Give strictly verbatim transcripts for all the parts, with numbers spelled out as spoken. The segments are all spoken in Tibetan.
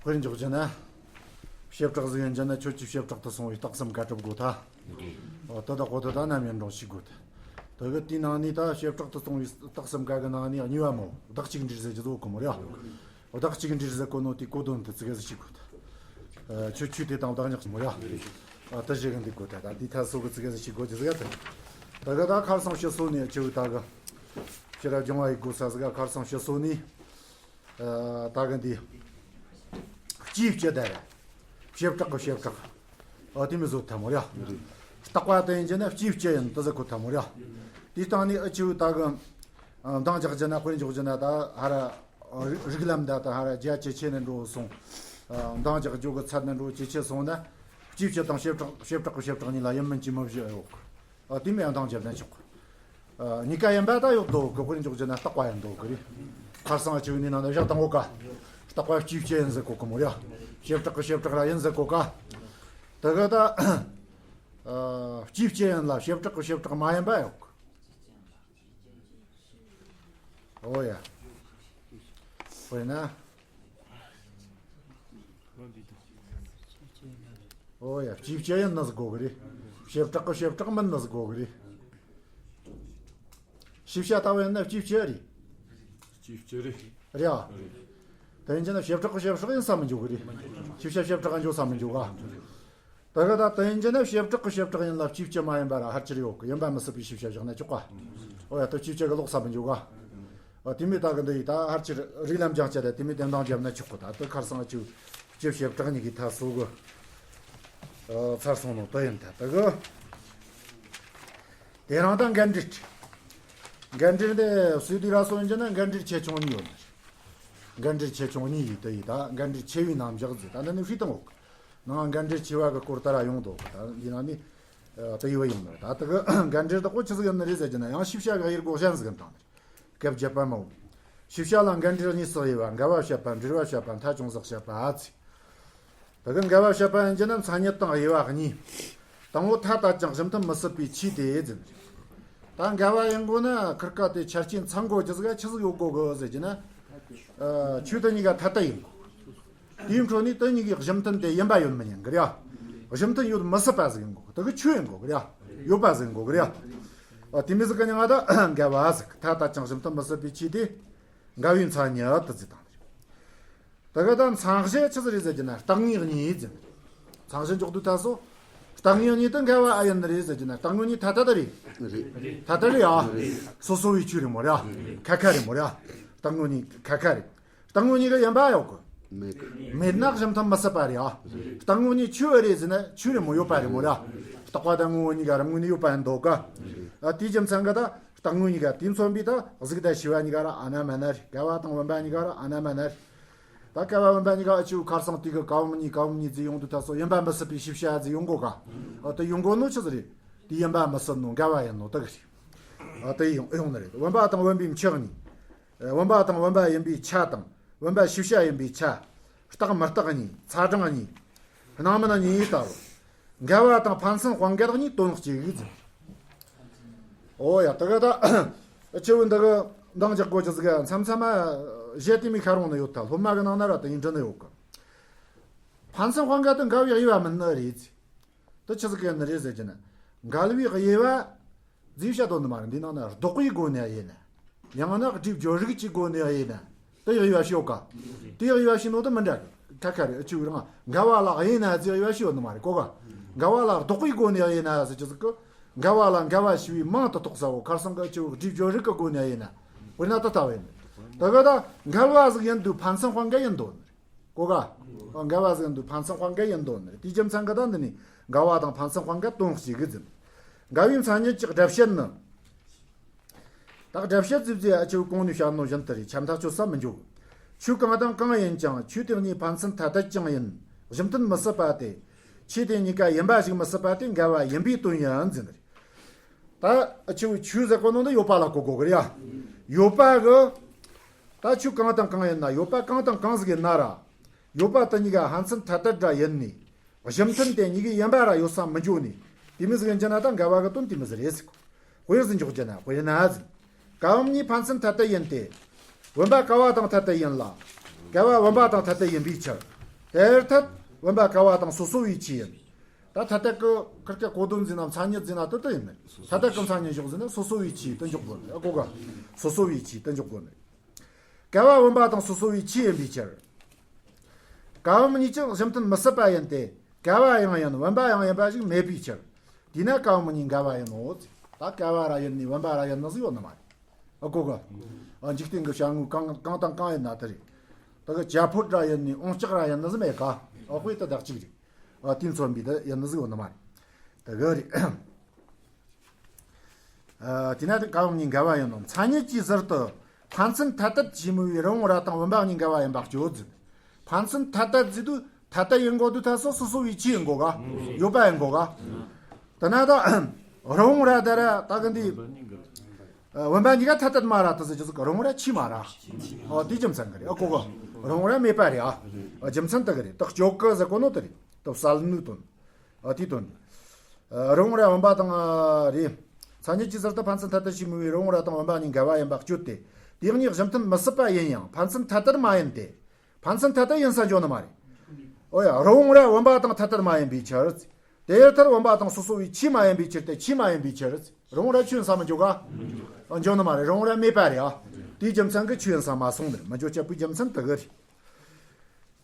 དཔེར་འཇོག་རྒྱུ་ན། བྱེ་བྲག་ཟིག་ཡིན་རྒྱུ་ན་ཁྱོད་ཀྱིས་བྱེ་བྲག་ཏུ་སོང་བའི་རྟགས་གསུམ་ཀ་གྲུབ་དགོས་ད། འོ་དེ་དག་གོ་དེ་དག་ནམ་ཡིན་རུང་ཤེས་དགོས་ད། དེ་གི་དེའི་ནང་ནས་ད་བྱེ་བྲག་ཏུ་སོང་བའི་རྟགས་གསུམ་ཀ་གི་ནང་ནས་གཉིས་པ་མོ་བདག་གཅིག་འབྲེལ་ཟེར་རྒྱུ་ཟོ་གི་མོ་ར། འོ་བདག་གཅིག་འབྲེལ་ཟེར་གོ་ནོ་དེའི་གོ་དོན་དེ་ཙི་གེ་ཟིག་ཤེས་དགོས་ད། ཁྱོད་ཁྱོད་དེ་དང་བདག་ཉག་མོ་ར། ཨ་དེ་བཞི་གི་འདི་གོ་ད་ད་དེའི་ཐད་སོ་གི་ཙི་གེ་ཟིག་ཤེས་དགོས་རྒྱུ་ཟིག་ད། དེ་གི་ད་ཁར་སང་ཕྱི་སོ་ནས་ཁྱོད་ད་གི་ཕྱི་ར་སྦྱོང་བ་ཡི་དགོས་ས་ཟིག་ག་ཁར་སང་ཕྱི་སོ་ནས། ཨ་ད་གི་འདི། སྤྱིའི་སྤྱི་ད་ར། བྱེ་བྲག་གི་བྱེ་བྲག་ཨ་དེ་མི་བཟོ་ཐལ་མོ་ར། རྟག་པ་དེ་ཡིན་གྱི་ན་སྤྱིའི་སྤྱི་ཡིན་དེ་ཟེར་གོ་ཐལ་མོ་ར། དེའི་སྟེང་ནས་ཨ་ཆུ་ད་གི། ཨ་འདང་རྒྱག་རྒྱུ་ན་དཔེར་འཇོག་རྒྱུ་ན་ད་ཧ་ར། རིགས་ལམ་ད་ད་ཧ་ར་རྒྱ་ཇེ་ཆེ་ནས་འགྲོ་སོང་། ཨ་འདང་རྒྱག་རྒྱུ་གི་ཚད་ནས་འགྲོ་ཇེ་ཆེ་སོང་ན། སྤྱིའི་སྤྱི་དང་བྱེ་བྲག་བྱེ་བྲག་གི་བྱེ་བྲག་གཉིས་ལ་ཡིན་མིན་གྱི་མི་བཞི་ཡོད། ཨ་དེ་མིན་ཡང་འདང་རྒྱབ་ན་ཆོག་ཨ་གཉིས་ཀ་ཡིན་པ་ད་ཡོད་དོ་གི་དཔེར་འཇོག་རྒྱུ་ན་རྟག་པ་ཡིན་དོ་གི་རེད། ཁར་སང་ཨ་ཆུ་ནི་ནང་ན་བཞག་དང་འོ་ཀ་རྟག་པ་སྤྱིའི་སྤྱི་ཡིན་ཟེར་གོ་གི་མོ་ར། བྱེ་བྲག་གི་བྱེ་བྲག་ར་ཡིན་ཟེར་གོ་ཀ་དེ་གི་ད། ཨ་སྤྱིའི་སྤྱི་ཡིན་ལ་བྱེ་བྲག་གི་བྱེ་བྲག་མ་ཡིན་པ་ཡོད། ཨོ་ཡ། དཔེར་ན། ཨོ་ཡ། སྤྱིའི་སྤྱི་ཡིན་ནི་ཟིག་གོ་གི་རེད། བྱེ་བྲག་གི་བྱེ་བྲག་མིན་ནི་ཟིག་གོ་གི་རེད། ཤེས་བྱ་ལྟ་བུ་ཡིན་ན་སྤྱིའི་སྤྱི་རེད། སྤྱིའི་སྤྱི་རེད། རེད་ཨ། རེད། དེ་ཡིན་ན་བྱེ་བྲག་གི་བྱེ་བྲག་ཡིན་ས་མི་འཇུག་གི་རེད། ཤེས་བྱ་བྱེ་བྲག་ག་འཇོག་ས་མི་འཇུག་ག་དེ་གི་ད་དེ་ཡིན་གྱི་ན་བྱེ་བྲག་གི་བྱེ་བྲག་ཡིན་ལ་སྤྱིའི་སྤྱི་མ་ཡིན་པ་ར་ཧར་ཅིར་ཡོད་གི་ཡིན་པ་མི་སྲིད་པའི་ཤེས་བྱ་བཞག་ན་ཆོག་ག་ཨོ་ཡ་ད་སྤྱིའི་སྤྱི་གི་ལོག་ས་མི་འཇུག་ག་ཨོ་དེ་མོ་ད་གི་འདི་ཡི་ད་ཧར་ཅིར་རིགས་ལམ་སྦྱང་བྱ་ད་དེ་མོ་དེ་འདང་བརྒྱབ་ན་ཆོག་གི་ད་དེ་ཁར་སང་ཨ་ཆུ་སྤྱི་བྱེ་བྲག་གཉིས་ཀྱི་ཐད་སོ་གི་ཨོ་ཚར་སོང་ནོ་དེ་ཡིན་ད་དེ་གི་དེ་རང་ད་འགལ་འབྲེལ། འགལ་འབྲེལ་འདི་སུའི་དུས་ར་སོ་ཡིན་གྱི་ན་འགལ་འབྲེལ་ཆེ་ཆུང་གཉིས་ཡོད་ནི། འགལ་འབྲེལ་ཆེ་ཆུང་གཉིས་ཡོད་དེ་ཡི་ད་འགལ་འབྲེལ་ཆེ་བའི་རྣམ་གཞག་ཟེར་ད་འདི་ནི་ཧྲིལ་དང་འོག་ནང་འགལ་འབྲེལ་ཆེ་བ་གི་སྐོར་ལྟར་ཡོང་དོ། ད་འདི་ནང་ནི་ཨ་དེ་ཡི་བ་ཡིན་ནོ། ད་དེ་གི་འགལ་འབྲེལ་དག་པོ་ཆི་ཟིག་ཡིན་ནི་རེད་ཟེར་གྱི་ན་ཡང་ཤེས་བྱ་གི་དབྱེ་སྒོ་གཞན་ཟིག་ཡིན་དང་ནི། སྐབས་བརྒྱད་པ་མའོ། ཤེས་བྱ་ལ་འགལ་འབྲེལ་གཉིས་སུ་དབྱེ་བ། འགལ་བ་བཤད་པ། འབྲེལ་བ་བཤད་པ། མཐའ་ཅུང་ཟད་བཤད་པ་ཨ་ཚེ། དེ་གི་འགལ་བ་བཤད་པ་ཡིན་གྱི་ན་མཚན་ཉིད་དང་དབྱེ་བ་གཉིས། དང་པོ་ཐ་དད་ཅིང་གཞི་མཐུན་མི་སྲིད་པའི་ཆོས་དེ་ཟེར། ད་འགལ་བ་ཡིན་དགོས་ན་ཁིར་ཀ་དེ་ཆ་རྐྱེན་ཚང་དགོས་ཀྱི་ཟིག་ཆི་ཟིག་ཡོད་དགོས་གི་ཟེར་གྱི་ན། ཨ་ཆོས་དེ་གཉིས་ཀ་ཐ་དད་ཡིན་དགོས། དེའི་འཕྲོ་ནས་དེ་གཉིས་ཀའི་གཞི་མཐུན་དེ་ཡིན་པ་ཡོད་མི་ཉན་གི་རེད། གཞི་མཐུན་ཡོད་མི་སྲིད་པ་ཟིག་ཡིན་དགོས། དེ་གི་ཆོས་ཡིན་དགོས་གི་རེད། ཡོད་པ་ཟིག་ཡིན་དགོས་གི་རེད། ཨ་དེ་མོ་ཟིག་གི་མྱིང་ང་ད་འགལ་བ་ཟེར། ཐ་དད་ཅིང་གཞི་མཐུན་མི་སྲིད་པའི་ཆོས་དེ་འགལ་བའི་མཚན་ཉིད་དུ་བརྩིས་བཏང་ནི་རེད། དེ་གི་ད་མཚན་གཞི་ཆི་ཟིག་རེད་ཟེར་གྱི་ན་རྟག་དངོས་གཉིས་ཟེར། མཚན་གཞི་འཇོག་དུས་ད་སོ། རྟག་དངོས་གཉིས་དེ་འགལ་བ་ཨེ་ཡིན་ནི་རེད་ཟེར་གྱི་ན་རྟག་དངོས་གཉིས་ཐ་དད་རེད། རེད། ཐ་དད་རེད་ཨ། སོ་སོ་བའི་ཆོས་རེད་མོ་རེད་ཨ། ཁ་ཁ་རེད་མོ་རེད་ཨ། རྟག་དངོས་གཉིས་ཁ་ཁ་རེད། རྟག་དངོས་གཉིས་ཀ་ཡིན་པ་ཡོད་གི་མེད་གི་མེད་ན་གཞི་མཐུན་མི་སྲིད་པ་རེད་ཨ། རྟག་དངོས་གཉིས་ཆོས་རེད་ཟེར་ན་ཆོས་རེད་མོ་ཡོད་པ་རེད་མོ་རེད་ཨ། རྟག་པ་དང་དངོས་པོ་གཉིས་ཀ་རང་ངོས་ནས་ཡོད་པ་ཡིན་འདུག་ག་ཨ་དེའི་རྒྱུ་མཚན་གི་ད་རྟག་དངོས་གཉིས་ཀ་དེ་མཚོན་པའི་ད་གཟུགས་དང་ཤེས་པ་གཉིས་ཀ་ར་ཨ་ན་མ་ན་རེད། འགལ་བ་དང་བུམ་པ་གཉིས་ཀ་ར་ཨ་ན་མ་ན་རེད། ད་འགལ་བ་བུམ་པ་གཉིས་ཀ་ཨ་ཆུ་ཁར་སང་དེ་གི་ཀ་བུམ་གཉིས་ཀ་བུམ་གཉིས་ཟེར་ཡོང་དུས་ད་སོ་ཡིན་པ་མི་སྲིད་པའི་ཤེས་བྱ་ཟེར་ཡོང་གོ་ག་ཨ་དེ་ཡོང་གོ་ནོ་ཆི་ཟིག་རེད། དེ་ཡིན་པ་མི་སྲིད་ནོ་འགལ་བ་ཡིན་ནོ་དེ་གི་རེད། ཨ་དེ་ཡོང་ཡོང་ནི་རེད། བུམ་པ་དང་བུམ་པའི་མཆུ་གཉིས། བུམ་པ་དང་བུམ་པ་ཡིན་པའི་ཆ་དང་བུམ་པ་ཤེས་བྱ་ཡིན་པའི་ཆ། རྟག་མི་རྟག་གཉིས། ཚ་གྲང་གཉིས། སྣང་མིན་གཉིས་ལྟ་བུ། འགལ་བ་དང་ཕན་ཚུན་དཔང་འགལ་གཉིས་དོན་གཅིག་ཡིག་ཟེར། ཨོ་ཡ་དེ་ག་ད་ཆེ་བོ་འདི་གི་འདང་རྒྱག་དགོས་ཀྱི་ཟིག་མཚམས་མཚམས་གཞས་དེ་མི་ཁ་རོང་ནི་ཡོད་ད། སློབ་མ་གི་ནང་ན་ར་དེ་ཡིན་དྲན་ནི་ཡོད་གི་ཕན་ཚུན་དཔང་འགལ་དེ་འགལ་བའི་དབྱེ་བ་མིན་ནི་རེད་ཟེར། དེ་ཆི་ཟིག་གི་ནི་རེད་ཟེར་གྱི་ན། འགལ་བའི་དབྱེ་བ། རྫས་བཤད་དོན་ནི་མ་རེད། འདི་ནང་ན་ལྡོག་པའི་སྒོ་ནས་ཡིན་ན། ཡང་ན་སྒྲིབ་སྦྱོར་རིགས་ཀྱི་སྒོ་ནས་ཡིན་ན། དེ་ཡག་ཡོད་ཤོད་ཀ་དེ་ཡག་ཡོད་ཤེས་ནོ་དེ་མི་འདྲ་གི་ཁ་ཁ་རེད། ཨ་ཆུ་རང་འགལ་བ་ལ་ཡིན་ན་རྫས་ཡག་ཡོད་ཤེས་ནི་མ་རེད་གོ་ག་འགལ་བ་ལ་ལྡོག་པའི་སྒོ་ནས་ཡིན་ན་ཟེར་གྱི་ཟིག་གི་འགལ་བ་ལ་འགལ་བ་ཞེས་པའི་མིང་དུ་གཏོགས་ས་བོ་ཁར་སང་གི་ཨ་ཆུ་སྒྲིབ་སྦྱོར་རིགས་ཀྱི་སྒོ་ནས་ཡིན་ན། དཔེར་ན་དེ་ལྟ་བུ་ཡིན། དེ་གི་ད་འགལ་བ་ཟིག་ཡིན་དུས་ཕན་ཚུན་དཔང་འགལ་ཡིན་དོ། གོ་ག་འགལ་བ་ཟིག་འདུག་ཕན་ཚུན་དཔང་འགལ་ཡིན་དོ་ནི། དེའི་རྒྱུ་མཚན་གི་ད་འདི་ནི་འགལ་བ་དང་ཕན་ཚུན་དཔང་འགལ་དོན་གཅིག་གི་ཟིན། འགལ་བའི་མཚན་ཉིད་ཀྱི་སྒྲ་བཤད་ནི། ད་སྒྲ་བཤད་ཟིག་ཟེར་ཨ་ཆེ་བོ་གོང་ནས་བཤད་ནོ་བཞིན་དུ་རེད། ཆ་མཐའ་ཆོད་ས་མི་འཇོག་ཆོས་གང་དང་གང་ཡིན་ཀྱང་ཆོས་དེ་གཉིས་ཕན་ཚུན་ཐ་དད་ཀྱང་ཡིན། གཞི་མཐུན་མི་སྲིད་པ་སྟེ། ཆོས་དེ་གཉིས་ཀ་ཡིན་པ་ཞིག་མི་སྲིད་པ་སྟེ་འགལ་བ་ཡིན་པའི་དོན་ཡིན་ཟིན་རེད། ད་ཨ་ཆེ་བོ་ཆོས་ཟེར་གོ་ནོ་འདི་ཡོད་པ་ལ་གོ་དགོས་གི་རེད་ཡ། ཡོད་པ་གི་ད་ཆོས་གང་དང་གང་ཡིན་ན། ཡོད་པ་གང་དང་གང་ཟིག་ཡིན་ན་ར། ཡོད་པ་དེ་གཉིས་ཀ་ཕན་ཚུན་ཐ་དད་འདྲ་ཡིན་ནི། གཞི་མཐུན་དེ་གཉིས་ཀའི་ཡིན་པ་ར་ཡོད་ས་མི་འཇོག་ནི། དེ་མོ་ཟིག་ཡིན་རྒྱུ་ན་ད་འགལ་བ་གི་དོན་དེ་མོ་ཟིག་རེད་ཟེར་གོ་དཔེར་ཟིག་འཇོག་རྒྱུ་ན་དཔེར་ན་ཟིག་ཀ་བུམ་གཉིས་ཕན་ཚུན་ཐ་དད་ཡིན་ཏེ། བུམ་པ་ཀ་བ་དང་ཐ་དད་ཡིན་ལ། ཀ་བ་བུམ་པ་དང་ཐ་དད་ཡིན་པའི་ཕྱིར། དེར་ཐལ། བུམ་པ་ག་བ་དང་སོ་སོ་བའི་ཆོས་ཡིན། ད་ཐ་དད་ཀྱི་ཁིར་ཀ་གོ་དོན་ཟིན་ན་མཚན་ཉིད་ཟིན་ན་དེ་ལྟ་ཡིན་ནི། ཐ་དད་ཀྱི་མཚན་ཉིད་བཞག་ཟིན་ན་སོ་སོ་བའི་ཆོས་དེ་འཇོག་དགོས་ནི། ཨ་གོ་ག་སོ་སོ་བའི་ཆོས་དེ་འཇོག་དགོས་ནི། ག་བ་བུམ་པ་དང་སོ་སོ་བའི་ཆོས་ཡིན་པའི་ཕྱིར། ག་བུམ་གཉིས་ཀྱང་གཞི་མཐུན་མི་སྲིད་པ་ཡིན་ཏེ། ག་བ་ཡང་ཡིན་བུམ་པ་ཡང་ཡིན་པ་ཞིག་མེད་པའི་ཕྱིར། དེས་ན་ག་བུམ་གཉིས་འགལ་བ་ཡིན་ནོ། ད་ག་བ་ར་ཡིན་ནི་བུམ་པ་ར་ཡིན་ནི་ཟིག་ཡོད་ནི་མ་རེད། ཨ་གོ་ག་ཨ་འཇིག་རྟེན་གྱི་བྱ་དངོས་གང་གང་དང་གང་ཡིན་ན་དེ་རེད། ད་གི་བྱ་ཕོ་ར་ཡིན་ནི་འོང་ལྕགས་ར་ཡིན་ནི་ཟིག་མེད་ཀ་ཨ་དཔེ་དེ་དག་ཅིག་རེད། ཨ་དེ་མཚོན་པའི་དེ་ཡིན་ནི་ཟིག་ཡོད་ནི་མ་རེད། དེ་གི་རེད། ཨ་དེས་ན་དེ་ག་བུམ་གཉིས་འགལ་བ་ཡིན་ནོ། མཚན་ཉིད་ཀྱིས་ཟུར་དུ་ཕན་ཚུན་ཐ་དད་ཞེས་མོས་པའི་རི་བོང་རྭ་དང་བུམ་པ་གཉིས་འགལ་བ་ཡིན་པ་གཅོད་ཟེར། ཕན་ཚུན་ཐ་དད་ཟེར་དུས་ཐ་དད་ཡིན་དགོས་དུས་ཐ་སོ་སོ་སོ་བའི་ཆོས་ཡིན་དགོས་ག་ཡོད་པ་ཡིན་དགོས་ག་དེ་ན་ད་རི་བོང་རྭ་དེ་ར་ད་གི་འདི་ཨ་བུམ་པ་གཉིས་ཀ་ཐ་དད་མ་ར་དེ་ཟེར་རྒྱུ་ཟིག་གི་རི་བོང་རྭ་ཆོས་མ་ར། ཨོ་དེ་རྒྱུ་མཚན་གི་རེད། ཨ་གོ་ག་རི་བོང་རྭ་མེད་པ་རེད། ཨ་རྒྱུ་མཚན་དེ་གི་རེད། ད་གཅོད་གི་ཟེར་གོ་ནོ་དེ་རེད། ད་བསལ་ནོའི་དོན། ཨ་དེའི་དོན། ཨ་རི་བོང་རྭ་བུམ་པ་དང་ཨ་རེད། མཚན་ཉིད་ཀྱིས་ཟུར་དུ་ཕན་ཚུན་ཐ་དད་ཞེས་མོས་པའི་རི་བོང་རྭ་དང་བུམ་པ་གཉིས་འགལ་བ་ཡིན་པ་གཅོད་དེ། དེ་གཉིས་གཞི་མཐུན་མི་སྲིད་པ་ཡིན་ཡང་ཕན་ཚུན་ཐ་དད་མ་ཡིན་ཏེ། ཕན་ཚུན་ཐ་དད་ཡིན་ས་འཇོག་ནི་མ་རེད། ཨོ་ཡ་རི་བོང་རྭ་བུམ་པ་དང་ཐ་དད་མ་ཡིན་པའི་ཕྱིར། དེར་ཐལ། བུམ་པ་དང་སོ་སོ་བའི་ཆོས་མ་ཡིན་པའི་ཕྱིར་ཏེ། ཆོས་མ་ཡིན་པའི་ཕྱིར། རི་བོང་རྭ་ཆོས་ཡིན་ས་མི་འཇོག་ག་འཇོག་ནི་མ་རེད། རི་བོང་རྭ་མེད་པ་རེད། ཨ་དེའི་རྒྱུ་མཚན་གི་ཆོས་ཡིན་ས་མ་སོང་ནི་རེད། མི་འཇོག་བྱེད་པའི་རྒྱུ་མཚན་དེ་གི་རེད།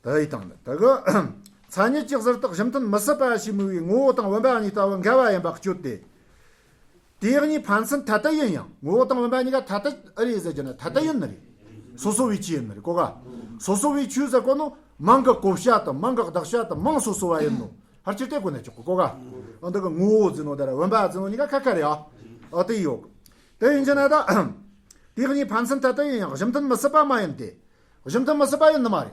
དེ་ཡི་སྟེང་ནས་དེ་གི་མཚན་ཉིད་ཀྱིས་ཟུར་དུ་གཞི་མཐུན་མི་སྲིད་པ་ཞེས་མོས་པའི་ངོ་བོ་དང་བུམ་པ་གཉིས་ལྟ་བུ་འགལ་བ་ཡིན་པ་གཅོད་དེ། དེ་གཉིས་ཕན་ཚུན་ཐ་དད་ཡིན་ཡང་ངོ་བོ་དང་བུམ་པ་གཉིས་ཀ་ཐ་དད་ཨེ་རེད་ཟེར་རྒྱུ་ན་ཐ་དད་ཡིན་ནི་རེད། སོ་སོ་བའི་ཆོས་ཡིན་ནི་རེད། གོ་ག་སོ་སོ་བའི་ཆོས་ཟེར་གོ་ནོ་མིང་གི་གོ་བྱ་དང་མིང་གི་གདགས་བྱ་དང་མིང་སོ་སོ་བ་ཡིན་ནོ། ཕལ་ཆེར་དེ་གོ་ནས་ཆོག་གི། གོ་ག་ཨ་འདི་གི་ངོ་བོ་ཟེར་ནོ་དེ་ར་བུམ་པ་ཟེར་ནོ་གཉིས་ཀ་ཁ་ཁ་རེད། ཨ་ཨ་དེ་ཡོད། དེ་ཡིན་རྒྱུ་ན་ད་དེ་གཉིས་ཕན་ཚུན་ཐ་དད་ཡིན་ཡང་གཞི་མཐུན་མི་སྲིད་པ་མ་ཡིན་ཏེ། གཞི་མཐུན་མི་སྲིད་པ་ཡིན་ནི་མ་རེད།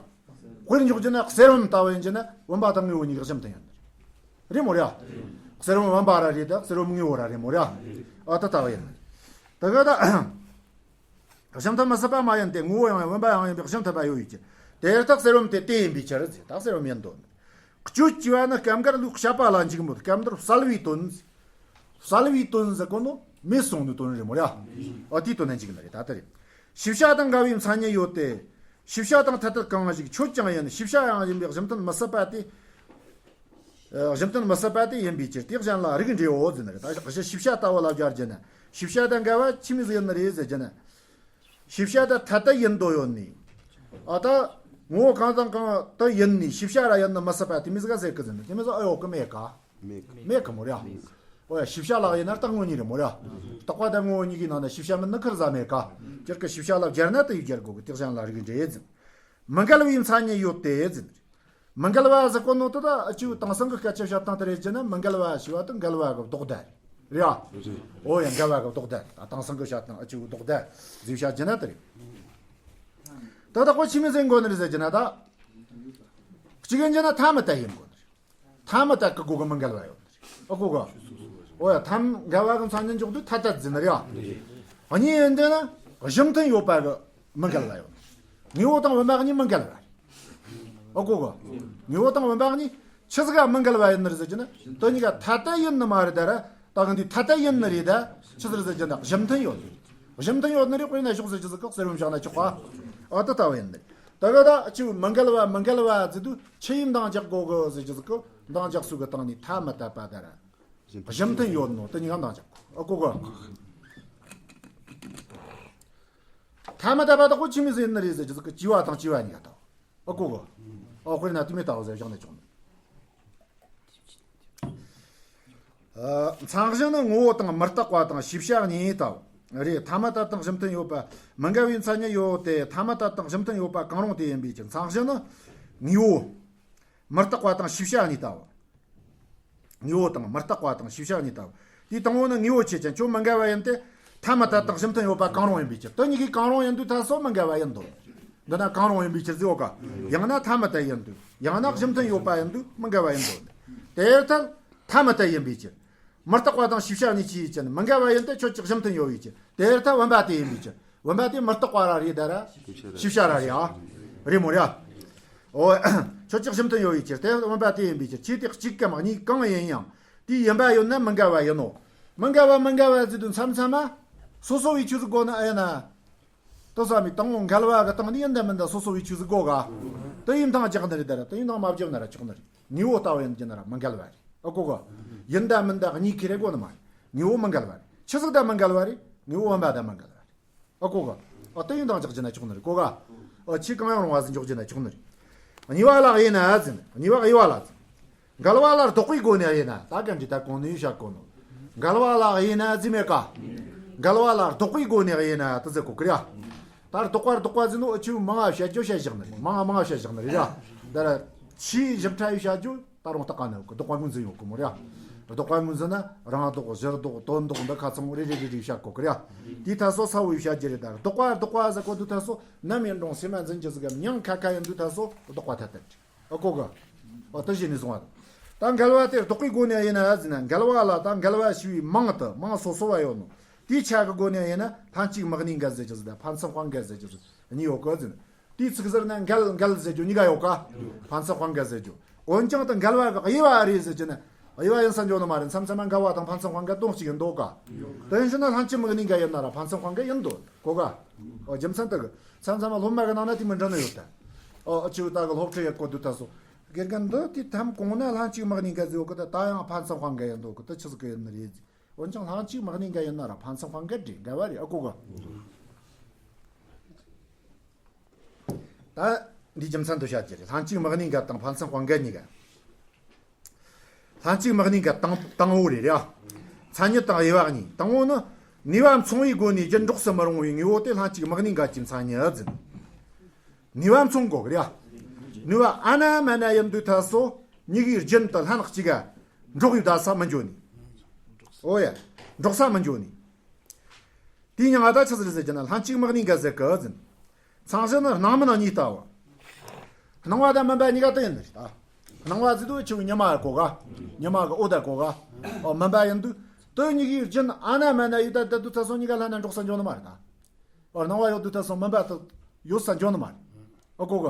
དཔེར་འཇོག་རྒྱུ་ན་གསེར་བུམ་ལྟ་བུ་ཡིན་རྒྱུ་ན་བུམ་པ་དང་དངོས་པོ་གཉིས་ཀ་གཞི་མཐུན་ཡིན་ནི་རེད། རེད་མོ་རེད། གསེར་བུམ་བུམ་པ་ར་རེད། ད་གསེར་བུམ་དངོས་པོ་ར་རེད་མོ་རེད། ཨ་ད་ལྟ་བུ་ཡིན་ནི། དེ་ག་ད་གཞི་མཐུན་མི་སྲིད་པ་མ་ཡིན་ཏེ། ངོ་བོ་ཡང་ཡང་བུམ་པ་ཡང་ཡིན་པའི་གཞི་མཐུན་པ་ཡོད་ཡོད་ཀྱི། དེར་ཐལ། གསེར་བུམ་དེ་དེ་ཡིན་པའི་ཕྱིར་ཟེར། ད་གསེར་བུམ་ཡིན་དོ། གཅོད་ཅེས་པ་ནི་སྐབས་འགར་ལུགས་བཤད་པ་ལ་འཇུག་མོད། སྐབས་འདིར་བསལ་བའི་དོན། བསལ་བའི་དོན་ཟེར་གོ་ནོ་མེད་སོང་ནི་དོན་རེད་མོ་ར། ཨ་དེའི་དོན་ན་འཇུག་ནི་རེད། ད་ལྟ་རེད། ཤེས་བྱ་དང་འགལ་བའི་མཚན་ཉིད་ཡོད་དེ། ཤེས་བྱ་དང་ཐ་དད་གང་ཞིག་ཆོས་ཀྱང་ཡིན། ཤེས་བྱ་ཡང་ཡིན་པའི་གཞི་མཐུན་མི་སྲིད་པ་དེ། ཨ་གཞི་མཐུན་མི་སྲིད་པ་དེ་ཡིན་པའི་ཕྱིར་དེ་གཞན་ལ་རིགས་འགྲེའོ་ཟེར་ནི་རེད། ད་ཤེས་བྱ་ལྟ་བུ་ལ་སྦྱར་རྒྱུ་ན་ཤེས་བྱ་དང་འགལ་བ་ཆི་མོ་ཟིག་ཡིན་ནི་རེད་ཟེར་རྒྱུ་ན། ཤེས་བྱ་དེ་ཐ་དད་ཡིན་དོ་ཡོད་ནི། ཨ་ད་ངོ་བོ་གང་དང་གང་དུ་ཡིན་ནི་ཤེས་བྱ་ར་ཡིན་ནི་མི་སྲིད་པ་དེ་མོ་ཟིག་ག་ཟེར་གི་ཟེར་ནི། དེ་མོ་ཟིག་ཨེ་ཡོད་གི་མེད་ག་མེད་གི་མོ་ར། ཨོ་ཡ་ཤེས་བྱ་ལ་ཡིན་ན་རྟག་དངོས་གཉིས་རེད་མོ་ར། རྟག་པ་དང་དངོས་པོ་གཉིས་ཀའི་ནང་ན་ཤེས་བྱ་མིན་ནི་ཁེར་ཟ་མེད་ག་ཅིར་གི་ཤེས་བྱ་ལ་སྦྱར་ན་དེ་ཡིས་སྦྱར་དགོས་གི། དེ་གཞན་ལ་རིགས་འགྲེ་ཟེར། མི་འགལ་བའི་མཚན་ཉིད་ཡོད་དེ་ཟེར། མི་འགལ་བ་ཟེར་གོ་ནོ་དེ་ད་ཨ་ཅིའུ་དེང་སང་གི་སྐད་ཆ་བཤད་སྟངས་དེ་རེད་ཟེར་ན། མི་འགལ་བ་ཞེས་པ་དེ་འགལ་བ་གི་ལྡོག་ཟླ་རེད་ཡ། ཨོ་ཡ་འགལ་བ་གི་ལྡོག་ཟླ་རེད། ད་དེང་སང་གི་བཤད་སྟངས་ཨ་ཅིའུ་ལྡོག་ཟླ་ཟེར་བཤད་ཟེར་ན་དེ་རེད། ད་ད་ཁོ་ཆི་མོ་ཟེར་དགོས་ནི་རེད་ཟེར་ཟེར་ན། ད་གཅིག་ཡིན་ཟེར་ན་ཐ་མི་དད་ཡིན་དགོས་ནི་རེད། ཐ་མི་དད་གི་སྒོ་གི་མི་འགལ་བ་ཡོད་ནི་རེད། ཨ་གོ་ག་ཨོ་ཡ་ཐ་མི་འགལ་བ་གི་མཚན་ཉིད་འཇོག་དུས་ཐ་དད་ཟེར་ནི་རེད་ཡ། གཉིས་ཡིན་ཟེར་ན་གཞི་མཐུན་ཡོད་པ་གི་མི་འགལ་བ་ཡོད་ནི་རེད། དངོས་པོ་དང་བུམ་པ་གཉིས་མི་འགལ་བ་རེད། ཨ་གོ་ག་དངོས་པོ་དང་བུམ་པ་གཉིས་ཆི་ཟིག་ག་མི་འགལ་བ་ཡིན་ནི་རེད་ཟེར་གྱི་ན། དེ་གཉིས་ཀ་ཐ་དད་ཡིན་ནི་མ་རེད་ད་ར། ད་གང་དུས་ཐ་དད་ཡིན་ནི་རེད་ད། ཆི་ཟིག་རེད་ཟེར་གྱི་ན་གཞི་མཐུན་ཡོད་ནི་རེད། གཞི་མཐུན་ཡོད་ནི་རེད། དཔེར་ན་ཕྱོགས་ཟེར་གྱི་ཟིག་གི་གསེར་བུམ་བཞག་ན་ཆོག་ག་ཨ་དེ་ལྟ་བུ་ཡིན་ནི་རེད། ད་ག་ད་ཆི་མི་འགལ་བ་མི་འགལ་བ་ཟེར་དུས་ཆི་ཡིས་འདང་རྒྱག་དགོས་གི་ཟེར་གྱི་ཟིག་གི་འདང་རྒྱག་སུ་གི་སྟེང་ནས་ཐ་མི་དད་པ་ད་ར། གཞི་མཐུན་ཡོད་ནོ་དེ་གཉིས་ཀ་འདང་རྒྱག་གོ་ཨ་གོ་ག་ཐ་མི་དད་པ་དག་པོ་ཆི་མོ་ཟིག་ཡིན་ནི་རེད་ཟེར་གྱི་ཟིག་གི་སྐྱེ་བ་དང་སྐྱེ་བ་གཉིས་ཀ་དང་། ཨ་གོ་ག་ཨ་དཔེར་ན་དེ་མོ་ལྟ་བུ་ཟེར་བཞག་ནས་ཆོག་ནི། ཨ་མཚན་གཞི་ནི་ངོ་བོ་དང་མི་རྟག་པ་དང་ཤེས་བྱ་གཉིས་ལྟ་བུ་རེད། ཐ་མི་དད་དང་གཞི་མཐུན་ཡོད་པ། མི་འགལ་བའི་མཚན་ཉིད་ཡོད་དེ། ཐ་མི་དད་དང་གཞི་མཐུན་ཡོད་པ་གང་རུང་དེ་ཡིན་པའི་ཕྱིར། མཚན་གཞི་ནི་ངོ་བོ། མི་རྟག་པ་དང་ཤེས་བྱ་གཉིས་ལྟ་བུ། ངོ་བོ་དང་མི་རྟག་པ་དང་ཤེས་བྱ་གཉིས་ལྟ་བུ། དེའི་དང་པོ་ནི་ངོ་བོ་ཆོས་ཅན། ཁྱོད་མི་འགལ་བ་ཡིན་ཏེ། ཐ་མི་དད་དང་གཞི་མཐུན་ཡོད་པ་གང་རུང་ཡིན་པའི་ཕྱིར། དེ་གཉིས་ཀའི་གང་རུང་ཡིན་དུས་ཐ་སོ་མི་འགལ་བ་ཡིན་དོ། འདི་ན་གང་རུང་ཡིན་པའི་ཕྱིར་ཟེར་ཡོད་ག་ཡང་ན་ཐ་མི་དད་ཡིན་དུས། ཡང་ན་གཞི་མཐུན་ཡོད་པ་ཡིན་དུས་མི་འགལ་བ་ཡིན་དོ། དེར་ཐལ། ཐ་མི་དད་ཡིན་པའི་ཕྱིར། མི་རྟག་པ་དང་ཤེས་བྱ་གཉིས་ཆོས་ཅན། མི་འགལ་བ་ཡིན་ཏེ། ཁྱོད་ཀྱི་གཞི་མཐུན་ཡོད་པའི་ཕྱིར། དེར་ཐལ། བུམ་པ་དེ་ཡིན་པའི་ཕྱིར། བུམ་པ་དེ་མི་རྟག་པ་ར་རེད་ད་ར། ཤེས་བྱ་ར་རེད་ཨ། རེད་མོ་རེད་ཨ། ཨོ། ཁྱོད་ཀྱི་གཞི་མཐུན་ཡོད་པའི་ཕྱིར། དེ་བུམ་པ་དེ་ཡིན་པའི་ཕྱིར། ཆོས་དེ་གཅིག་གམ་གཉིས་གང་ཡིན་ཡང་། དེའི་ཡིན་པ་ཡོད་ན་མི་འགལ་བ་ཡིན་ནོ། མི་འགལ་བ་མི་འགལ་བ་ཟེར་དུས་མཚམས་མཚམས་མ། སོ་སོ་བའི་ཆོས་ཟིག་དགོས་ནི་ཨེ་ཡིན་ན། དེ་ས་མི་དང་པོ་འགལ་བ་གི་སྟེང་ནས་ཡིན་ད་མིན་ད་སོ་སོ་བའི་ཆོས་ཟིག་དགོས་ག་དུ་ཡིན་དང་རྒྱག་ནི་རེད། ད་ར་དུ་ཡིན་དང་མ་བརྒྱབ་ན་ར་ཆོག་ནི་རེད། དངོས་པོ་ལྟ་བུ་ཡིན་གྱི་ན་ར་མི་འགལ་བ་རེད། ཨ་གོ་ག་ཡིན་ད་མིན་ད་གཉིས་ཁེ་རེ་གོ་ནི་མ་རེད། དངོས་པོ་མི་འགལ་བ་རེད། ཆི་ཟིག་ད་མི་འགལ་བ་རེད། དངོས་པོ་བུམ་པ་ད་མི་འགལ་བ་རེད། ཨ་གོ་ག་ཨ་དུ་ཡིན་དང་རྒྱག་གྱི་ན་ཆོག་ནི་རེད། གོ་ག་ཨ་ཆི་གང་ཡང་རུང་བ་ཟིན་འཇོག་གྱི་ན་ཆོག་ནི་རེད། གཉིས་པ་ལ་དབྱེ་ན་ཟིན། གཉིས་པ་དབྱེ་བ་ལ་ཟིན། འགལ་བ་ལ་ལྡོག་པའི་སྒོ་ནས་དབྱེ་ན་ད་ག་འདྲི་ད་གོང་ནས་བཤད་གོ་ནོ། འགལ་བ་ལ་དབྱེ་ན་ཟིན་མེད་ཀ་འགལ་བ་ལ་ལྡོག་པའི་སྒོ་ནས་དབྱེ་ན་དུ་ཟེར་གོ་ཀི་ར། ད་ལྡོག་པ་ལྡོག་པ་ཟིན་ནོ་ཨ་ཆི་མང་ང་བཤད་རྒྱུ་བཤད་བཞག་ནི་རེད། མང་ང་མང་ང་བཤད་བཞག་ནི་རེད་ར། ད་ར་ཆི་ཞིབ་ཕྲ་ཡི་བཤད་རྒྱུ། ད་རུང་ལྟ་ག་ནི་ཡོད་གི་ལྡོག་པ་ངོས་འཛིན་ཡོད་གི་མོ་ར། ལྡོག་པ་ངོས་འཛིན་ན་རང་ལྡོག་གཞིར་ལྡོག་དོན་ལྡོག་འདི་ཁ་ཚང་རེ་རེ་རེ་རེ་བཤད་གོ་ཀི་ར། དེའི་ཐད་སོ་ས་བོའི་བཤད་རྒྱུ་རེད། ད་ལྡོག་པ་ལྡོག་པ་ཟེར་གོ་དུས་ཐད་སོ་ནམ་ཡིན་རུང་སེམས་མ་འཛིན་རྒྱུ་ཟིག་གམ་མྱང་ཁ་ཁ་ཡིན་དུས་ཐད་སོ་ལྡོག་པ་ཐད་ཐད་རེད། ཨ་གོ་ག་ཨ་དེ་བཞིན་ནི་སོང་བ། ད་འགལ་བ་དེ་ལྡོག་པའི་སྒོ་ནས་ཡིན་ན་ཟིན་ན་འགལ་བ་ལ་ད་འགལ་བ་ཞེས་པའི་མིང་དུ་མིང་སོ་སོ་བ་ཡོད་ནོ། དེའི་ཆ་གི་སྒོ་ནས་ཡིན་ན་ལྷན་ཅིག་དམིགས་གཉིས་འགལ་ཟེར་རྒྱུ་ཟིག་དང་ཕན་ཚུན་དཔང་འགལ་ཟེར་རྒྱུ་ཟིག་གཉིས་ཡོད་གི་ཟིན། དེའི་ཚིག་ཟུར་ན་འགལ་འགལ་ཟེར་རྒྱུ་གཉིས་ཀ་ཡོད་ཀ་ཕན་ཚུན་དཔང་འགལ་ཟེར་རྒྱུ། འོན་ཀྱང་དེ་འགལ་བ་གི་དབྱེ་བ་རེད་ཟེར་རྒྱུ་ན། དབྱེ་བ་ཡིན་ས་འཇོག་ནི་མ་རེད། མཚམས་མཚམས་མ་འགལ་བ་དང་ཕན་ཚུན་དཔང་འགལ་དོན་གཅིག་ཡིན་འདུག་ག་དེ་ཡིན་ཞུ་ན་ལྷན་ཅིག་དམིགས་གཉིས་འགལ་ཡིན་ན་ར་ཕན་ཚུན་དཔང་འགལ་ཡིན་འདུག་གོ་ག་ཨོ་རྒྱུ་མཚན་དེ་གི་མཚམས་མཚམས་མ་སློབ་མ་གི་ནང་ན་དེ་མི་འདྲ་ནི་ཡོད་ད། ཨོ་ཨ་ཆུ་ད་གི་སློབ་ཁྲིད་ཡག་གོ་དུས་ད་སོ། དགེ་རྒན་འདི་དེ་ཐམ་གོང་ན་ལྷན་ཅིག་དམིགས་གཉིས་འགལ་ཟེར་ཡོད་གི་ད་ད་ཡང་ཕན་ཚུན་དཔང་འགལ་ཡིན་འདུག་གི་ད་ཆི་ཟིག་གི་ཡིན་ནི་རེད། འོན་ཀྱང་ལྷན་ཅིག་དམིགས་གཉིས་འགལ་ཡིན་ན་ར་ཕན་ཚུན་དཔང་འགལ་འདྲ་འགལ་བ་རེད། ཨ་གོ་ག་ད་འདིའི་རྒྱུ་མཚན་དུ་བཤད་རྒྱུ་རེད། ལྷན་ཅིག་དམིགས་གཉིས་འགལ་དང་ཕན་ཚུན་དཔང་འགལ་གཉིས་ཀ་ལྷན་ཅིག་དམིགས་གཉིས་འགལ་དང་དང་པོ་རེད་ར། མཚན་ཉིད་དང་དབྱེ་བ་གཉིས། དང་པོ་ནི། ནུས་པ་མཚུངས་པའི་སྒོ་ནས་རྒྱུན་འགྲོགས་སུ་མི་རུང་བའི་དངོས་པོ་དེ་ལྷན་ཅིག་དམིགས་གཉིས་འགལ་གྱི་མཚན་ཉིད་ཟིན། ནུས་པ་མཚུངས་དགོས་ར། ནུས་པ་ཨ་ན་མ་ན་ཡིན་དུས་ཐད་སོ་གཉིས་ཀའི་རྒྱུན་དུ་ལྷན་གཅིག་ག་འགྲོགས་ཡོད་ད་ས་མི་འཇོག་ནི། ཨོ་ཡ། འགྲོགས་ས་མི་འཇོག་ནི། དེའི་མྱིང་ང་ད་ཆི་ཟེར་ཟེར་གྱི་ན་ལྷན་ཅིག་དམིགས་གཉིས་འགལ་ཟེར་གི་ཟིན། མཚང་གཞི་ནི་སྣང་མིན་གཉིས་ལྟ་བུ། སྣང་བ་དང་མུན་པ་གཉིས་ཀ་དེ་ཡིན་ནི་རེད་ད། སྣང་བ་ཟེར་དུས་ཆུ་ཉི་མ་གོ་ག་ཉི་མ་གི་འོད་ད་གོ་ག་ཨོ་མུན་པ་ཡིན་དུས། དེ་གཉིས་ཀའི་རྒྱུན་ཨ་ན་མ་ན་ཡོད་ད་ད་དུ་ཚ་སོང་གཉིས་ཀ་ལྷན་ན་འགྲོགས་ས་འཇོག་ནི་མ་རེད་ད། ཨོ་སྣང་བ་ཡོད་དུས་ཚ་སོང་མུན་པ་དེ་ཡོད་ས་འཇོག་ནི་མ་རེད། ཨོ་གོ་ག་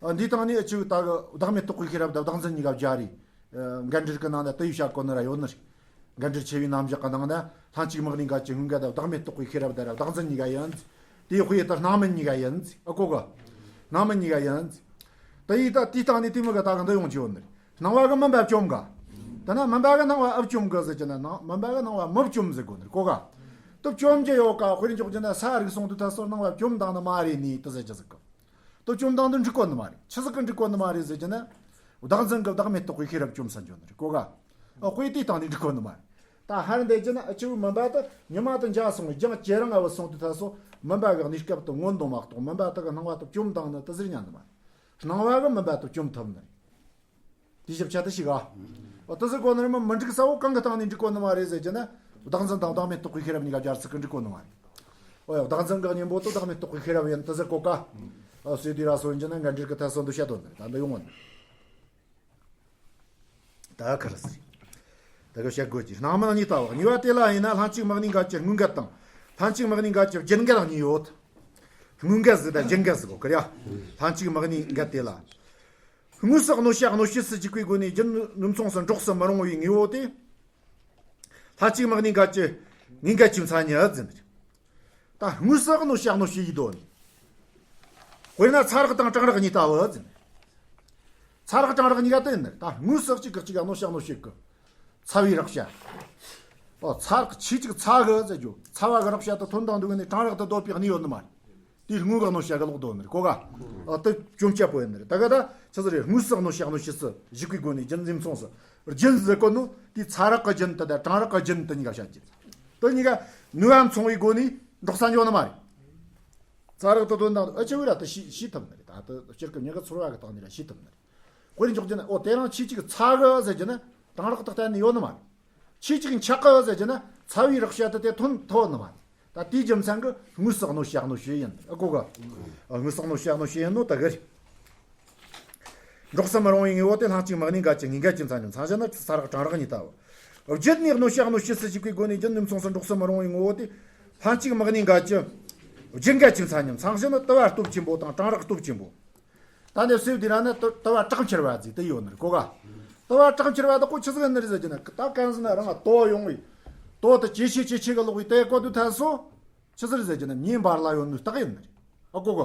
ཨ་འདི་དང་ནི་ཨ་ཆུ་ད་གི་བདག་མེད་རྟོགས་པའི་ཤེས་རབ་དང་བདག་འཛིན་གཉིས་ཀ་སྦྱར་རེད། འགལ་འབྲེལ་གྱི་ནང་ན་དེ་ཡི་བྱ་གོ་ནི་ར་ཡོད་ནི་རེད། འགལ་འབྲེལ་ཆེ་བའི་རྣམ་གཞག་གི་ནང་ན་ལྷན་ཅིག་དམིགས་གཉིས་འགལ་གྱི་དངོས་འགལ་དང་བདག་མེད་རྟོགས་པའི་ཤེས་རབ་དེ་ར་བདག་འཛིན་གཉིས་ཀ་ཡིན། དེའི་དཔེ་ལྟར་སྣང་མིན་གཉིས་ཀ་ཡིན། ཨ་གོ་ག་སྣང་མིན་གཉིས་ཀ་ཡིན། དེ་ཡི་ད་དེའི་སྟེང་ནས་དེ་མི་ག་ད་ག་འདི་ཡོང་གི་ཡོད་ནི་རེད། སྣང་བ་གི་མུན་པ་བཅོམ་ག་དེ་ན་མུན་པ་གི་སྣང་བ་ཨ་བཅོམ་གི་ཟེར་གྱི་ན་སྣང་མུན་པ་གི་སྣང་བ་མི་བཅོམ་ཟེར་གོ་ནི་རེད་གོ་ག་དེ་བཅོམ་གྱི་ཡོད་ཀ་དཔེར་འཇོག་གྱི་ན་ས་རིག་སོང་དུས་ད་སོ་སྣང་བ་བཅོམ་དང་ནི་མ་རེད་ནི་དེ་ཟེར་གྱི་ཟིག་གི་དེ་བཅོམ་དང་དེ་འགྲིག་གོ་ནི་མ་རེད། ཆི་ཟིག་གི་འགྲིག་གོ་ནི་མ་རེད་ཟེར་གྱི་ན། བདག་འཛིན་གྱི་བདག་མེད་རྟོགས་པའི་ཤེས་རབ་བཅོམ་ས་འཇོག་ནི་རེད་གོ་ག་ཨ་དཔེ་དེའི་སྟེང་ནས་འགྲིག་གོ་ནི་མ་རེད། ད་ཧར་འདེད་ཀྱི་ན་ཨ་ཆུ་བོའི་མུན་པ་དེ་ཉི་མ་དེ་འཇག་སོང་རྒྱང་ཇེ་རིང་ང་བུད་སོང་དུས་ད་སོ་མུན་པ་གི་གནས་སྐབས་དེ་མངོན་དུ་མ་རྟོགས། མུན་པ་དེ་གི་སྣང་བ་དེ་བཅོམ་དང་ནི་དེ་ཟེར་ཉན་ནི་མ་རེད། སྣང་བ་གི་མུན་པ་དེ་བཅོམ་ཐུབ་ནི་རེད། དེའི་ཞིབ་ཆ་དེ་ཞིག་ཨ། འོ་དེ་ཟེར་གོ་ནི་རེད་མི་མི་འགྲིག་ས་བོ་གང་གི་སྟེང་ནས་འགྲིག་གོ་ནི་མ་རེད་ཟེར་གྱི་ན། བདག་འཛིན་དང་བདག་མེད་རྟོགས་པའི་ཤེས་རབ་གཉིས་ཀ་སྦྱར་ཚིག་གི་འགྲིག་གོ་ནི་མ་རེད། འོ་ཡ་བདག་འཛིན་གི་གཉེན་པོ་དེ་བདག་མེད་རྟོགས་པའི་ཤེས་རབ་ཡིན་དེ་ཟེར་གོ་ཀ་ཨ་སོས་དུས་ར་སོ་ཡིན་གྱི་ན་འགལ་འབྲེལ་གི་ཐད་སོ་འདུ་བྱ་དོན་ནི་རེད། ད་འདི་ཡོང་ངོ་ནི། ད་ག་རེ་ཟེར། ད་ག་བཤད་དགོས་ཀྱི་སྣང་མིན་གཉིས་ལྟ་བུ། གཉིས་པ་དེ་ལ་ཡིན་ན་ལྷན་ཅིག་དམིགས་གཉིས་འགལ་གྱི་དངོས་འགལ་དང་། ལྷན་ཅིག་དམིགས་གཉིས་འགལ་གྱི་རྒྱུན་འགལ་གཉིས་ཡོད། དངོས་འགལ་ཟེར་དང་རྒྱུན་འགལ་ཟེར་གོ་ཀི་ར། ལྷན་ཅིག་དམིགས་གཉིས་འགལ་དེ་ལ། དངོས་སུ་གནོད་བྱ་གནོད་བྱེད་སུ་འཇུག་པའི་སྒོ་ནས་རྒྱུན་ནུས་མཚུངས་སུ་འགྲོགས་སུ་མི་རུང་བའི་དངོས་པོ་དེ། ལྷན་ཅིག་དམིགས་གཉིས་འགལ་གྱི་དངོས་འགལ་གྱི་མཚན་ཉིད་ཟེར། ད་དངོས་སུ་གནོད་བྱ་གནོད་བྱེད་ཡིན་དོ་ནི། དཔེར་ན་ཚ་རེག་དང་གྲང་རེག་གཉིས་ལྟ་བུ་ཟེར། ཚ་རེག་གྲང་རེག་གཉིས་ཀ་དེ་ཡིན་ནི། ད་དངོས་སུ་གཅིག་གིས་གཅིག་ག་གནོད་བྱ་གནོད་བྱེད་གི། ཚ་བའི་རེག་བྱ། ཨོ་ཚ་རེག་ཆེས་གཅིག་ཚ་གི་ཟེར་རྒྱུ། ཚ་བ་གི་རེག་བྱ་དེ་ཐོན་དང་འདུག་ནི་གྲང་རེག་དེ་སྡོད་པའི་གནས་ཡོད་ནི་མ་རེད། དེའི་དངོས་གི་གནོད་བྱ་གི་ལོག་དོན་ནི་རེད་གོ་ག་ཨོ་དེ་བཅོམ་བྱ་པོ་ཡིན་ནི་རེད། ད་ག་ད་ཆི་ཟེར་རེད། དངོས་སུ་གནོད་བྱ་གནོད་བྱེད་སུ་འཇུག་པའི་སྒོ་ནས་རྒྱུན་ནུས་མཚུངས་སུ། རྒྱུན་ཟེར་གོ་ནོ་དེ་ཚ་རེག་གི་རྒྱུན་དེ་དང་གྲང་རེག་གི་རྒྱུན་དེ་གཉིས་ཀ་བཤད་རྒྱུ་རེད། དེ་གཉིས་ཀ་ནུས་པ་མཚུངས་པའི་སྒོ་ནས་འགྲོགས་ས་འཇོག་ནི་མ་རེད། ཚ་རེག་དེ་དོན་དང་ཨ་ཆེ་བོས་ར་དེ་ཤེས་ཤེས་ཐུབ་ནི་རེད། ད་དེ་སྤྱིར་གི་མྱི་གི་ཚོར་བ་གི་སྟེང་ནས་ར་ཤེས་ཐུབ་ནི་རེད། དཔེར་འཇོག་རྒྱུ་ན་ཨོ་དེ་རང་ཆེས་གཅིག་ཚ་གི་ཟེར་རྒྱུ་ན་གྲང་རེག་དེ་གཏན་ནས་ཡོད་ནི་མ་རེད། ཆེས་གཅིག་འཁྱག་གི་ཟེར་རྒྱུ་ན་ཚ་བའི་རེག་བྱ་དེ་དེ་ཐོན་ཐུབ་ནི་མ་རེད། ད་དེའི་རྒྱུ་མཚན་གྱིས་དངོས་སུ་གནོད་བྱ་གནོད་བྱེད་ཡིན། ཨ་གོ་ག་ཨ་དངོས་སུ་གནོད་བྱ་གནོད་བྱེད་ཡིན་ནོ་ད་གི་རེད། འགྲོགས་སུ་མི་རུང་བའི་དངོས་པོ་དེ་ལྷན་ཅིག་དམིགས་གཉིས་འགལ་གྱི་དངོས་འགལ་གྱི་མཚན་ཉིད། མཚང་གཞི་ནི་ཚ་རེག་གྲང་རེག་གཉིས་ལྟ་བུ། རྒྱུན་ནས་གནོད་བྱ་གནོད་བྱེད་སུ་འཇུག་པའི་སྒོ་ནས་རྒྱུན་ནུས་མཚུངས་སུ་འགྲོགས་སུ་མི་རུང་བའི་དངོས་པོ་དེ་ལྷན་ཅིག་དམིགས་གཉིས་འགལ་གྱི་རྒྱུན་འགལ་གྱི་མཚན་ཉིད། མཚང་གཞི་ནི་དུ་བ་སྟོབས་ཆེན་པོ་དང་གྲང་རེག་སྟོབས་ཆེན་པོ། ད་ནས་སེམས་དེ་ར་ནི་དུ་དུ་བ་དྲག་འཁྱེར་བ་ཟིག་དེ་ཡོད་ནི་རེད་གོ་ག་དུ་བ་དྲག་འཁྱེར་བ་དེ་ཁོ་ཆི་ཟིག་ཡིན་ནི་རེད་ཟེར་གྱི་ན། ད་གང་ཟེར་ན་རང་ལ་དོ་ཡོང་བའི་དོ་དེ་ཇེ་ཆེ་ཇེ་ཆེ་གི་ལོག་པའི་དེ་གོ་དུས་ཐད་སོ། ཆི་ཟིག་རེད་ཟེར་གྱི་ན་མྱེ་འབར་ལ་ཡོད་ནི་རྟགས་ཡིན་ནི་རེད། ཨ་གོ་ག་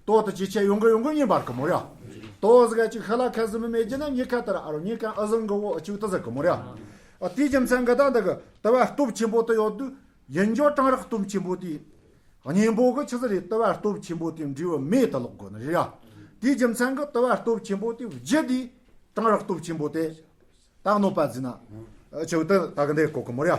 ཏོ་དེ་ཅི་ཆེ་ཡོང་གི་ཡོང་གི་ཉན་པར་གི་མོ་ར། ཏོ་ཟིག་ག་ཅིག་ཤ་ལ་ཁ་ཟི་མི་མེད་ཀྱི་ན་ཉི་ཁ་ལྟར་ཨ་རོ་ཉི་ཁ་ཨ་ཟང་གི་འོ་ཅིག་ཏི་ཟིག་གི་མོ་ར། ཨ་དེའི་རྒྱུ་མཚན་གི་ད་འདི་གི་དུ་བ་སྟོབས་ཆེན་པོ་དེ་ཡོད་དུས་ཡིན་འཇོག་གྲང་རེག་སྟོབས་ཆེན་པོ་དེ། གཉེན་པོ་གི་ཆི་ཟིག་རེད། དུ་བ་སྟོབས་ཆེན་པོ་དེ་འབྲས་བུ་མེ་དུ་ལོག་དགོས་ནི་རེད་ཡ། དེའི་རྒྱུ་མཚན་གི་དུ་བ་སྟོབས་ཆེན་པོ་དེ་བརྒྱུད་དེ་གྲང་རེག་སྟོབས་ཆེན་པོ་དེ། ད་གནོད་པ་ཟིན་ན། ཆེ་བོ་དེ་ད་གི་འདི་གོ་གི་མོ་ར།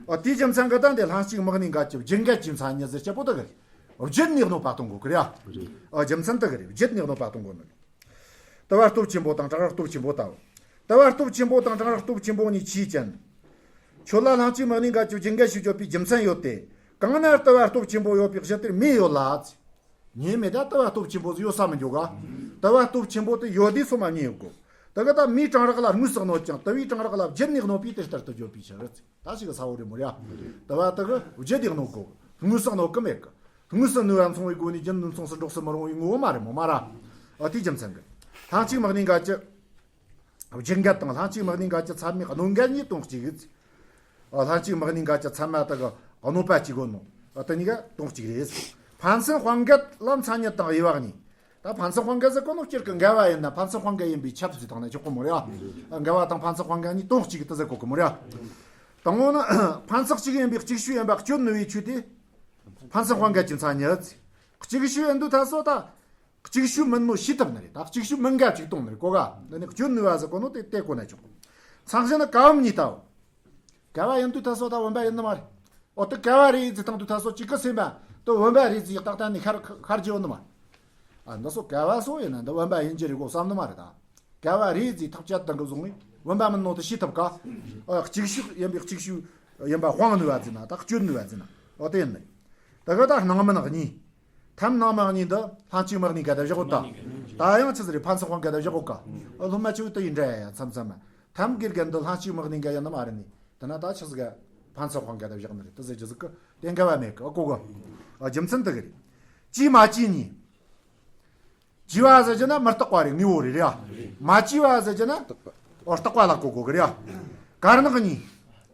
ཨ་དེའི་རྒྱུ་མཚན་གི་ད་འདི་ལྷན་ཅིག་དམིགས་གནས་འགལ་གྱི་བརྒྱུད་འགལ་གྱི་མཚན་ཉིད་ཟེར་ཆེ་པོ་དེ་གི་རེད། བརྒྱུད་ནས་གནོད་པ་གཏོང་གོ་གི་རེད་ཡ། ཨ་རྒྱུ་མཚན་དེ་གི་རེད། བརྒྱུད་ནས་གནོད་པ་གཏོང་གོ་ནི། དུ་བ་སྟོབས་ཆེན་པོ་དང་གྲང་རེག་སྟོབས་ཆེན་པོ་དང་། དུ་བ་སྟོབས་ཆེན་པོ་དང་གྲང་རེག་སྟོབས་ཆེན་པོ་གཉིས་ཆོས་ཅན། ཁྱོད་ལ་ལྷན་ཅིག་དམིགས་གནས་འགལ་གྱི་བརྒྱུད་འགལ་ཞེས་བརྗོད་པའི་རྒྱུ་མཚན་ཡོད་དེ། གང་ན་དུ་བ་སྟོབས་ཆེན་པོ་ཡོད་པའི་གཞི་དེར་མེ་ཡོད་ལ། ཉེ་མེད་ད་དུ་བ་སྟོབས་ཆེན་པོ་ཟིག་ཡོད་ས་མི་འཇོག་ག་དུ་བ་སྟོབས་ཆེན་པོ་དེ་ཡོད་དུས་སོ་མ་ཉེ་ཡོད་གོ་དེ་གི་ད་མིའི་གྲང་རེག་ལ་དངོས་སུ་གནོད་ཅིང་དུ་བའི་གྲང་རེག་ལ་བརྒྱུད་ནས་གནོད་པས་དེ་ལྟར་དུ་བརྗོད་པའི་ཕྱིར། ད་ཞིག་གི་ས་བོ་རེད་མོ་ར། དུ་བ་དེ་གི་བརྒྱུད་དེ་གནོད་གོ་དངོས་སུ་གནོད་གི་མེད་གི་དངོས་སུ་གནོད་པ་མཚུངས་པའི་སྒོ་ནས་རྒྱུ་ནོད་མཚུངས་སུ་འགྲོགས་སུ་མི་རུང་བའི་ངོ་བོ་མ་རེད་མོ་མ་ར། ཨ་དེའི་རྒྱུ་མཚན་གི་ལྷན་ཅིག་དམིགས་གནས་འགལ་གྱི། བརྒྱུད་འགལ་དང་ལྷན་ཅིག་དམིགས་གནས་འགལ་གྱི་ཚད་མའི་གནོད་འགལ་གཉིས་དོན་གཅིག་གི། ལྷན་ཅིག་དམིགས་གནས་འགལ་གྱི་ཚད་མ་དག་གི་གནོད་པ་གཅིག་གོ་ནོ། དེ་གཉིས་ཀ་དོན་གཅིག་རེད། ཕན་ཚུན་དཔང་འགལ་ལ་མཚན་ཉིད་དང་དབྱེ་བ་གཉིས། ད་ཕན་ཚུན་དཔང་འགལ་ཟེར་གོ་ནོ་སྤྱིར་གི་འགལ་བ་ཡིན་ན་ཕན་ཚུན་དཔང་འགལ་ཡིན་པས་ཁྱབ་ཟེར་དང་ན་ཆོག་གོ་མོ་རེད། འགལ་བ་དང་ཕན་ཚུན་དཔང་འགལ་གཉིས་དོན་གཅིག་གི་དེ་ཟེར་གོ་གི་མོ་རེད། དང་པོ་ནི་ཕན་ཚུན་གཅིག་ཡིན་པའི་གཅིག་ཤོས་ཡིན་པ་སྐྱོན་ནུས་པའི་ཆོས་དེ། ཕན་ཚུན་དཔང་འགལ་གྱི་མཚན་ཉིད། གཅིག་ཤོས་ཡིན་དུས་ད་སོ་ད། གཅིག་ཤོས་མིན་ནོ་ཤེས་ཐུབ་ནི་རེད། ད་གཅིག་ཤོས་མིན་འགའ་གཅིག་གཏོང་ནི་རེད་གོ་ག་འདི་ནི་སྐྱོན་ནུས་པ་ཟེར་གོ་ནོ་དེ་དེ་གོ་ན་ཆོག་མཚང་གཞི་ནི་ག་བུམ་གཉིས་ལྟ་བུ། ག་བ་ཡིན་དུས་ད་སོ་ད་བུམ་པ་ཡིན་ནི་མ་རེད། འོ་དེ་ག་བ་རེད་ཟེར་བཏང་དུས་ད་སོ་གཅིག་གི་སེམས་པ་དེ་བུམ་པ་རེད་ཟེར་ཡག་ཏག་ཏག་ནི་ཤར་ཤར་གྱི་ཡོད་ནི་མ་རེད། ཨ་འདི་སོ་ག་བ་སོ་ཡིན་ན་འདི་བུམ་པ་ཡིན་གྱི་རེད་གོ་བསམ་ནི་མ་རེད་ད། ག་བ་རེད་ཟེར་ཐག་བཅད་དང་གི་བཟུང་ངས་བུམ་པ་མིན་ནོ་དེ་ཤེས་ཐུབ་ག་ཨ་གཅིག་ཤོས་ཡིན་པའི་གཅིག་ཤོས་ཡིན་པ་དཔང་ནུས་པ་ཟེར་ན་ད་སྐྱོན་ནུས་པ་ཟེར་ན་འོ་དེ་ཡིན་ནི་རེད། ད་ག་ད་སྣང་མིན་གཉིས། ཐམ་སྣང་མིན་གཉིས་འདི་ལྷན་ཅིག་དམིགས་གནས་འགལ་དུ་བཞག་གོ་ད། ད་ཡང་ཆི་ཟིག་རེད། ཕན་ཚུན་དཔང་འགལ་དུ་བཞག་གོ་ག་ཨ་སློབ་མ་ཆེ་བོ་དེ་ཡིན་འདྲ་ཡ་ཡ་མཚམས་མཚམས་མ། ཐམ་དགེ་རྒན་འདི་ལྷན་ཅིག་དམིགས་གནས་འགལ་ཡིན་ནི་མ་རེད་ནི། དེ་ན་ད་ཆི་ཟིག་ག་ཕན་ཚུན་དཔང་འགལ་དུ་བཞག་ནི་རེད། དེ་ཟེར་རྒྱུ་ཟིག་གི་དེ་འགལ་བ་མེད་གི་ཨ་གོ་གི་ཨ་རྒྱུ་མཚན་དེ་གི་རེད། བཅས་མ་བཅས་གཉིས། བཅས་པ་ཟེར་རྒྱུ་ན་མི་རྟག་པ་རེད། དངོས་པོ་རེད་རེད་ཨ། མ་བཅས་པ་ཟེར་རྒྱུ་ན་རྟག་པ་ལ་གོ་དགོས་གི་རེད་ཨ། དཀར་ནག་གཉིས།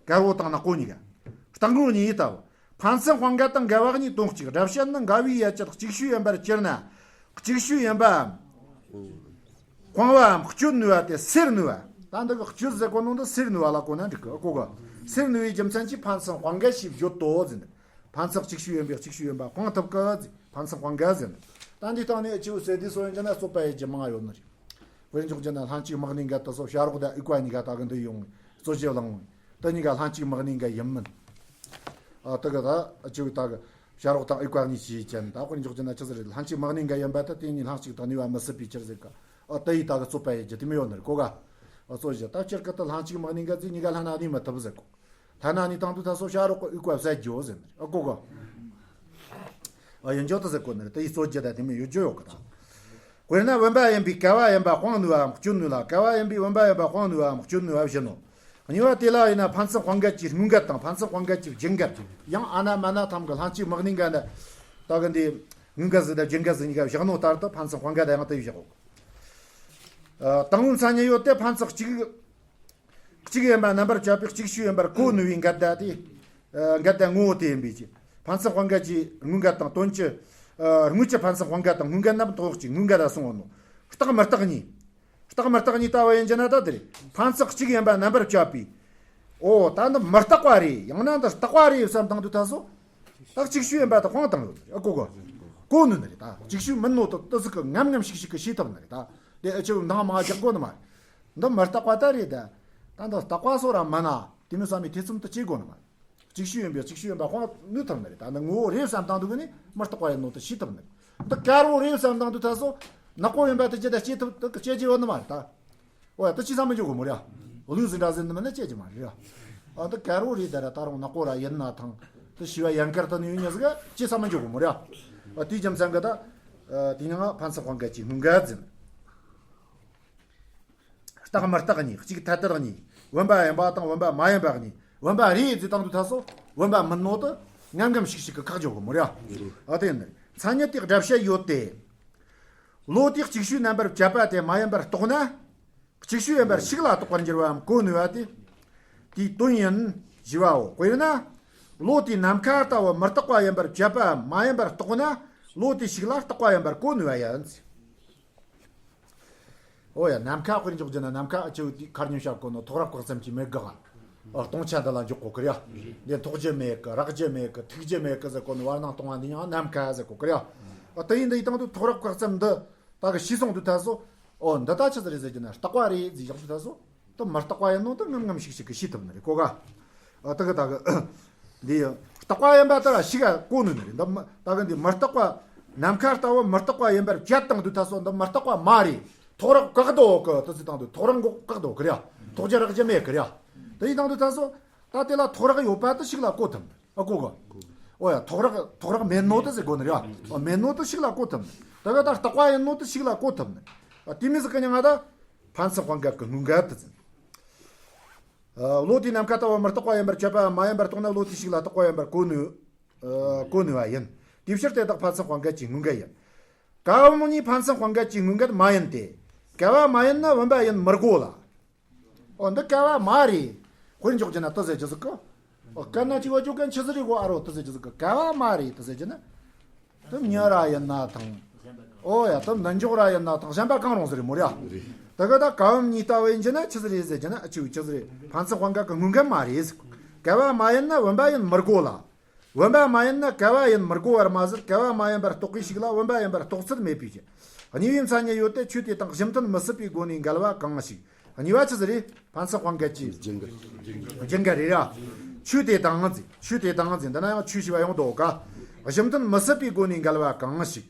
དཀར་པོ་དང་ནག་པོ་གཉིས་ཀ་རྟག་དངོས་གཉིས་ཡིན་ལྟ་བུ། ཕན་ཚུན་དཔང་འགལ་དང་འགལ་བ་གཉིས་དོན་གཅིག་སྒྲ་བཤད་ནི་འགལ་བའི་ཡུལ་ཅན་གཅིག་ཤོས་ཡིན་པར་གྱུར་ན། གཅིག་ཤོས་ཡིན་པའམ། དཔང་བའམ་སྐྱོན་ནུས་པ་སྟེ་སེལ་ནུས་པ། ད་འདི་གི་སྐྱོན་ཟེར་གོ་ནོ་འདི་སེལ་ནུས་པ་ལ་གོ་ན་འགྲིག་གི་གོ་གི་སེལ་ནུས་པའི་རྒྱུ་མཚན་གྱིས་ཕན་ཚུན་དཔང་འགལ་ཞེས་བརྗོད་དོ་ཟེར་འདུག་ཕན་ཚུན་གཅིག་ཤོས་ཡིན་པས་གཅིག་ཤོས་ཡིན་པ་དཔང་ཐུབ་གི་ཟེར། ཕན་ཚུན་དཔང་འགལ་ཟེར་འདུག་ད་འདི་སྟེང་ནས་སྐྱེས་བུ་ཟེར་དུས་སོ་ཡིན་གྱི་ན་རྩོད་པ་ཡེད་རྒྱུ་མང་ཡོད་ནི་རེད། དཔེར་འཇོག་རྒྱུ་ན་ལྷན་ཅིག་དམིགས་གནས་འགལ་དུ་སོགས་བྱ་རོག་དང་དབྱུག་པ་གཉིས་ཀ་ད་གི་འདི་ཡོང་རྩོད་གཞི་བླངས་འོང་། དེ་གཉིས་ཀ་ལྷན་ཅིག་དམིགས་གནས་འགལ་ཡིན་མིན། ཨ་དེ་གི་ད་སྐྱེས་བུ་ད་གི་བྱ་རོག་དང་དབྱུག་པ་གཉིས་ཀྱིས་ཅན་ད་དཔེར་འཇོག་རྒྱུ་ན་ཆི་ཟིག་རེད། ལྷན་ཅིག་དམིགས་གནས་འགལ་ཡིན་པ་ད་དེ་གཉིས་ལྷན་ཅིག་ཏུ་གནས་པ་མི་སྲིད་པའི་ཕྱིར་ཟེར་གི་ཨ་དེ་ཡིས་ད་གི་རྩོད་པ་ཡེད་རྒྱུ་དེ་མི་ཡོད་ནི་རེད་གོ་ག་ཨ་རྩོད་གཞི་ད་སྤྱིར་གི་ད་ལྷན་ཅིག་དམིགས་གནས་འགལ་ཚེ་གཉིས་ཀ་ལྷན་ན་གནས་མི་ཐུབ་ཟེར་གོ་ལྷན་ན་གནས་བཏང་དུས་ད་སོགས་བྱ་རོག་གི་དབྱུག་པ་བསད་རྒྱུ་ཟེར་ནི་རེད་ཨ་གོ་གི་ཨ་ཡིན་རྒྱུ་དེ་ཟེར་གོ་ནི་རེད། དེ་ཡིས་རྩོད་རྒྱུ་ད་དེ་མི་ཡོད་རྒྱུ་ཡོད་གི་ད། དཔེར་ན་བུམ་པ་ཡིན་པས་ག་བ་ཡིན་པ་དཔང་ནུས་པའམ་སྐྱོན་ནུས་ལ། ག་བ་ཡིན་པས་བུམ་པ་ཡིན་པ་དཔང་ནུས་པའམ་སྐྱོན་ནུས་པ་བཞིན་ནོ། གཉིས་པ་དེ་ལ་ཡིན་ན་ཕན་ཚུན་དཔང་འགལ་གྱི་དངོས་འགལ་དང་ཕན་ཚུན་དཔང་འགལ་གྱི་བརྒྱུད་འགལ། ཡང་ཨ་ན་མ་ན་ཐམ་གི་ལྷན་ཅིག་དམིགས་གནས་འགལ་ན། ད་གི་འདི་དངོས་འགལ་ཟིག་དང་བརྒྱུད་འགལ་ཟིག་གཉིས་ཀ་བཞག་ནོ་ལྟར་དུ་ཕན་ཚུན་དཔང་འགལ་དང་ཡང་དེ་བཞག་གོ། ཨ་དང་པོ་མཚན་ཉིད་ཡོད་དེ་ཕན་ཚུན་གཅིག་གཅིག་ཡིན་པ་རྣམ་པར་གཅོད་པའི་གཅིག་ཤོས་ཡིན་པར་གོ་ནུས་པའི་འགལ་ཟླ་དེ། ཨ་འགལ་ཟླ་ངོ་བོ་དེ་ཡིན་པའི་ཕྱིར། ཕན་ཚུན་དཔང་འགལ་གྱི་དངོས་འགལ་དང་དོན་གྱི། ཨ་དངོས་ཀྱི་ཕན་ཚུན་དཔང་འགལ་དང་དངོས་འགལ་རྣམས་དོན་གཅིག་དངོས་འགལ་ལ་སོང་བ་ནོ། རྟག་མི་རྟག་གཉིས། རྟག་མི་རྟག་གཉིས་ལྟ་བུ་ཡིན་གྱི་ན་ད་དེ་རེད། ཕན་ཚུན་གཅིག་ཡིན་པ་རྣམ་པར་གཅོད་པའི། ཨོ་ད་འདི་མི་རྟག་པ་རེད། ཡང་ན་འདི་རྟག་པ་རེད་བསམ་བཏང་དུས་ད་སོ། ད་གཅིག་ཤོས་ཡིན་པ་ད་དཔང་བཏང་ཡོད་རེད། ཨ་གོ་གོ་གོ་ནི་ནི་རེད། ད་གཅིག་ཤོས་མིན་ནོ་ད་ཏི་ཟིག་གི་ངམ་ངམ་ཤིག་ཤིག་གི་ཤེས་ཐུབ་ནི་རེད། ད་དེ་ཨ་ཆེ་བོ་འདང་མ་རྒྱག་དགོས་ནི་མ་རེད། འདི་མི་རྟག་པ་ད་རེད། ད་ད་འདི་རྟག་པ་སོ་ར་མ་ན་དེ་མི་བསམ་མི་ཐེ་ཚོམ་དུ་བྱེད་དགོས་ནི་མ་རེད། གཅིག་ཤོས་ཡིན་པས་གཅིག་ཤོས་ཡིན་པ་དཔང་ནུས་ཐུབ་ནི་རེད། ད་འདི་ངོ་བོ་རེད་བསམ་བཏང་དུས་ནི་མི་རྟག་པ་ཡིན་ནོ་ད་ཤེས་ཐུབ་ནི་རེད། འདི་དཀར་བོ་རེད་བསམ་བཏང་དུས་ད་སོ་ནག་པོ་ཡིན་པ་ད་ཅི་ད་ཤེས་ཐུབ་ད་ཤེས་ཀྱི་ཡོད་ནི་མ་རེད་ད། ཨོ་ཡ་ད་ཅི་བསམ་མི་འཇོག་གོ་མོ་རེད། ཨོ་ལུས་ཟིན་འདྲ་ཟིན་ནི་མིན་ན་ཅི་ཅི་མ་རེད། ཨ་ད་དཀར་བོ་རེད་ད་ར་ད་རུང་ནག་པོ་ར་ཡིན་ན་ཐང་། ད་ཤི་བ་ཡན་དཀར་ད་ནི་ཡོད་ཉིས་ཟིག་ཅི་བསམ་མི་འཇོག་གོ་མོ་རེད། ཨ་དེའི་རྒྱུ་མཚན་གི་ད། དེ་ནང་ཕན་ཚུན་དཔང་འགལ་གྱི་དངོས་འགལ་ཟིན། རྟག་མི་རྟག་གཉིས། གཅིག་ཐ་དད་གཉིས། བུམ་པ་ཡིན་པ་དང་བུམ་པ་མ་ཡིན་པ་གཉིས། བུམ་པ་རེད་ཟེར་བཏང་དུས་ད་སོ། བུམ་པ་མིན་ནོ་ད་ངམ་ངམ་ཤིག་ཤིག་གི་ཁག་འཇོག་གོ་མོ་རེད། ཨ་དེ་ཡིན་ནི་མཚན་ཉིད་དེ་སྒྲ་བཤད་ཡོད་དེ། བློ་དེ་གཅིག་ཤོས་རྣམ་པར་གཅོད་པ་དེ་མ་ཡིན་པར་རྟོགས་ན། གཅིག་ཤོས་ཡིན་པར་ཤིག་ལ་རྟོགས་པར་འགྱུར་བའམ་གོ་ནུས་པ་དེ། དེའི་དོན་ཡིན་ཞེས་པའོ། དཔེར་ན། བློ་དེ་ནམ་མཁའ་ལྟ་བུ་མི་རྟག་པ་ཡིན་པར་གཅོད་པའམ་མ་ཡིན་པར་རྟོགས་ན། བློ་དེ་ཞིག་ལ་རྟག་པ་ཡིན་པར་གོ་ནུས་པ་ཡིན། ཨོ་ཡ། ནམ་མཁའ་དཔེར་འཇོག་རྒྱུ་ན། ནམ་མཁའ་ཨ་ཅེ་བོ་དེ་ཁར་ཉུང་ཤར་གོ་ནོ་ཐོག་རབ་བཀག་ཙམ་གྱིས་མི་དགག་ཨ། སྟོང་ཆ་འདི་ལ་འཇོག་གོ་གི་རེད་ཡ། འདི་འཐོག་རྒྱུ་མེད་གི། རག་རྒྱུ་མེད་གི། ཐུག་རྒྱུ་མེད་གི་ཟེར་གོ་ནོ་བར་སྣང་སྟོང་བ་འདི་ཡང་ནམ་མཁའ་ཟེར་གོ་གི་རེད་ཡ། ཨ་དེ་ཡིན་དུས་ཡིན་དང་དུ་ཐོག་རབ་བཀག་ཙམ་འདི་ད་གི་ཤེས་སོང་དུས་ད་སོ། ཨོ་འདི་ད་ཆི་ཟིག་རེད་ཟེར་རྒྱུ་ན། རྟག་པ་རེད་ཟེར་བཞག་དུས་ད་སོ། དེ་མི་རྟག་པ་ཡིན་ནོ་དེ་ངམ་ངམ་ཤིག་ཤིག་གིས་ཤེས་ཐུབ་ནི་རེད་གོ་ག། ཨ་དེ་གི་ད་གི་འདི་ཡང་རྟག་པ་ཡིན་པ་དེ་ར་ཞིག་ག་གོ་ནི་ནི་རེད། འདི་མ་ད་གི་འདི་མི་རྟག་པ། ནམ་མཁའ་ལྟ་བུ་མི་རྟག་པ་ཡིན་པར་བཅད་བཏང་དུས་ད་སོ། འདི་མི་རྟག་པ་མ་རེད། ཐོག་རབ་བཀག་འདུག་གི། དེ་ཟེར་བཏང་དུས་ཐོག་རབ་འགོག་བཀག་འདུག་གི་རེད། ཐོག་རྒྱུ་རག་རྒྱུ་མེད་གི་རེད། དེ་ཡིན་བཏང་དུས་ད་སོ། ད་དེ་ལ་ཐོག་རག་ཡོད་པ་དེ་ཞིག་ལ་གོ་ཐུབ་ནི། ཨ་གོ་གི། ཨོ་ཡ། ཐོག་རག་ཐོག་རག་མེད་ནོ་དེ་ཟེར་གོ་ནི་རེད། ཨ་མེད་ནོ་དེ་ཞིག་ལ་གོ་ཐུབ་ནི། ད་གི་ད་རྟག་པ་ཡིན་ནོ་དེ་ཞིག་ལ་གོ་ཐུབ་ནི། ཨ་དེ་མི་ཟིག་གི་མྱིང་ང་ད་ཕན་ཚུན་དཔང་འགལ་གི་དངོས་འགལ་དེ་ཟེར། ཨ་བློ་དེས་ནམ་མཁའ་ལྟ་བུ་མི་རྟག་པ་ཡིན་པར་བཅད་པའམ་མ་ཡིན་པར་རྟོགས་ན། བློ་དེ་ཞིག་ལ་རྟག་པ་ཡིན་པར་གོ་ནུས། ཨ་གོ་ནུས་པ་ཡིན། དེའི་ཕྱིར་དེ་དག་ཕན་ཚུན་དཔང་འགལ་གྱི་དངོས་འགལ་ཡིན། ཀ་བ་མོ་གཉིས་ཕན་ཚུན་དཔང་འགལ་གྱི་དངོས་འགལ་མ་ཡིན་ཏེ། ཀ་བ་མ་ཡིན་ན་བུམ་པ་ཡིན་མི་དགོས་ལ། ཨོ་འདི་ཀ་བ་མ་རེད། དཔེར་འཇོག་རྒྱུ་ན་དེ་ཟེར་རྒྱུ་ཟིག་གི། ཨོ་དཀར་ནག་གཅིག་པ་བཅོ་མཁན་ཆི་ཟིག་རེད་གོ་ཨ་རོ། དེ་ཟེར་རྒྱུ་ཟིག་གི། ཀ་བ་མ་རེད། དེ་ཟེར་རྒྱུ་ན། དེ་མྱི་ར་ཡིན་ན་དང་། ཨོ་ཡ། དེ་མདུན་ཅོག་ར་ཡིན་ན་དང་། གཞན་པ་གང་རུང་ཟིག་རེད་མོ་རེད་ཨ། དེ་གི་ད་ཀ་བུམ་གཉིས་ལྟ་བུ་ཡིན་རྒྱུ་ན་ཆི་ཟིག་རེད་ཟེར་རྒྱུ་ན། ཨ་ཆི་བོ་ཆི་ཟིག་རེད། ཕན་ཚུན་དཔང་འགལ་གི་དངོས་འགལ་མ་རེད་ཟེར། ཀ་བ་མ་ཡིན་ན་བུམ་པ་ཡིན་མི་དགོས་ལ། བུམ་པ་མ་ཡིན་ན་ཀ་བ་ཡིན་མི་དགོས་པར་མ་ཟད། ཀ་བ་མ་ཡིན་པར་རྟོགས་པའི་ཞིག་ལ་བུམ་པ་ཡིན་པར་རྟོགས་ཚུལ་མེད་པའི་ཕྱིར། གཉིས་པའི་མཚན་ཉིད་ཡོད་དེ། ཆོས་དེ་དང་གཞི་མཐུན་མི་སྲིད་པའི་སྒོ་ནས་འགལ་བ་གང་ཞིག། གཉིས་པ་ཆི་ཟིག་རེད། ཕན་ཚུན་དཔང་འགལ་གྱི་རྒྱུ་འགལ་རེད་ར། ཆོས་དེ་དང་ཟེར། ཆོས་དེ་དང་ཟེར། འདི་ན་ཡང་ཆོས་ཞེས་པ་ཡོང་འདུག་ག། གཞི་མཐུན་མི་སྲིད་པའི་སྒོ་ནས་འགལ་བ་གང་ཞིག།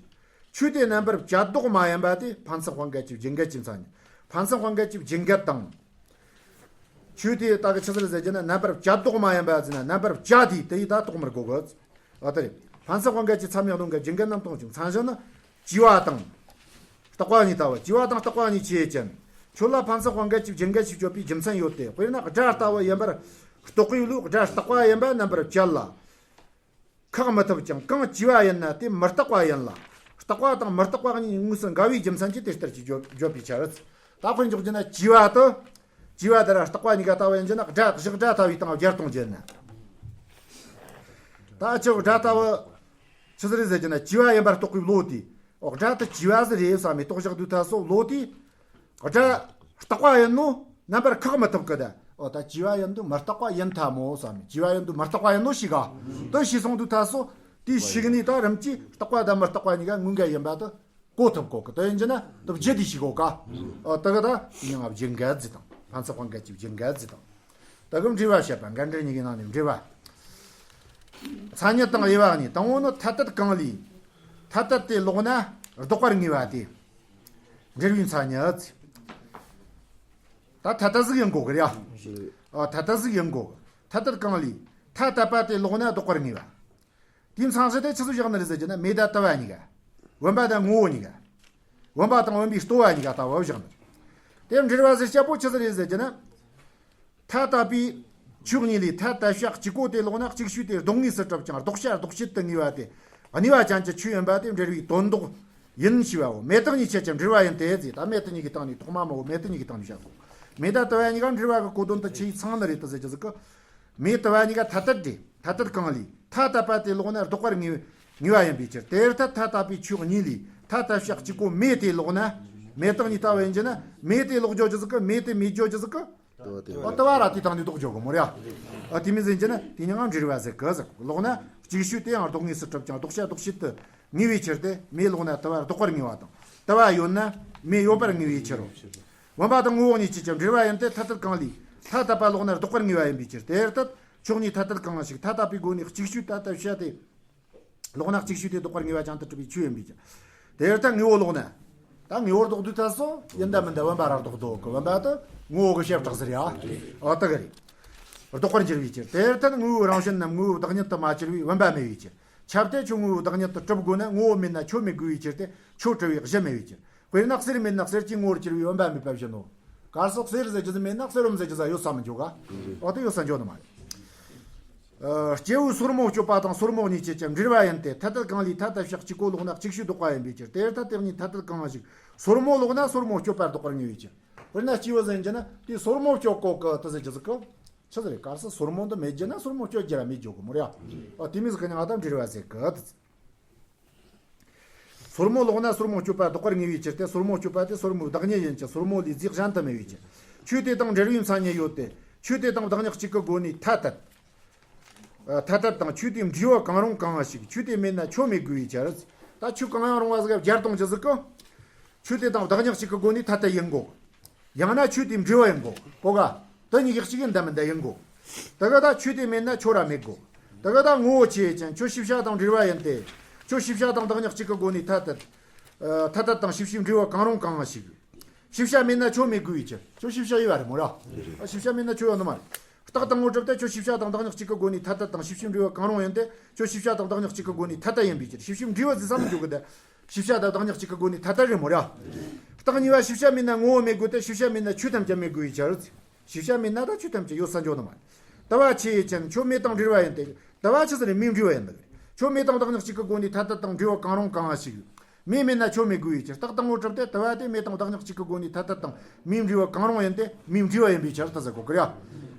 ཆོས་དེ་རྣམ་པར་བཅད་ལྡོག་མ་ཡིན་པ་དེ་ཕན་ཚུན་དཔང་འགལ་གྱི་རྒྱུ་འགལ་གྱི་མཚན་ཉིད། ཕན་ཚུན་དཔང་འགལ་གྱི་རྒྱུ་འགལ་དང་། ཆོས་དེ་ད་གི་ཆི་ཟིག་རེད་ཟེར་རྒྱུ་ན། རྣམ་པར་བཅད་ལྡོག་མ་ཡིན་པ་ཟེར་ན། རྣམ་པར་བཅད་དེ་དེ་ཡི་ད་རྟོགས་མི་དགོས་གི། ཨ་དེ་རེད། ཕན་ཚུན་དབང་འགལ་གྱི་མཚམས་ཡང་སྡོང་གི་རྒྱུ་འགལ་རྣམས་སྟོང་ཞིང་། མཚན་གཞི་ནི་བཅས་པ་དང་རྟག་པ་གཉིས་ལྟ་བུ། བཅས་པ་དང་རྟག་པ་གཉིས་ཆོས་ཅན། ཁྱོད་ལ་ཕན་ཚུན་དབང་འགལ་གྱི་རྒྱུ་འགལ་ཞེས་བརྗོད་པའི་རྒྱུ་མཚན་ཡོད་དེ། དཔེར་ན་སྒྲ་ལྟ་བུ་ཡིན་པར་རྟོགས་པའི་བློས་སྒྲ་རྟག་པ་ཡིན་པ་རྣམ་པར་བཅད་ལ། ཁེགས་མི་ཐུབ་ཀྱང་། གང་བཅས་པ་ཡིན་ན་དེ་མི་རྟག་པ་ཡིན་ལ། རྟག་པ་དང་མི་རྟག་པ་གཉིས་དངོས་སུ་འགལ་བའི་རྒྱུ་མཚན་གྱིས་དེ་ལྟར་གྱིས་བརྗོད་བརྗོད་པའི་ཕྱིར། ད་དཔེར་འཇོག་རྒྱུ་ན་བཅས་པ་དེ། བཅས་པ་དེ་ར་རྟག་པ་གཉིས་ཀ་ལྟ་བུ་ཡིན་རྒྱུ་ན། སྒྲ་བཞག་སྒྲ་ལྟ་བུའི་སྟེང་སྦྱར་གཏོང་རྒྱུ་ན། ད་ཆོས་སྒྲ་ལྟ་བུ་ཆི་ཟིག་རེད་ཟེར་རྒྱུ་ན། བཅས་པ་ཡིན་པར་རྟོགས་པའི་བློ་དེ། འོ་སྒྲ་དེ་བཅས་པ་ཟིག་རེད་བསམ་མི་རྟོགས་བཞག་དུས་ད་སོ། བློ་དེ་སྒྲ་རྟག་པ་ཡིན་ནོ་རྣམ་པར་ཁེགས་མི་ཐུབ་གི་ད། འོ་ད་བཅས་པ་ཡིན་དུས་མི་རྟག་པ་ཡིན་ཐལ་མོ་བསམ་མི། བཅས་པ་ཡིན་དུས་མི་རྟག་པ་ཡིན་ནོ་ཤེས་ག། དེ་ཤེས་སོང་དུས་ད་སོ། དེའི་ཤེས་ནས་ད་རིམ་གྱིས་རྟག་པ་དང་མི་རྟག་པ་གཉིས་ཀ་དངོས་འགལ་ཡིན་པ་དེ་གོ་ཐུབ་གོ་གི། དེ་ཡིན་རྒྱུ་ན་དེ་བརྗོད་དེ་ཤེས་གོ་ག། འོ་དེ་གི་ད་དེ་མྱིང་ང་རྒྱུ་འགལ་ཟེར་དང་། ཕན་ཚུན་དབང་འགལ་གྱི་རྒྱུ་འགལ་ཟེར་དང་། དེ་གི་འབྲེལ་བ་བཤད་པ། འགལ་འབྲེལ་གཉིས་ཀྱི་ནང་ནས་འབྲེལ་བ། མཚན་ཉིད་དང་དབྱེ་བ་གཉིས། དང་པོ་ནི་ཐ་དད་གང་ལས་ཐ་དད་དེ་ལོག་ན་ལྡོག་པར་ངེས་པ་སྟེ། འབྲེལ་བའི་མཚན་ཉིད། ད་ཐ་དད་ཟིག་ཡིན་དགོས་གི་རེད་ཡ། ཨ་ཐ་དད་ཟིག་ཡིན་དགོས། ཐ་དད་གང་ལས་ཐ་དད་པ་དེ་ལོག་ན་ལྡོག་པར་ངེས་པ། དེའི་མཚན་གཞི་དེ་ཆི་ཟིག་བཞག་ནི་རེད་ཟེར་རྒྱུ་ན། མེ་དང་དུ་བ་གཉིས་ཀ། བུམ་པ་དང་ངོ་བོ་གཉིས་ཀ། བུམ་པ་དང་བུམ་པའི་ལྟོ་བ་གཉིས་ཀ་ལྟ་བུ་བཞག་ནི། དེ་འབྲེལ་བ་ཟེར་བྱ་པོ་ཆི་ཟིག་རེད་ཟེར་རྒྱུ་ན། ཐ་དད་པའི་ཆོས་གཉིས་ལས་ཐ་དད་བྱ་གཅིག་པོ་དེ་ལོག་ན་གཅིག་ཤོས་དེ་ལྡོག་ངེས་སུ་གྲུབ་ཅིང་། ལྡོག་བྱ་ལྡོག་བྱེད་དུ་ངེས་པ་དེ། གནས་པ་ཅན་གྱི་ཆོས་ཡིན་པ་དེ་འབྲེལ་བའི་དོན་ལྡོག་ཡིན་ཞེས་པའོ། མེ་དག་གཉིས་ཆོས་ཅན། འབྲེལ་བ་ཡིན་ཏེ་ཟེར། ད་མེ་དེ་གཉིས་ཀྱི་སྟེང་ནས། ཐོག་མ་མ་བོ་མེ་དེ་གཉིས་ཀྱི་སྟེང་ནས་བཤད་དགོས། མེ་དང་དུ་བ་གཉིས་ཀ་འབྲེལ་བ་གི་གོ་དོན་དེ་ཆི་ཡིས་ཚང་ནི་རེད་དེ་ཟེར་རྒྱུ་ཟིག་གི། མེ་དུ་བ་གཉིས་ཀ་ཐ་དད་རེད། ཐ་དད་གང་ལས་ཐ་དད་པ་དེ་ལོག་ན་ལྡོག་པར་ངེས་ངེས་པ་ཡིན་པའི་ཕྱིར། དེ་ལྟར་ཐ་དད་པའི་ཆོས་གཉིས་ལས་ཐ་དད་བྱ་གཅིག་པོ་མེ་དེ་ལོག་ན། མེ་དག་གཉིས་ལྟ་བུ་ཡིན་རྒྱུ་ན། མེ་དེ་ལོག་འགྱོ་རྒྱུ་ཟིག་གི། མེ་དེ་མེད་འགྱོ་རྒྱུ་ཟིག་གི། ལྟོ་བ་དེ། ཨ་ལྟོ་བ་ར་དེའི་སྟེང་ནས་ལྡོག་འགྱོ་གི་མོ་རེད་ཡ། ཨ་དེ་མོ་ཟེར་རྒྱུ་ན་དེ་མྱིང་ང་འབྲེལ་བ་ཟེར་གི་ཟེར། ལོག་ན་གཅིག་ཤོས་དེ་ཡང་ལྡོག་ངེས་སུ་གྲུབ་ཅིང་། ལྡོག་བྱ་ལྡོག་བྱེད་དུ་ངེས་པའི་ཕྱིར་ཏེ། མེ་ལོག་ན་དུ་བ་ལྡོག་པར་ངེས་པ་དང་། དུ་བ་ཡོད་ན་མེ་ཡོད་པར་ངེས་པའི་ཕྱིར་རོ། བུམ་པ་དང་ངོ་བོ་གཉིས་ཆོས་ཅན། འབྲེལ་བ་ཡིན་ཏེ། ཐ་དད་གང་ལས་ཐ་དད་པ་ལོག་ན་ལྡོག་པར་ངེས་པ་ཡིན་པའི་ཕྱིར། དེ་ལྟར་ཆོས་གཉིས་ཐ་དད་གང་ཞིག། ཐ་དད་པའི་སྒོ་ནས་གཅིག་ཤོས་ཐ་དད་བྱ་དེ་ལོག་ན་གཅིག་ཤོས་དེ་ལྡོག་པར་ངེས་པ་ཅན་དུ་གྲུབ་པའི་ཆོས་ཡིན་པའི་ཕྱིར། དེ་ལྟར་ངོ་བོ་ལོག་ན། ད་ངོ་བོར་ལྡོག་དུས་ད་སོ། ཡིན་ད་མིན་ད་བུམ་པ་ར་ལྡོག་འདུག་གི། བུམ་པ་དེ་ངོ་བོ་གི་བྱེ་བྲག་ཟེར་ཡ། འོ་དེ་གི་རེད། ལྡོག་པར་འགྱུར་བའི་ཕྱིར། དེ་ལྟར་ངོ་བོའི་རང་བཞིན་ནམ་ངོ་བོའི་བདག་ཉིད་དུ་མ་གྱུར་པའི་བུམ་པ་མེད་པའི་ཕྱིར། ཁྱབ་སྟེ་ཁྱོད་ངོ་བོའི་བདག་ཉིད་དུ་གྲུབ་དགོས་ན། ངོ་བོ་མེད་ན་ཁྱོད་མེད་དགོས་པའི་ཕྱིར་ཏེ། ཁྱོད་གྲུབ་པའི་གཞི་མེད་པའི་ཕྱིར། དཔེར་ན་གསེར་མེད་ན་གསེར་གྱི་ངོ་བོར་གྱུར་པའི་བུམ་པ་མེད་པ་བཞིན་ནོ། གལ་སྲིད་གསེར་ཟེར་རྒྱུ་ཟིག་མེད་ན་གསེར་བུམ་ཟེར་རྒྱུ་ཟིག་ཡོད་ས་མི་འགྱོ་ག། འོ་དེ་ཡོད་ས་འགྱོ་ནི་མ་རེད། ཨ་སྐྱེས་བུའི་སོར་མོ་གཅོད་པ་དང་སོར་མོ་གཉིས་ཆོས་ཅན། འབྲེལ་བ་ཡིན་ཏེ། ཐ་དད་གང་ལས་ཐ་དད་བྱ་གཅིག་པོ་ལོག་ན་གཅིག་ཤོས་ལྡོག་པ་ཡིན་པའི་ཕྱིར། དེ་ལྟར་ཐ་དད་གང་ཞིག་སོར་མོ་ལོག་ན་སོར་མོ་གཅོད་པ་ལྡོག་པར་ངེས་པའི་ཕྱིར། དཔེར་ན་སྐྱེས་བུ་ཟེར་རྒྱུ་ན་དེ་སོར་མོ་གཅོད་གོ་གི་དེ་ཟེར་རྒྱུ་ཟིག་གི། ཆི་ཟིག་རེད། གལ་སྲིད་སོར་མོ་འདི་མེད་རྒྱུ་ན་སོར་མོ་གཅོད་རྒྱུ་ར་མེད་འགྱོ་གི་མོ་རེད་ཡ། འོ་དེ་མོ་ཟིག་གི་མྱིང་ང་ད་འབྲེལ་བ་ཟེར་གི། སོར་མོ་ལོག་ན་སོར་མོ་གཅོད་པ་ལྡོག་པར་ངེས་པའི་ཕྱིར་ཏེ། སོར་མོ་གཅོད་པ་དེ་སོར་མོའི་བདག་ཉིད་ཡིན་ཅིང་། སོར་མོ་ལས་རྫས་གཞན་དུ་མེད་པའི་ཕྱིར། ཆོས་དེ་དང་འབྲེལ་བའི་མཚན་ཉིད་ཡོད་དེ། ཆོས་དེ་དང་བདག་ཉིད་གཅིག་གི་སྒོ་ནས་ཐ་དད། ཐ་དད་དང་ཆོས་དེའི་འབྲས་བུ་གང་རུང་གང་ཞིག་ཆོས་དེ་མེད་ན་ཆོས་མེད་དགོས་པའི་ཕྱིར། ད་ཆོས་གང་ཡང་རུང་བ་ཟིག་སྦྱར་གཏོང་རྒྱུ་ཟིག་གི། ཆོས་དེ་དང་བདག་ཉིད་གཅིག་གི་སྒོ་ནས་ཐ་དད་ཡིན་དགོས། ཡང་ན་ཆོས་དེའི་འབྲས་བུ་ཡིན་དགོས། གོ་ག་དེ་གཉིས་ཀྱི་གཅིག་ཡིན་འདི་མིན་འདི་ཡིན་དགོས། དེ་ག་ད་ཆོས་དེ་མེད་ན་ཆོས་ར་མེད་དགོས། དེ་ག་ད་ངོ་བོ་ཆོས་ཡིན་ཅིང་ཆོས་ཤེས་བྱ་དང་འབྲེལ་བ་ཡིན་ཏེ། ཆོས་ཤེས་བྱ་དང་བདག་ཉིད་གཅིག་གི་སྒོ་ནས་ཐ་དད། ཐ་དད་དང་ཤེས་བྱའི་འབྲས་བུ་གང་རུང་གང་ཞིག་ཤེས་བྱ་མེད་ན་ཆོས་མེད་དགོས་པའི་ཕྱིར། ཆོས་ཤེས་བྱ་ཡོད་པ་རེད་མོ་ར། ཤེས་བྱ་མེད་ན་ཆོས་ཡོད་ནི་མ་རེད། རྟགས་དང་ངོ་སྒྲུབ་སྟེ་ཆོས་ཤེས་བྱ་དང་བདག་ཉིད་གཅིག་གི་སྒོ་ནས་ཐ་དད་དང་ཤེས་བྱའི་འབྲས་བུ་གང་རུང་ཡིན་ཏེ། ཆོས་ཤེས་བྱ་དང་བདག་ཉིད་གཅིག་གི་སྒོ་ནས་ཐ་དད་ཡིན་པའི་ཕྱིར། ཤེས་བྱའི་འབྲས་བུ་ཟེར་ས་མི་འཇོག་གི་དེ། ཤེས་བྱ་དང་བདག་ཉིད་གཅིག་གི་སྒོ་ནས་ཐ་དད་རེད་མོ་ར། རྟགས་གཉིས་པ་ཤེས་བྱ་མེད་ན་ངོ་བོ་མེད་དགོས་ཏེ། ཤེས་བྱ་མེད་ན་ཆོས་ཐམས་ཅད་མེད་དགོས་པའི་ཕྱིར། ཤེས་བྱ་མེད་ན་ད་ཆོས་ཐམས་ཅད་ཡོད་ས་འཇོག་ནི་མ་རེད། དུ་བ་ཆོས་ཡིན་ཅིང་ཆོས་མེད་དང་འབྲེལ་བ་ཡིན་ཏེ། དུ་བ་ཆོས་ཟེར་ནས་མེའི་འབྲས་བུ་ཡིན་ནི་རེད། ཆོས་མེད་དང་བདག་ཉིད་གཅིག་གི་སྒོ་ནས་ཐ་དད་དང་འབྲས་བུ་གང་རུང་གང་ཞིག་མེ་མེད་ན་ཆོས་མེད་དགོས་པའི་ཕྱིར། རྟགས་དང་ངོ་སྒྲུབ་སྟེ་དུ་བ་དེ་མེ་དང་བདག་ཉིད་གཅིག་གི་སྒོ་ནས་ཐ་དད་དང་མེའི་འབྲས་བུ་གང་རུང་ཡིན་ཏེ། མེའི་འབྲས་བུ་ཡིན་པའི་ཕྱིར་ད་ཟེར་གོ་གི་རེད།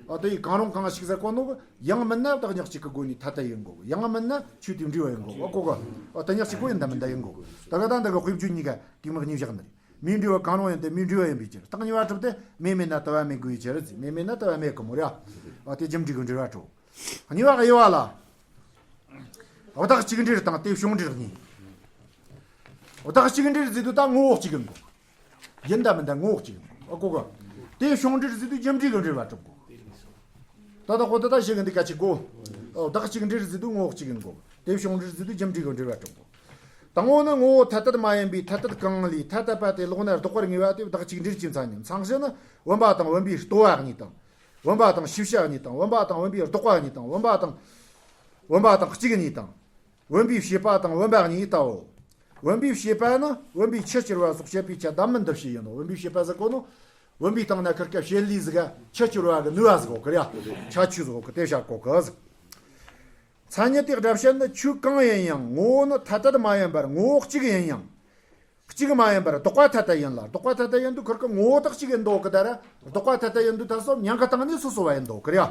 ཨ་དེ་ཡི་གང་རུང་གང་ཞིག་ཟེར་གོ་ནོ་གི་ཡང་མིན་ན་བདག་ཉིད་གཅིག་གི་སྒོ་ནས་ཐ་དད་ཡིན་དགོས། ཡང་མིན་ན་ཆོས་དེའི་འབྲས་བུ་ཡིན་དགོས། ཨ་གོ་གི། ཨ་དེ་ཉག་གཅིག་པོ་ཡིན་ད་མིན་ད་ཡིན་དགོས། ད་ག་ད་འདི་གི་དཔེ་བརྗོད་གཉིས་ཀ་གེགས་མི་གཉིས་བཞག་ནི་རེད། མེའི་འབྲས་བུ་གང་རུང་ཡིན་ཏེ། མེའི་འབྲས་བུ་ཡིན་པའི་ཕྱིར། རྟགས་གཉིས་པ་གྲུབ་སྟེ་མེ་མེད་ན་དུ་བ་མེད་དགོས་པའི་ཕྱིར་ཟེར། མེ་མེད་ན་དུ་བ་མེད་གི་མོ་ར། ཨ་དེ་རྒྱུ་འབྲས་ཀྱི་འབྲེལ་བ་གྲུབ། གཉིས་པ་གི་དབྱེ་བ་ལ། བདག་གཅིག་འབྲེལ་དང་དེ་བྱུང་འབྲེལ་གཉིས། བདག་གཅིག་འབྲེལ་ཟེར་དུས་ད་ངོ་བོ་གཅིག་ཡིན་དགོས། ཡིན་ད་མིན་ད་ངོ་བོ་གཅིག་ཡིན་དགོས། ཨ་གོ་གི། དེ་བྱུང་འབྲེལ་ཟེར་དུས་རྒྱུ་འབྲས་ཀྱི་འབྲེལ་བ་གྲུབ་དགོས། ད་ལྟ་ཁོ་ད་ལྟ་བཤད་གི་འདི་ག་ཅིག་གོ། ཨོ་བདག་གཅིག་འབྲེལ་ཟེར་དུས་ངོ་བོ་གཅིག་ཡིན་དགོས། དེ་བྱུང་འབྲེལ་ཟེར་དུས་རྒྱུ་འབྲས་ཀྱི་འབྲེལ་བ་གྲུབ་དགོས། དང་པོ་ནི་ངོ་བོ་ཐ་དད་མ་ཡིན་པའི་ཐ་དད་གང་ལས་ཐ་དད་པ་དེ་ལོག་ན་ལྡོག་པར་ངེས་པ་དེ་བདག་གཅིག་འབྲེལ་གྱི་མཚན་ཉིད། མཚང་གཞི་ནི་བུམ་པ་དང་བུམ་པའི་ལྟོ་བ་གཉིས་དང་། བུམ་པ་དང་ཤེས་བྱ་གཉིས་དང་། བུམ་པ་དང་བུམ་པའི་ལྡོག་པ་གཉིས་དང་། བུམ་པ་དང་། བུམ་པ་དང་གཅིག་གཉིས་དང་། བུམ་པའི་བྱེད་པ་དང་བུམ་པ་གཉིས་ལྟ་བུ། བུམ་པའི་བྱེད་པ་ནི་བུམ་པའི་ཆུ་སྐྱུར་བ་སོགས་བྱེད་པའི་ཆ་ལྡན་མིན་འདུ་བྱེད་ཡིན་ནོ། བུམ་པའི་བྱེད་པ་ཟེར་གོ་ནོ། བུམ་པའི་སྟེང་ན་ཁིར་ཀ་བྱེད་ལས་ཟིག་ག་ཆུ་སྐྱུར་བ་གི་ནུས་པ་ཟིག་གོ་གི་རེད། ཆ་ཆུ་ཟིག་གོ་གི་དེ་བྱ་གོ་གི་ཟིག། མཚན་ཉིད་དེ་སྒྲ་བཤད་ནི་ཆོས་གང་ཡིན་ཡང་ངོ་བོ་ནི་ཐ་དད་མ་ཡིན་པར་ངོ་བོ་གཅིག་ཡིན་ཡང་། གཅིག་མ་ཡིན་པར་ལྡོག་པ་ཐ་དད་ཡིན་ལ། ལྡོག་པ་ཐ་དད་ཡིན་དུས་ཁིར་ཀ་ངོ་བོ་དག་གཅིག་ཡིན་འདུག་གི་ད་ར། ལྡོག་པ་ཐ་དད་ཡིན་དུས་ཐ་སོ་མྱང་གི་སྟེང་ནས་སོ་སོ་བ་ཡིན་འདུག་གི་རེད།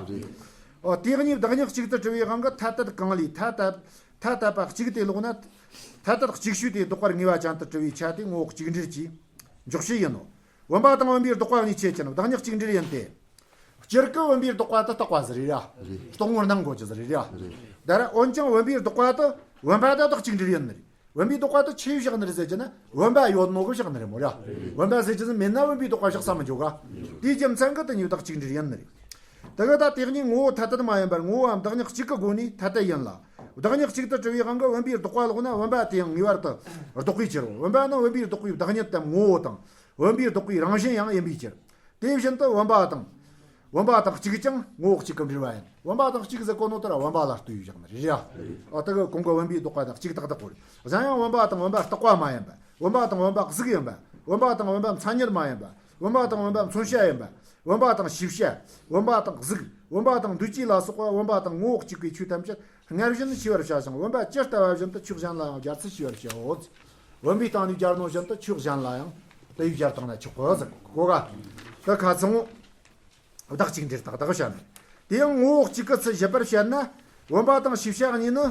ཨོ་དེ་གཉིས་བདག་ཉིད་གཅིག་ཏུ་གྲུབ་པའི་དབང་གིས་ཐ་དད་གང་ལས་ཐ་དད། ཐ་དད་པ་གཅིག་དེ་ལོག་ན། ཐ་དད་གཅིག་ཤོས་དེ་ལྡོག་པར་ངེས་པ་ཅན་དུ་གྲུབ་པའི་ཆ་དེ་ངོ་བོ་གཅིག་འབྲེལ་གྱི་འཇོག་བྱེད་ཡིན་ནོ། བུམ་པ་དང་བུམ་པའི་ལྡོག་པ་གཉིས་ཆོས་ཅན། བདག་ཉིད་གཅིག་འབྲེལ་ཡིན་ཏེ། སྤྱིར་གི་བུམ་པའི་ལྡོག་པ་དེ་རྟག་པ་ཟིག་རེད་ར། རྟོག་ངོར་སྣང་དགོས་ཀྱི་ཟིག་རེད་ར། ད་ར་འོན་ཀྱང་བུམ་པའི་ལྡོག་པ་དེ་བུམ་པ་དེ་བདག་གཅིག་འབྲེལ་ཡིན་ནི་རེད། བུམ་པའི་ལྡོག་པ་དེ་ཆི་བཞག་ནི་རེད་ཟེར་གྱི་ན་བུམ་པ་ཡོད་ནོ་གི་བཞག་ནི་རེད་མོ་ར། བུམ་པ་ཟེར་གྱི་ཟིག་མེད་ན་བུམ་པའི་ལྡོག་པ་བཞག་ས་མི་འཇོག་ག་དེའི་རྒྱུ་མཚན་གྱིས་དེ་གཉིས་བདག་གཅིག་འབྲེལ་ཡིན་ནི་རེད། དེ་གི་ད་དེ་གཉིས་ངོ་བོ་ཐ་དད་མ་ཡིན་པར་ངོ་བོའམ་བདག་ཉིད་གཅིག་གི་སྒོ་ནས་ཐ་དད་ཡིན་ལ། བདག་ཉིད་གཅིག་ཏུ་གྲུབ་པའི་དབང་གིས་བུམ་པའི་ལྡོག་པ་ལོག་ན་བུམ་པ་དེ་ཡང་ངེས་པར་དུ་ལྡོག་པའི་ཕྱིར་རོ། བུམ་པ་ནི་བུམ་པའི་ལྡོག་པའི་བདག་ཉིད་དམ་ངོ་བོ་དང་། བུམ་པའི་ལྡོག་པའི་རང་བཞིན་ཡང་ཡིན་པའི་ཕྱིར། དེ་བཞིན་དུ་བུམ་པ་དང་། བུམ་པ་དང་གཅིག་ཀྱང་ངོ་བོ་གཅིག་གི་འབྲེལ་བ་ཡིན། བུམ་པ་དང་གཅིག་ཟེར་གོ་ནོ་དེ་ར་བུམ་པ་ལ་ལྟོས་བཞག་ནི་རེད་ཡ། ཨ་དེ་གི་གོང་གི་བུམ་པའི་ལྡོག་པ་དང་གཅིག་ཏག་ཏག་གོ་རེད། གཞན་ཡང་བུམ་པ་དང་བུམ་པ་རྟག་པ་མ་ཡིན་པ། བུམ་པ་དང་བུམ་པ་གཟུགས་ཡིན་པ། བུམ་པ་དང་བུམ་པ་མཚན་ཉིད་མ་ཡིན་པ། བུམ་པ་དང་བུམ་པ་མཚོན་བྱ་ཡིན་པ། བུམ་པ་དང་ཤེས་བྱ། བུམ་པ་དང་གཟུགས། བུམ་པ་དང་འདུ་བྱེད་ལ་སོགས་པ་བུམ་པ་དང་ངོ་བོ་གཅིག་པའི་ཆོས་ཐམས་ཅད་སྔར་བཞིན་ཤེས་པར་བྱ་ཞིང་། བུམ་པ་ཇི་ལྟ་བ་བཞིན་དུ་ཆོས་གཞན་ལའང་སྦྱར་ཚུལ་ཤེས་པར་བྱའོ། བུམ་པའི་སྟེང་ནས་སྦྱར་ནོ་བཞིན་དུ་ཆོས་གཞན་ལ་ཡང་དེ་ཡིས་སྦྱར་བཏང་ན་ཆོག་གོ་ཟེར་གོ་ག་དེ་ཁ་ཚང་བདག་གཅིག་འབྲེལ་ཏག་ཏག་བཤད་ནས། དེ་ཡང་ངོ་བོ་གཅིག་གི་ཚུལ་བཞེད་པར་བཤད་ན། བུམ་པ་དང་ཤེས་བྱ་གཉིས་ནི།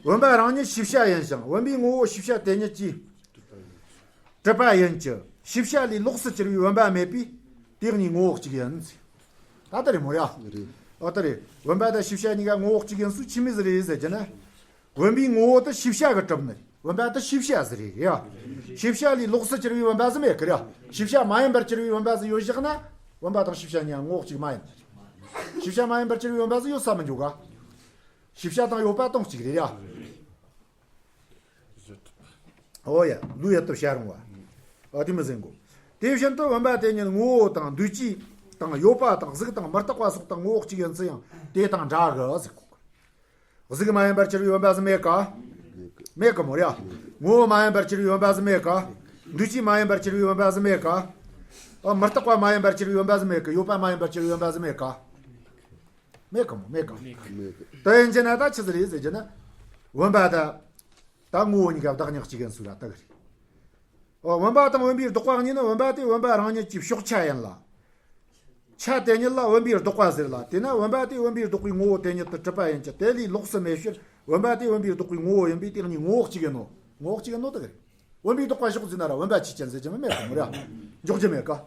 བུམ་པ་རང་ཉིད་ཤེས་བྱ་ཡིན་ཞིང་། བུམ་པའི་ངོ་བོ་ཤེས་བྱ་དེ་ཉིད་ཀྱིས་གྲུབ་པ་ཡིན་གྱི། ཤེས་བྱ་ལས་ལོགས་སུ་གྱུར་པའི་བུམ་པ་མེད་པས་དེ་གཉིས་ངོ་བོ་གཅིག་ཡིན། ད་ལྟ་རེད་མོ་ཡ། རེད། ཨོ་ད་རེད། བུམ་པ་དང་ཤེས་བྱ་གཉིས་ཀ་ངོ་བོ་གཅིག་ཡིན་སུ་ཆི་མི་ཟིག་རེད་ཟེར་གྱི་ན། བུམ་པའི་ངོ་བོ་དེ་ཤེས་བྱ་གིས་གྲུབ་ནི་རེད། བུམ་པ་དེ་ཤེས་བྱ་ཟིག་རེད་ཡ། ཤེས་བྱ་ལས་ལོགས་སུ་གྱུར་པའི་བུམ་པ་ཟིག་མེད་གི་རེད། ཤེས་བྱ་མ་ཡིན་པར་གྱུར་པའི་བུམ་པ་ཟིག་ཡོད་བཞག་ན། བུམ་པ་དང་ཤེས་བྱ་གཉིས་ཀ་ངོ་བོ་གཅིག་མ་ཡིན། ཤེས་བྱ་མ་ཡིན་པར་གྱུར་པའི་བུམ་པ་ཟིག་ཡོད་ས་མི་འཇོག་ག་ཤེས་བྱ་དང་ཡོད་པ་དོན་གཅིག་རེད་ཡ། ཨོ་ཡ། ལུས་ཡ་ཏུ་བྱ་རུང་བ། ཨ་དེ་མི་ཟིན་གོ་དེ་བཞིན་དུ་བུམ་པ་དེ་ཉིད་ངོ་བོ་དང་འདུ་བྱེད་དང་ཡོད་པ་དང་གཟུགས་དང་མི་རྟག་པ་སོགས་དང་ངོ་བོ་གཅིག་ཡིན་ཚུལ་ཡང་དེ་དང་འདྲ་གི་ཟེར་གོ་གཟུགས་མ་ཡིན་པར་གྱུར་པའི་བུམ་པ་ཟིག་མེད་ཀ་མེད་ཀི་མོ་རེ། ངོ་བོ་མ་ཡིན་པར་གྱུར་པའི་བུམ་པ་ཟིག་མེད་ཀ་འདུ་བྱེད་མ་ཡིན་པར་གྱུར་པའི་བུམ་པ་ཟིག་མེད་ཀ་ཨ་མི་རྟག་པ་མ་ཡིན་པར་གྱུར་པའི་བུམ་པ་ཟིག་མེད་ཀི་ཡོད་པ་མ་ཡིན་པར་གྱུར་པའི་བུམ་པ་ཟིག་མེད་ཀ་མེད་ཀི་མོ་མེད་ཀི་དེ་ཡིན་གྱི་ན་ད་ཆི་ཟིག་རེད་ཟེར་གྱི་ན། བུམ་པ་ད། ད་ངོ་བོ་གཉིས་ཀ་བདག་ཉིད་གཅིག་ཡིན་སུ་ར་ད་གི་རེད། ཨོ་བུམ་པ་དང་བུམ་པའི་ལྡོག་པ་གཉིས་ནི་བུམ་པ་དེ་བུམ་པ་རང་ཉིད་ཀྱི་ཕྱོགས་ཆ་ཡིན་ལ། ཆ་དེ་ཉིད་ལ་བུམ་པའི་ལྡོག་པ་ཟེར་ལ། དེས་ན་བུམ་པ་དེ་བུམ་པའི་ལྡོག་པའི་ངོ་བོ་དེ་ཉིད་དུ་གྲུབ་པ་ཡིན་གྱི། དེ་ལས་ལོགས་སུ་མེད་ཕྱིར་བུམ་པ་དེ་བུམ་པའི་ལྡོག་པའི་ངོ་བོ་ཡིན་པས་དེ་གཉིས་ངོ་བོ་གཅིག་ཡིན་ནོ། ངོ་བོ་གཅིག་ཡིན་ནོ་དེ་གི་རེད། བུམ་པའི་ལྡོག་པ་ཞོག་ཟེར་ན་ར་བུམ་པ་ཆོས་ཅན་ཟེར་གྱི་མིན་མེད་དང་ར། འཇོག་རྒྱུ་མེད་ཀ།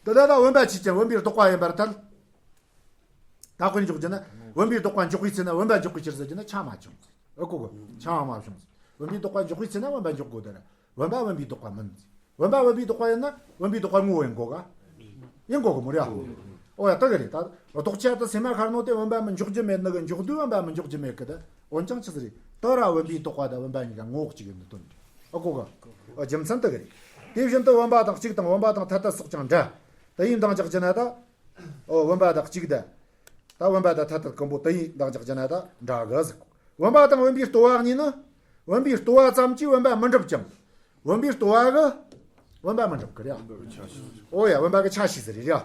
དེ་ལ་ད་བུམ་པ་ཆོས་ཅན་བུམ་པའི་ལྡོག་པ་ཡིན་པར་ཐལ། ད་དཔེར་འཇོག་རྒྱུ་ན་བུམ་པའི་ལྡོག་པ་འཇོག་པའི་ཚེ་ན་བུམ་པ་འཇོག་པའི་ཕྱིར་ཟེར་རྒྱུ་ན་ཆ་མ་བྱུང་། ཨ་གོ་གི། ཆ་མ་བྱུང་། བུམ་པའི་ལྡོག་པ་འཇོག་པའི་ཚེ་ན་བུམ་པ་འཇོག་དགོས་དེ་ར། བུམ་པ་བུམ་པའི་ལྡོག་པ་མིན། བུམ་པ་བུམ་པའི་ལྡོག་པ་ཡིན་ན་བུམ་པའི་ལྡོག་པ་ངོ་བོ་ཡིན་དགོས་ག། ཡིན་དགོས་གི་མོ་ར། ཨོ་ཡ་ད་གི་རེད་ད། ལྡོག་ཆ་དུ་སེམས་མ་ཁར་ནོ་དེ་བུམ་པ་མི་འཇོག་རྒྱུ་མེད་ནི་གི་འཇོག་དུས་བུམ་པ་མི་འཇོག་རྒྱུ་མེད་གི་ད། འོན་ཀྱང་ཆི་ཟིག་རེད། ད་ར་བུམ་པའི་ལྡོག་པ་དང་བུམ་པ་གཉིས་ཀ་ངོ་བོ་གཅིག་ཡིན་ནི་དོན་རེད། ཨ་གོ་གི། ཨོ་རྒྱུ་མཚན་དེ་གི་རེད། དེ་བཞིན་དུ་བུམ་པ་དང་གཅིག་དང་བུམ་པ་དང་ཐ་དད་སོགས་ཀྱང་འདྲ། དེ་ཡིན་དང་འཇོག་རྒྱུ་ན་ད། ཨོ་བུམ་པ་དང་གཅིག་ད། ད་བུམ་པ་དང་ཐ་དད་ཀུན་པོ་དེ་ཡིན་དང་འཇོག་རྒྱུ་ན་ད་འདྲ་གི་ཟིག། བུམ་པ་དང་བུམ་པའི་ལྟོ་བ་གཉིས་ནི། བུམ་པའི་ལྟོ་བ་ཙམ་གྱིས་བུམ་པ་མི་འགྲུབ་ཀྱང་། བུམ་པའི་ལྟོ་བ་གི་བུམ་པ་མི་འགྲུབ་ཀི་རེད། ཨོ་ཡ་བུམ་པ་གི་ཆ་ཤས་ཟིག་རེད་ར།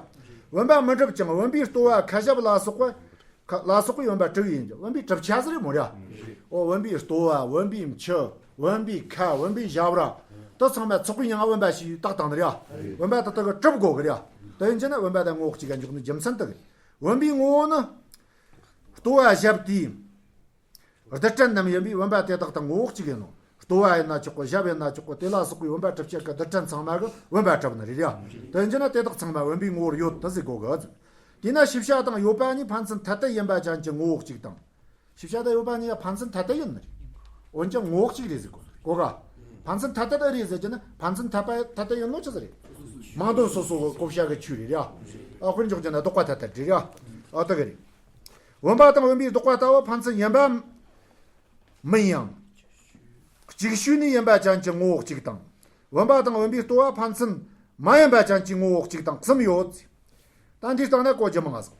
བུམ་པ་མི་འགྲུབ་ཀྱང་བུམ་པའི་ལྟོ་བ་ཁ་ཞབས་ལ་སོགས་པ། ཁ་ལ་སོགས་པའི་བུམ་པ་གྲུབ་ཡིན་ཀྱང་བུམ་པའི་གྲུབ་ཆ་ཟིག་རེད་མོ་ར། ཨོ་བུམ་པའི་ལྟོ་བ་བུམ་པའི་མཆུ། བུམ་པའི་ཁ་བུམ་པའི་ཞབས་ར། དེ་ཚང་མ་ཚོགས་པའི་མྱིང་ང་བུམ་པ་ཞེས་བཏགས་བཏང་ནི་ར། བུམ་པ་དེ་དག་གི་གྲུབ་དགོས་གི་ར། དེ་ཡིན་ཀྱང་ན་བུམ་པ་དང་ངོ་བོ་གཅིག་ག་འཇོག་ནི་རྒྱུ་མཚན་དེ་གི། བུམ་པའི་ངོ་བོ་ནི། ལྟོ་བ་ཞབས་དེའི། རྡུལ་ཕྲན་རྣམས་ཡིན་པས་བུམ་པ་དེ་དག་དང་ངོ་བོ་གཅིག་ཡིན་ནོ། ལྟོ་བ་ཡིན་ན་ཆོག་གོ། ཞབས་ཡིན་ན་ཆོག་གོ། དེ་ལ་སོགས་པའི་བུམ་པ་གྲུབ་ཆ་གི་རྡུལ་ཕྲན་ཚང་མ་གི་བུམ་པ་གྲུབ་ནི་རེད་ཡ། དེ་ཡིན་ན་དེ་དག་ཚང་མ་བུམ་པའི་ངོ་བོར་ཡོད་དུ་ཟེར་དགོས་གི། དེས་ན་ཤེས་བྱ་དང་ཡོད་པ་གཉིས་ཕན་ཚུན་ཐ་དད་ཡིན་པ་ཅན་གྱི་ངོ་བོ་གཅིག་དང་། ཤེས་བྱ་དང་ཡོད་པ་གཉིས་ཀ་ཕན་ཚུན་ཐ་དད་ཡིན་ནི་རེད། འོན་ཀྱང་ངོ་བོ་གཅིག་རེད་ཟེར་དགོས་གོ་ག། ཕན་ཚུན་ཐ་དད་ཨེ་རེད་ཟེར་གྱི་ན་ཕན་ཚུན་ཐ་དད་ཐ་དད་ཡིན་ནོ་ཆི་ཟིག་རེད། མིང་དོན་སོ་སོ་གི་གོ་བྱ་གི་ཆོས་རེད་ཡ། ཨ་དཔེར་འཇོག་རྒྱུ་ན་ལྡོག་པ་ཐ་དད་རེད་ཡ། ཨ་དེ་གི་རེད། བུམ་པ་དང་བུམ་པའི་ལྡོག་པ་ལྟ་བུ་ཕན་ཚུན་ཡིན་པ་མིན་ཡང་། གཅིག་ཤོས་ནས་ཡིན་པ་ཅན་གྱི་ངོ་བོ་གཅིག་དང་། བུམ་པ་དང་བུམ་པའི་ལྟོ་བ་ཕན་ཚུན་མ་ཡིན་པ་ཅན་གྱི་ངོ་བོ་གཅིག་དང་གསུམ་ཡོད། ད་འདིའི་སྟེང་ན་གོ་རྒྱུ་མང་ང་སོང་།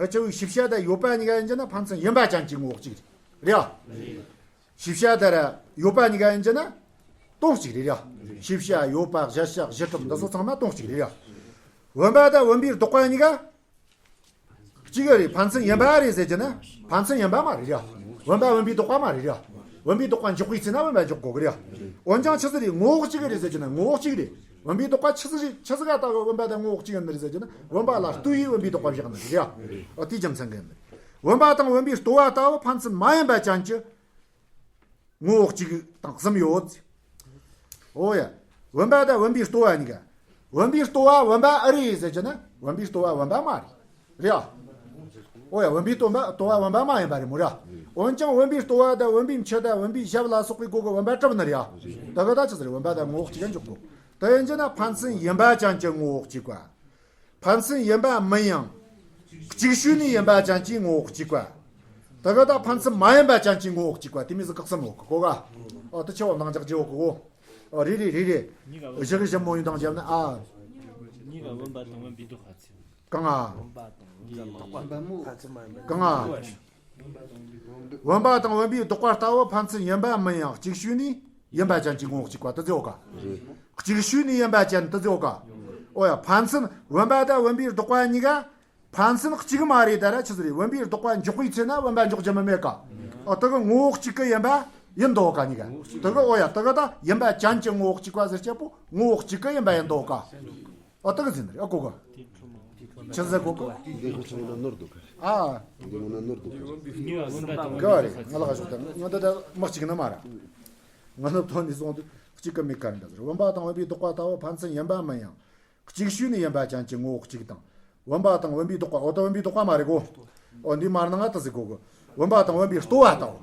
ཨ་ཅི་བའི་ཤེས་བྱ་དང་ཡོད་པ་གཉིས་ཀ་ཡིན་གྱི་ན་ཕན་ཚུན་ཡིན་པ་ཅན་གྱི་ངོ་བོ་གཅིག་རེད་ཡ། ཤེས་བྱ་དང་ཡོད་པ་གཉིས་ཀ་ཡིན་གྱི་ན་དོན་གཅིག་རེད་ཡ། ཤེས་བྱ་ཡོད་པ་གཞལ་བྱ་གཞི་གྲུབ་འདི་ཚོ་ཚང་མ་དོན་གཅིག་རེད་ཡ། བུམ་པ་དང་བུམ་པའི་ལྡོག་པ་གཉིས་ཀ་གཅིག་གི་རེད། ཕན་ཚུན་ཡིན་པ་རེད་ཟེར་གྱི་ན་ཕན་ཚུན་ཡིན་པ་མ་རེད་ར། བུམ་པ་བུམ་པའི་ལྡོག་པ་མ་རེད་ར། བུམ་པའི་ལྡོག་པ་འཇོག་པའི་ཚེ་ན་བུམ་པ་འཇོག་དགོས་གི་ར། འོན་ཀྱང་ཆི་ཟིག་རེད། ངོ་བོ་གཅིག་གི་རེད་ཟེར་གྱི་ན་ངོ་བོ་གཅིག་རེད། བུམ་པའི་ལྡོག་པ་ཆི་ཟིག་རེད། ཆི་ཟིག་ག་ལྟ་བུ་བུམ་པ་དང་ངོ་བོ་གཅིག་ཡིན་ནི་རེད་ཟེར་གྱི་ན་བུམ་པ་ལ་ལྟོས་ཡིས་བུམ་པའི་ལྡོག་པ་བཞག་ནི་རེད་ར། ཨོ་དེའི་རྒྱུ་མཚན་གི་ཡིན་ནི་རེད། བུམ་པ་དང་བུམ་པའི་ལྟོ་བ་ལྟ་བུ་ཕན་ཚུན་མ་ཡིན་པ་ཅན་གྱི་ངོ་བོ་གཅིག་དང་གསུམ་ཡོད། ཨོ་ཡ། བུམ་པ་དང་བུམ་པའི་ལྟོ་བ་གཉིས་ཀ། བུམ་པའི་ལྟོ་བ་བུམ་པ་ཨེ་རེད་ཟེར་གྱི་ན་བུམ་པའི་ལྟོ་བ་བུམ་པ་མ་རེད། རེད་ཨ། ཨོ་ཡ་བུམ་པའི་ལྟོ་བ་ལྟོ་བ་བུམ་པ་མ་ཡིན་པ་རེད་མོ་ར། འོན་ཀྱང་བུམ་པའི་ལྟོ་བ་དང་བུམ་པའི་མཆུ་དང་བུམ་པའི་ཞབས་ལ་སོགས་པའི་སྒོ་གི་བུམ་པ་གྲུབ་ནི་རེད་ཨ། ད་གི་ད་ཆི་ཟེར་བུམ་པ་དང་ངོ་བོ་གཅིག་ག་འཇོག་དགོས། དེ་ཡིན་གྱི་ན་ཕན་ཚུན་ཡིན་པ་ཅན་གྱི་ངོ་བོ་གཅིག་པ། ཕན་ཚུན་ཡིན་པ་མིན་ཡང་། གཅིག་ཤོས་ནས་ཡིན་པ་ཅན་གྱི་ངོ་བོ་གཅིག་པ། དེ་ག་ད་ཕན་ཚུན་མ་ཡིན་པ་ཅན་གྱི་ངོ་བོ་གཅིག་པ་དེ་མིན་ཟིག་ཁག་སེམས་འོག་གི་གོ་ག། ཨོ་དེ་ཆེ་བ་ནང་འཇག་རྒྱུ་འོག་གི་གོ། ཨོ་རེད་རེད་རེད་རེད། གཉིས་ཀ་བཞི་གི་བཞི་མོ་ཡིན་དང་བརྒྱབ་ན་ཨ། གཉིས་ཀ་བུམ་པ་དང་བུམ་པའི་ལྡོག་པ་ཚིག་གང་ཨ། བུམ་པ་དང་བུམ་པའི་ལྡོག་པ། གང་ཨ། བུམ་པ་དང་བུམ་པའི་ལྡོག་པ་ལྟ་བུ་ཕན་ཚུན་ཡིན་པ་མིན་ཡང་གཅིག་ཤོས་ནས་ཡིན་པ་ཅན་གྱི་ངོ་བོ་གཅིག་པ་དེ་ཟེར་འོ་ག། གཅིག་ཤོས་ནས་ཡིན་པ་ཅན་དེ་ཟེར་འོ་ག། ཨོ་ཡ་ཕན་ཚུན་བུམ་པ་དང་བུམ་པའི་ལྡོག་པ་གཉིས་ཀ་ཕན་ཚུན་གཅིག་མ་རེད་ད་ར་ཆི་ཟིག་རེད། བུམ་པའི་ལྡོག་པ་འཇོག་པའི་ཚེ་ན་བུམ་པ་འཇོག་རྒྱུ་མི་མེད་ཀ། ཨོ་དེ་གི་ངོ་བོ་གཅིག་གི་ཡིན་པ་ཡིན་འདུག་ག་གཉིས་ཀ། དེ་གི་ཨོ་ཡ་དེ་གི་ད་ཡིན་པ་ཅན་གྱི་ངོ་བོ་གཅིག་པ་ཟེར་སྐྱེ་པོ་ངོ་བོ་གཅིག་གི་ཡིན་པ་ཡིན་འདུག་ག། ཨོ་དེ་གི་ཟིན་རེད་ཨ་གོ་ག། ཆི་ཟེར་གོ་ག། འདི་ཁོ་ཚོ་ནང་ནོར་འདུག་ག། ཨ། འདི་ནང་ནོར་འདུག་ག། ག་རེད་ང་ལ་ག་ཞོག་ད་ང་ད་ད་མ་གཅིག་ན་མ་ར། ང་ནོར་ཐོན་ནས་སོང་དུས་གཅིག་གི་མི་ཁ་འདྲ་ཟེར། བུམ་པ་དང་བུམ་པའི་ལྡོག་པ་ལྟ་བུ་ཕན་ཚུན་ཡིན་པ་མིན་ཡང་། གཅིག་ཤོས་ནས་ཡིན་པ་ཅན་གྱི་ངོ་བོ་གཅིག་དང་། བུམ་པ་དང་བུམ་པའི་ལྡོག་པ། འོ་ད་བུམ་པའི་ལྡོག་པ་མ་རེད་གོ། འོ་འདི་མར་ནང་ང་ད་ཟེར་གོ་གི། བུམ་པ་དང་བུམ་པའི་ལྟོ་བ་ལྟ་བུ།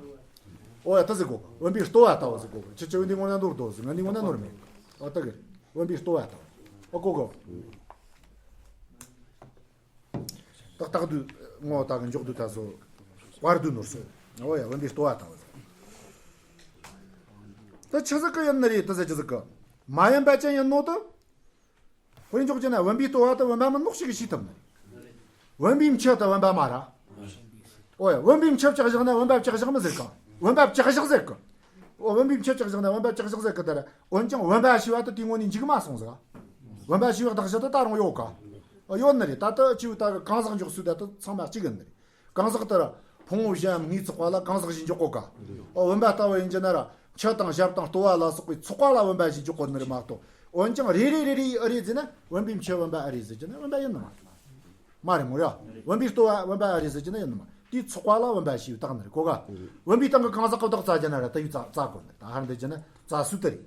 འོ་ཡ་ད་ཟེར་གོ་གི། བུམ་པའི་ལྟོ་བ་ལྟ་བུ་ཟེར་གོ་གི། ཁྱེད་ཆོ་འདི་ངོ་ན་ནོར་འདུག་ཟེར། ང་འདི་ངོ་ན་ནོར་མེད། འོ་ད་གི་རེད། བུམ་པའི་ལྟོ་བ་ལྟ་བུ། འོ་གོ་གི། ཏག་ཏག་དུས་ངོ་ཏག་གི་མགྱོགས་དུས་ད་སོ། བར་དུ་ནོར་སོ། འོ་ཡ་བུམ་པའི་ལྟོ་བ་ལྟ་བུ་ཟེར། ད་ཆི་ཟིག་གི་ཡིན་ནི་རེད་ད་ཟེར། ཆི་ཟིག་གི་མ་ཡིན་པ་ཅན་ཡིན་ནོ་ད། དཔེ་འཇོག་རྒྱུ་ན་བུམ་པའི་ལྟོ་བ་དེ་བུམ་པ་མིན་ནོ་ཞིག་གིས་ཤེས་ཐུབ་ནི། བུམ་པའི་མཆུ་དེ་བུམ་པ་མ་ར། ཨོ་ཡ། བུམ་པའི་མཆུ་བཅག་བཞག་ན་བུམ་པ་བཅག་བཞག་མི་ཟེར་ག། བུམ་པ་བཅག་བཞག་ཟེར་ག། ཨོ་བུམ་པའི་མཆུ་བཅག་བཞག་ན་བུམ་པ་བཅག་བཞག་ཟེར་ག་དེ་ར། འོན་ཀྱང་བུམ་པ་ཞེས་པ་དེ་དེའི་ངོས་ནས་འཇིག་མ་སོང་ཟེར་ག། བུམ་པ་ཞེས་པའི་གདགས་གཞི་དེ་ད་རུང་ཡོད་ག། ཨོ་ཡོད་ནི་རེད། ད་ལྟ་ཅིའུ་ད་གི་གང་ཟག་འཇོག་ཚུལ་ད་དེ་ཚང་མ་གཅིག་ཡིན་ནི་རེད། གང་ཟག་དེ་ར་ཕུང་པོ་གཞན་ངོས་ཚོགས་པ་ལ་གང་ཟག་ཞེས་འཇོག་གོ་ག། ཨོ་བུམ་པ་ལྟ་བུ་ཡིན་གྱི་ན་ར་མཆུ་དང་ཞབས་དང་ལྟོ་བ་ལ་སོགས་པའི་ཚོགས་པ་ལ་བུམ་པ་ཞེས་འཇོག་གོ་ནི་རེད་མ་གཏོགས། འོན་ཀྱང་རེ་རེ་རེ་རེ་ཨེ་རེད་ཟེར་ན་བུམ་པའི་མཆུ་བུམ་པ་ཨེ་རེད་ཟེར་གྱི་ན་བུམ་པ་ཡིན་ནི་མ་རེད། མ་རེད་མོ་ཡ། བུམ་པའི་ལྟོ་བ་བུམ་པ་ཨེ་རེད་ཟེར་གྱི་ན་ཡིན་ནི་མ། དེའི་ཚོགས་པ་ལ་བུམ་པ་ཞེས་བཏགས་ནི་རེད་གོ་ག། བུམ་པའི་སྟེང་གི་གང་ཟག་གི་བདག་རྩ་རྒྱུ་ན་ར་དེ་ཡི་རྩ་རྩ་དགོས་ནི་རེད། ད་ཧར་འདི་རྒྱུ་ན་རྩ་སུ་དེ་རེད།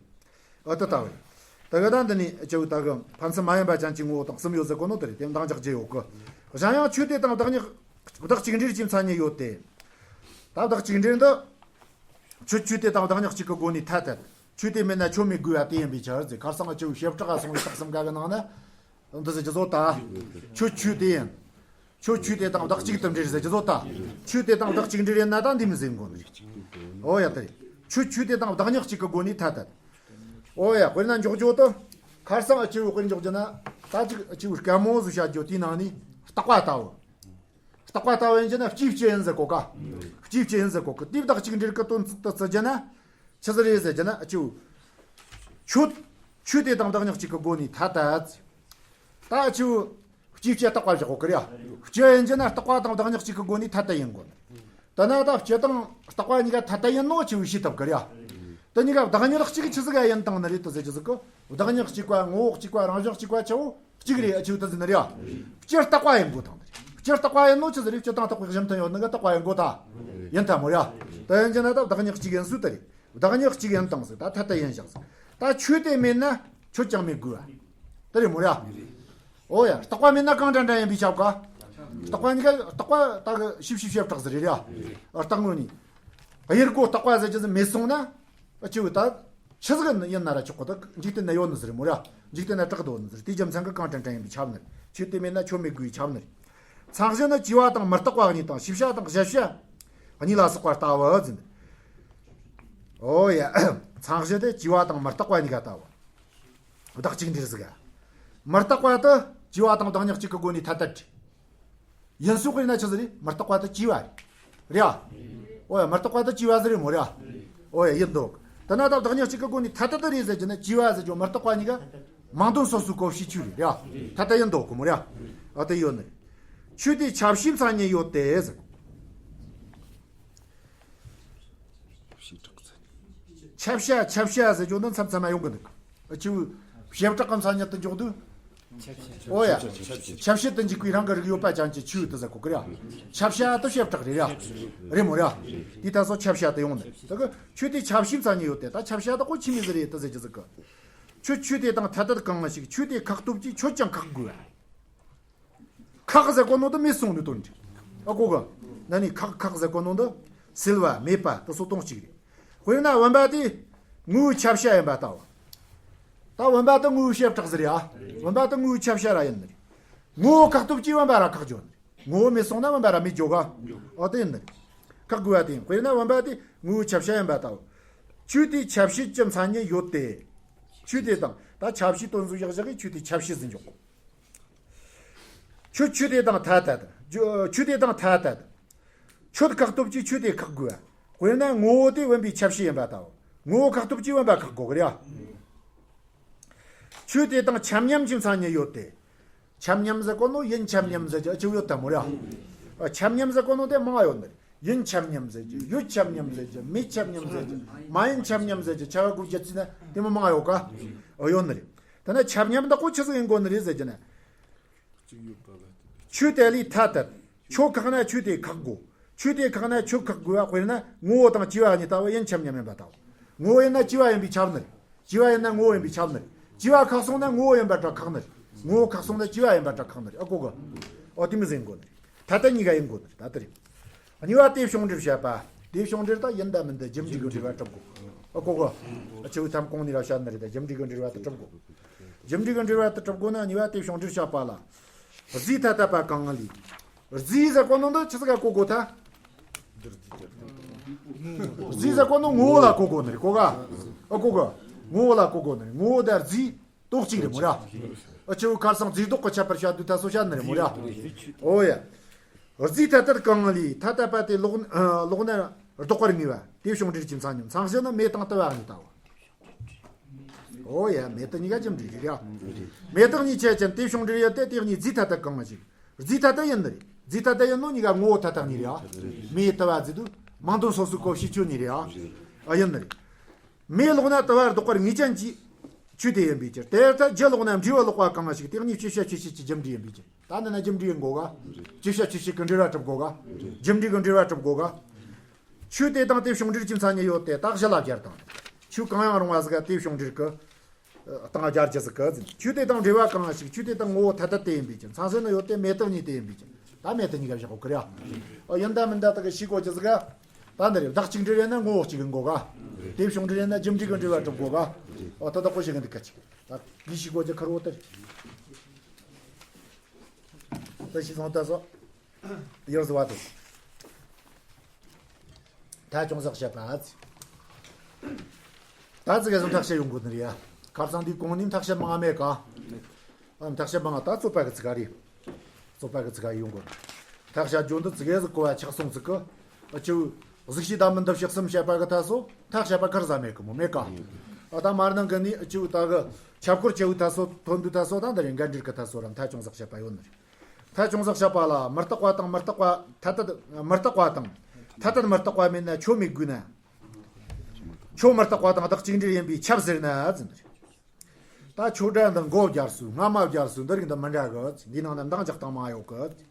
ཨ་ད་ལྟ་བས། ད་ག་ད་འདི་ནི་ཅི་བུ་ད་གི་ཕན་ཚུན་མ་ཡིན་པ་ཅན་གྱི་ངོ་བོ་དང་གསུམ་ཡོད་ཟེར་གོ་ནོ་དེ་རེད། དེ་འདང་རྒྱག་རྒྱུ་ཡོད་གི། གཞན་ཡང་ཆོས་དེ་དང་བདག་ཉིད་བདག་གཅིག་འབྲེལ་གྱི་མཚན་ཉིད་ཡོད་དེ། ད་བདག་གཅིག་འབྲེལ་འདི། ཆོས་ཆོས་དེ་དང་བདག་ཉིད་གཅིག་གི་སྒོ་ནས་ཐ་དད། ཆོས་དེ་མེད་ན་ཆོས་མེད་དགོས་པ་དེ་ཡིན་པའི་ཕྱིར་ཟེར། ཁར་སང་ང་ཆེ་བོ་བྱེ་བྲག་ག་སོང་བའི་རྟགས་གསུམ་ཀ་གི་ནང་ན། འདི་ཟེར་རྒྱུ་བཟོ་ལྟ། ཆོས་ཆོས་དེ་ཡིན། ཆོས་ཆོས་དེ་དང་བདག་གཅིག་ཏུ་འབྲེལ་ཟེར་རྒྱུ་བཟོ་ལྟ། ཆོས་དེ་དང་བདག་གཅིག་འབྲེལ་ཡིན་ན་ད་འདི་མི་ཟེར་དགོས་ནི་རེད། ཨོ་ཡ་དེ་རེད། ཆོས་ཆོས་དེ་དང་བདག་ཉིད་གཅིག་གི་སྒོ་ནས་ཐ་དད། ཨོ་ཡ་དཔེར་ན་འཇོག་རྒྱུ་དུ། ཁར་སང་ང་ཆེ་བོ་དཔེར་འཇོག་རྒྱུ་ན། ད་ཅིག་ཆེ་བོ་སྐད་མོ་བཟོ་བྱ་རྒྱུ་དེའི་ནང་ནས་རྟག་པ་ལྟ་བུ། རྟག་པ་ལྟ་བུ་ཡིན་རྒྱུ་ན་སྤྱིའི་སྤྱི་ཡིན་ཟེར་གོ་ག། སྤྱིའི་སྤྱི་ཡིན་ཟེར་གོ་གི། དེ་བདག་གཅིག་འབྲེལ་གྱི་དོན་ཚིག་ཏུ་བརྩི་རྒྱུ་ན། ཆི་ཟིག་རེད་ཟེར་རྒྱུ་ན་ཨ་ཆེ་བོ། ཆོས། ཆོས་དེ་དང་བདག་ཉིད་གཅིག་གི་སྒོ་ནས་ཐ་དད། ད་ཨ་ཆེ་བོ། སྤྱིའི་སྤྱི་རྟག་པ་བཞག་གོ་གི་རེད་ཡ། སྤྱི་ཡིན་རྒྱུ་ན་རྟག་པ་དང་བདག་ཉིད་གཅིག་གི་སྒོ་ནས་ཐ་དད་ཡིན་དགོས་ནི། དེ་ན་ད་སྤྱི་དང་རྟག་པ་གཉིས་ཀ་ཐ་དད་ཡིན་ནོ་ཆེ་བོ་ཤེས་ཐུབ་གི་རེད་ཡ། དེ་གཉིས་ཀ་བདག་ཉིད་གཅིག་ཆི་ཟིག་ག་ཡིན་བཏང་ནི་རེད་དུ་ཟེར་རྒྱུ་ཟིག་གི། བདག་ཉིད་གཅིག་པ་ངོ་བོ་གཅིག་པ་རང་བཞིན་གཅིག་པ་ཆེ་བོ་གཅིག་རེད་ཨ་ཆེ་བོ་དུ་ཟིན་ནི་རེད་ཡ། སྤྱི་རྟག་པ་ཡིན་དགོས་དང་ནི་རེད། སྤྱི་རྟག་པ་ཡིན་ནོ་ཆི་ཟིག་རེད། སྤྱི་དང་རྟག་པའི་གཞི་མཐུན་ཡོད་ནི་གི་རྟག་པ་ཡིན་དགོས་ད། ཡིན་ཐལ་མོ་རེད་ཡ། དེ་ཡིན་རྒྱུ་ན་ད་བདག་ཉིད་གཅིག་ཡིན་སུ་དེ་རེད། བདག་ཉིད་གཅིག་ཡིན་དང་ཟིག་ད་ཐ་དད་ཡིན་བཞག་ཟིག་ད་ཆོས་དེ་མེད་ན་ཆོས་ཀྱང་མེད་དགོས་པ། དེ་རེད་མོ་ར། ཨོ་ཡ། རྟག་པ་མེད་ན་གང་འདྲ་འདྲ་ཡིན་པའི་ཆབ་ཀ། རྟག་པ་གཉིས་ཀ་རྟག་པ་ད་གི་ཤིབ་ཤིབ་ཤེབ་བྲག་ཟིག་རེད་ར། རྟག་དངོས་ནི། དབྱེར་སྒོ་རྟག་པ་ཟེར་རྒྱུ་ཟིག་མེད་སོང་ན། ཨ་ཆེ་བོ་ད། ཆི་ཟིག་ཡིན་ན་ར་ཆོག་གི། ད་འཇིག་རྟེན་ན་ཡོད་ནི་ཟིག་རེད་མོ་ར། འཇིག་རྟེན་ན་བྲག་དོ་ནི་ཟིག་རེད། དེའི་རྒྱུ་མཚན་གི་གང་འདྲ་འདྲ་ཡིན་པའི་ཆབ་ནི། ཆོས་དེ་མེད་ན་ཆོས་མེད་དགོས་པའི་ཆབ་ནི། མཚན་གཞི་ནི་བྱས་པ་དང་མི་རྟག་པ་གཉིས་དང་ཤེས་བྱ་དང་གཞལ་བྱ་གཉིས་ལ་སོགས་པ་ལྟ་བུ་ཟིན། ཨོ་ཡ། མཚན་གཞི་དེ་བྱས་པ་དང་མི་རྟག་པ་གཉིས་ཀ་ལྟ་བུ། བདག་གཅིག་འབྲེལ་ཟིག་ག། མི་རྟག་པ་དེ་བྱས་པ་དང་བདག་ཉིད་གཅིག་གི་སྒོ་ནས་ཐ་དད། ཡིན་སུ་དཔེར་ན་ཆི་ཟིག་རེད། མི་རྟག་པ་དེ་བྱས་པ་རེད། རེད་ཨ། ཨོ་ཡ་མི་རྟག་པ་དེ་བྱས་པ་ཟིག་རེད་མོ་རེད་ཨ། ཨོ་ཡ་ཡིན་འདུག་དེ་ན་ད་བདག་ཉིད་གཅིག་གི་སྒོ་ནས་ཐ་དད་དེ་རེད་ཟེར་རྒྱུ་ན་བྱས་པ་ཟེར་རྒྱུ་མི་རྟག་པ་གཉིས་ཀ་མིང་དོན་སོ་སོའི་གོ་བྱེད་ཆོས་རེད་རེད་ཨ། ཐ་དད་ཡིན་འདུག་གི་མོ་རེད་ཨ། ཨ་དེ་ཡོད་ནི། ཆོས་དེའི་ཁྱབ་བྱེད་མཚན་ཉིད་ཡོད་དེ་ཟེར། ཁྱབ་བྱ་ཁྱབ་བྱ་ཟེར་རྒྱུ་འདི་མཚམས་མཚམས་མ་ཡོང་གི་འདུག་ཨ་ཆེ་བོ། བྱེ་བྲག་གི་མཚན་ཉིད་དུ་འཇོག་དུས། ཨོ་ཡ། ཁྱབ་བྱེད་དུ་འཇུག་པའི་རང་གི་རིགས་ཡོད་པ་ཅན་གྱི་ཆོས་དེ་ཟེར་གོ་གི་རེད། ཁྱབ་བྱ་དེ་བྱེ་བྲག་རེད་ར། རེད་མོ་ར། དེ་ད་སོ་ཁྱབ་བྱ་དེ་ཡོང་ནི། ད་གི་ཆོས་དེ་ཁྱབ་བྱེད་མཚན་ཉིད་ཡོད་དེ། ད་ཁྱབ་བྱ་དེ་ཁོ་ཆི་མོ་ཟིག་རེད་དེ་ཟེར་གྱི་ཟིག་གི། ཆོས་ཆོས་དེ་དང་ཐ་དད་གང་ཞིག་ཆོས་དེ་ཁག་སྟོབས་ཀྱིས་ཆོས་ཀྱང་ཁག་དགོས་པ། ཁག་ཟེར་གོ་ནོ་དེ་མེད་སོང་ནི་དོན་རེད། ཨ་གོ་གི། ན་ནི་ཁག་ཁག་ཟེར་གོ་ནོ་དེ། སེལ་བ་མེད་པ་དེ་སོ་སྟོང་གཅིག་རེད། དཔེར་ན་བུམ་པ་དེ། ངོ་བོའི་ཁྱབ་བྱ་ཡིན་པ་ལྟ་བུ། ད་བུམ་པ་དེ་ངོ་བོའི་བྱེ་བྲག་ཟིག་རེད་ཨ། བུམ་པ་དེ་ངོ་བོའི་ཁྱབ་བྱ་ར་ཡིན་ནི་རེད། ངོ་བོ་ཁག་སྟོབས་ཀྱིས་བུམ་པ་ར་ཁག་འཇོག་ནི་རེད། ངོ་བོ་མེད་སོང་ན་བུམ་པ་ར་མེད་འཇོག་ག། ཨ་དེ་ཡིན་ནི་རེད། ཁག་དགོས་པ་དེ་ཡིན། དཔེར་ན་བུམ་པ་དེ་ངོ་བོའི་ཁྱབ་བྱ་ཡིན་པ་ལྟ་བུ། ཆོས་དེའི་ཁྱབ་བྱེད་ཀྱི་མཚན་ཉིད་ཡོད་དེ། ཆོས་དེ་དང་ད་ཁྱབ་བྱེད་དོན་གཟུགས་བཞག་བཞག་གིས་ཆོས་དེའི་ཁྱབ་བྱེད་ཟིན་འཇོག་གོ། ཆོས་ཆོས་དེ་དང་ཐ་དད། ཆོས་དེ་དང་ཐ་དད། ཆོས་ཁག་སྟོབས་ཀྱིས་ཆོས་དེ་ཁག་དགོས། དཔེར་ན་ངོ་བོ་དེ་བུམ་པའི་ཁྱབ་བྱེད་ཡིན་པ་ལྟ་བུ། ངོ་བོ་ཁག་སྟོབས་ཀྱིས་བུམ་པ་ཁག་དགོས་གི་རེད། ཆོས་དེ་དང་ཁྱབ་མཉམ་གྱི་མཚན་ཉིད་ཡོད་དེ། ཁྱབ་མཉམ་ཟེར་གོ་ནོ་ཡིན་ཁྱབ་མཉམ་ཟེར་གྱི་ཨ་ཆེ་བོ་ཡོད་ད་མོ་རེད། ཁྱབ་མཉམ་ཟེར་གོ་ནོ་དེ་མང་ཡོད་ནི་རེད། ཡིན་ཁྱབ་མཉམ་ཟེར་གྱི། ཡོད་ཁྱབ་མཉམ་ཟེར་གྱི། མེད་ཁྱབ་མཉམ་ཟེར་གྱི། མ་ཡིན་ཁྱབ་མཉམ་ཟེར་གྱི། ཁྱབ་པ་དགོས་རྒྱུ་ཅི་ན་དེ་མོ་མང་ཡོད་ཀ། ཨོ་ཡོད་ནི་རེད། དེ་ན་ཁྱབ་མཉམ་དག་པོ་ཆི་ཟིག་ཡིན་དགོས་ནི་རེད་ཟེར་གྱི་ན། ཆོས་དེ་ལས་ཐ་དད། ཆོས་ཁག་ན་ཆོས་དེ་ཁག་དགོས། ཆོས་དེ་ཁག་ན་ཆོས་ཁག་དགོས་པ། དཔེར་ན་ངོ་བོ་དང་བྱས་པ་གཉིས་ལྟ་བུ་ཡིན་ཁྱབ་མཉམ་ཡིན་པ་ལྟ་བུ། ངོ་བོ་ཡིན་ན་བྱས་པ་ཡིན་པས་ཁྱབ་ནི་རེད། བྱས་པ་ཡིན་ན་ངོ་བོ་ཡིན་པས་ཁྱབ་ནི་རེད། བྱས་པ་ཁག་སོང་ན་ངོ་བོ་ཡིན་པ་འདྲ་ཁག་ནི་རེད། ངོ་བོ་ཁག་སོང་ན་བྱས་པ་ཡིན་པ་འདྲ་ཁག་ནི་རེད། ཨ་གོ་གི། ཨོ་དེ་མོ་ཟིག་ཡིན་དགོས་ནི་རེད། ཐ་དད་གཉིས་ཀ་ཡིན་དགོས་ནི་རེད། ད་དེ་རེད། གཉིས་པ་དེ་བྱུང་འབྲེལ་བཤད་པ། དེ་བྱུང་འབྲེལ་ད་ཡིན་ད་མིན་ད་རྒྱུ་འབྲས་ཀྱི་འབྲེལ་བ་གྲུབ་དགོས། ཨ་གོ་གི། ཨ་ཆེ་བོ་ཐམ་གོང་ནས་ར་བཤད་ནི་རེད། ད་རྒྱུ་འབྲས་ཀྱི་འབྲེལ་བ་དེ་གྲུབ་དགོས། རྒྱུ་འབྲས་ཀྱི་འབྲེལ་བ་དེ་གྲུབ་དགོས་ན་གཉིས་པ་དེ་བྱུང་འབྲེལ་བཤད་པ་ལ། རྫས་ཐ་དད་པ་གང་ལས། རྫས་ཟེར་གོ་ནོ་འདི་ཆི་ཟིག་ག་གོ་དགོས་ད། རྫས་ཟེར་གོ་ནོ་ངོ་བོ་ལ་གོ་དགོས་ནི་རེད་གོ་ག། ཨ་གོ་གི། ངོ་བོ་ལ་གོ་དགོས་ནི་རེད། ངོ་བོ་དང་རྫས་ལྡོག་གཅིག་རེད་མོ་ར། ཨ་ཆེ་བོ་ཁར་སང་རྫས་ལྡོག་གི་ཁྱད་པར་བཤད་དུས་ད་སོ་བཤད་ནི་རེད་མོ་ར། ཨོ་ཡ། རྫས་ཐ་དད་གང་ལས། ཐ་དད་པ་དེ་ལོག་ལོག་ན་ལྡོག་པར་ངེས་པ། དེ་བྱུང་འབྲེལ་གྱི་མཚན་ཉིད། མཚན་གཞི་ནི་མེ་དང་དུ་བ་གཉིས་ལྟ་བུ། ཨོ་ཡ། མེ་དུ་གཉིས་ཀ་རྒྱུ་འབྲས་རེད་ཡ། མེ་དུ་གཉིས་ཆ་ཅན་དེ་བྱུང་འབྲེལ་ཡོད་དེ། དེ་གཉིས་རྫས་ཐ་དད་གང་ཞིག་རྫས་ཐ་དད་ཡིན་ནི་རེད། རྫས་ཐ་དད་ཡིན་ནོ་གཉིས་ཀ་ངོ་བོ་ཐ་དད་གཉིས་རེད་ཡ། མེ་དུ་བ་ཟེར་དུས་མིང་དོན་སོ་སོའི་གོ་བྱེད་ཆོས་གཉིས་རེད་ཡ། ཨ་ཡིན་ནི་རེད། མེ་ལོག་ན་དུ་བ་ལྡོག་པར་ངེས་ཅན་གྱི། ཆོས་དེ་ཡིན་པའི་ཕྱིར། དེ་ལྟར་རྒྱུ་ལོག་ན་འབྲས་བུ་ལོག་པ་གང་ཞིག་དེ་གཉིས་སྐྱེ་བྱ་ཆོས་ཅན་གྱི་རྒྱུ་འབྲས་ཡིན་པའི་ཕྱིར། ད་འདི་ན་རྒྱུ་འབྲས་ཡིན་དགོས་ག་རྐྱེན་བྱ་ཆོས་ཅན་གྱི་འབྲེལ་བ་གྲུབ་དགོས་ག་རྒྱུ་འབྲས་ཀྱི་འབྲེལ་བ་གྲུབ་དགོས་ག་ཆོས་དེ་དང་དེ་བྱུང་འབྲེལ་གྱི་མཚན་ཉིད་ཡོད་དེ། ད་གཞི་ལ་སྦྱར་དང་། ཆོས་གང་ཡང་རུང་བ་ཟིག་ག་དེ་བྱུང་འབྲེལ་གྱི་སྟེང་སྦྱར་རྒྱུ་ཟིག་གི་ཟིན། ཆོས་དེ་དང་འབྲེལ་བ་གང་ཞིག་ཆོས་དེ་དང་ངོ་བོ་ཐ་དད་དེ་ཡིན་པའི་ཕྱིར། མཚན་གཞི་ནི་ཡོད་དེ་མེད་དུ་གཉིས་དེ་ཡིན་པའི་ཕྱིར། ད་མེད་དུ་གཉིས་ཀ་བཞག་གོ་གི་རེད་ཡ། ཨོ་ཡིན་ད་མིན་ད་ད་གི་ཤེས་དགོས་རྒྱུ་ཟིག་ག་ད་འདི་རེད། བདག་གཅིག་འབྲེལ་ཡིན་ན་ངོ་བོ་གཅིག་ཡིན་དགོས་ག་དེ་བྱུང་འབྲེལ་ཡིན་ན་རྒྱུ་འབྲས་ཀྱི་འབྲེལ་བ་གྲུབ་དགོས་ག་ཨོ་ད་ད་ཁོ་ཞིག་གི་འདི་ག་ཅིག་ད་གི་ཤེས་དགོས་རྒྱུ་ཁ་རོ་དེ་རེད། ད་ཤེས་སོང་ད་སོ། ཡོད་ཟེར་བ་དེ། ཐལ་ཅུང་ཟད་བཤད་པ། ད་ཙི་གེ་ཟིག་ཐག་བཤད་ཡོང་དགོས་ནི་རེད་ཡ། ཁ་སང་འདི་གོང་ནས་ཐག་བཤད་མང་མེད་ག་ཨ་ཐག་བཤད་མང་ད་རྩོད་པ་གི་ཙི་ག་རེད། རྩོད་པ་གི་ཙི་ག་ཡོང་དགོས། ཐག་བཤད་རྒྱུ་འདི་ཙི་གེ་ཟིག་གོ་བ་ཆགས་སོང་ཙི་གི་ཨ་ཅིའུ། གཟིགས་ཤིག་ད་མི་འདི་ཕྱི་གསུམ་བཤད་པ་གི་ཐ་སོ་ཐག་བཤད་པ་གར་ཟ་མེད་གི་མོ་མེད་ག་ཨ་ད་མར་ནང་གི་ནི་ཨ་ཅིའུ་ད་གི་ཁྱབ་སྐོར་བྱེའུ་ཐ་སོ་ཐོན་དུས་ཐ་སོ་ད་འདི་རེད། འགལ་འབྲེལ་གི་ཐ་སོ་ར་ཐལ་ཅུང་ཟད་བཤད་པ་ཡོད་ནི་རེད། ཐལ་ཅུང་ཟད་བཤད་པ་ལ་མི་རྟག་པ་དང་མི་རྟག་པ་ཐ་དད་མི་རྟག་པ་དང་ཐ་དད་མི་རྟག་པ་མེད་ན་ཆོས་མེད་དགོས་ན། ཆོས་མི་རྟག་པ་དང་བདག་གཅིག་འབྲེལ་ཡིན་པས་ཁྱབ་ཟེར་ན་ཟེར་ནི་རེད། ད་ཆོས་སྒྲ་འདི་མགོ་སྦྱར་སྲོལ་སྔ་མ་སྦྱར་སྲོལ་འདི་རིགས་འདི་མི་འདྲ་གི་འདིའི་ནང་ན་འདང་རྒྱག་སྟངས་མང་ཡོད་གི་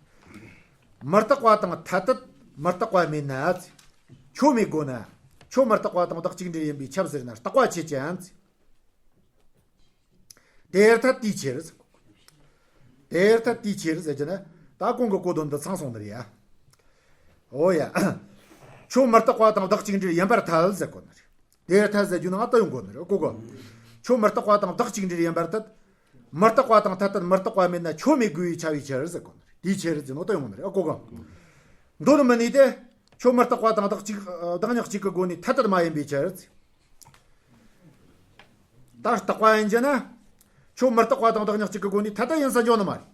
མི་རྟག་པ་དང་ཐ་དད་མི་རྟག་པ་མེད་ན། ཆོས་མེད་དགོས་ན། ཆོས་མི་རྟག་པ་དང་བདག་གཅིག་འབྲེལ་ཡིན་པས་ཁྱབ་ཟེར་ན་རྟག་པ་ཆོས་ཅན། དེར་ཐལ་དེའི་ཕྱིར། དེར་ཐལ་དེའི་ཕྱིར་ཟེར་གྱི་ན་ད་གོང་གི་གོ་དོན་འདི་ཚང་སོང་ནི་རེད་ཡ། འོ་ཡ། ཆོས་མི་རྟག་པ་དང་བདག་གཅིག་འབྲེལ་ཡིན་པར་ཐལ་ཟེར་གོ་ནི་རེད། དེར་ཐལ་ཟེར་རྒྱུ་ནང་ལྟ་ཡོང་གོ་ནི་རེད་གོ་གོ་ཆོས་མི་རྟག་པ་དང་བདག་གཅིག་འབྲེལ་ཡིན་པར་ཐལ། མི་རྟག་པ་དང་ཐ་དད་མི་རྟག་པ་མེད་ན་ཆོས་མེད་དགོས་པའི་ཁྱབ་པའི་ཕྱིར་ཟེར་གོ་ནི་རེད། དེའི་ཕྱིར་ཟེར་ནོ་ལྟ་ཡོང་ནི་རེད་གོ་གོ་འདོད་མི་ནུས་ཏེ། ཆོས་མི་རྟག་པ་དང་བདག་གཅིག་བདག་ཉིད་གཅིག་གི་སྒོ་ནས་ཐ་དད་མ་ཡིན་པའི་ཕྱིར། ད་རྟག་པ་ཡིན་གྱི་ན། ཆོས་མི་རྟག་པ་དང་བདག་ཉིད་གཅིག་གི་སྒོ་ནས་ཐ་དད་ཡིན་ས་འཇོག་ནི་མ་རེད།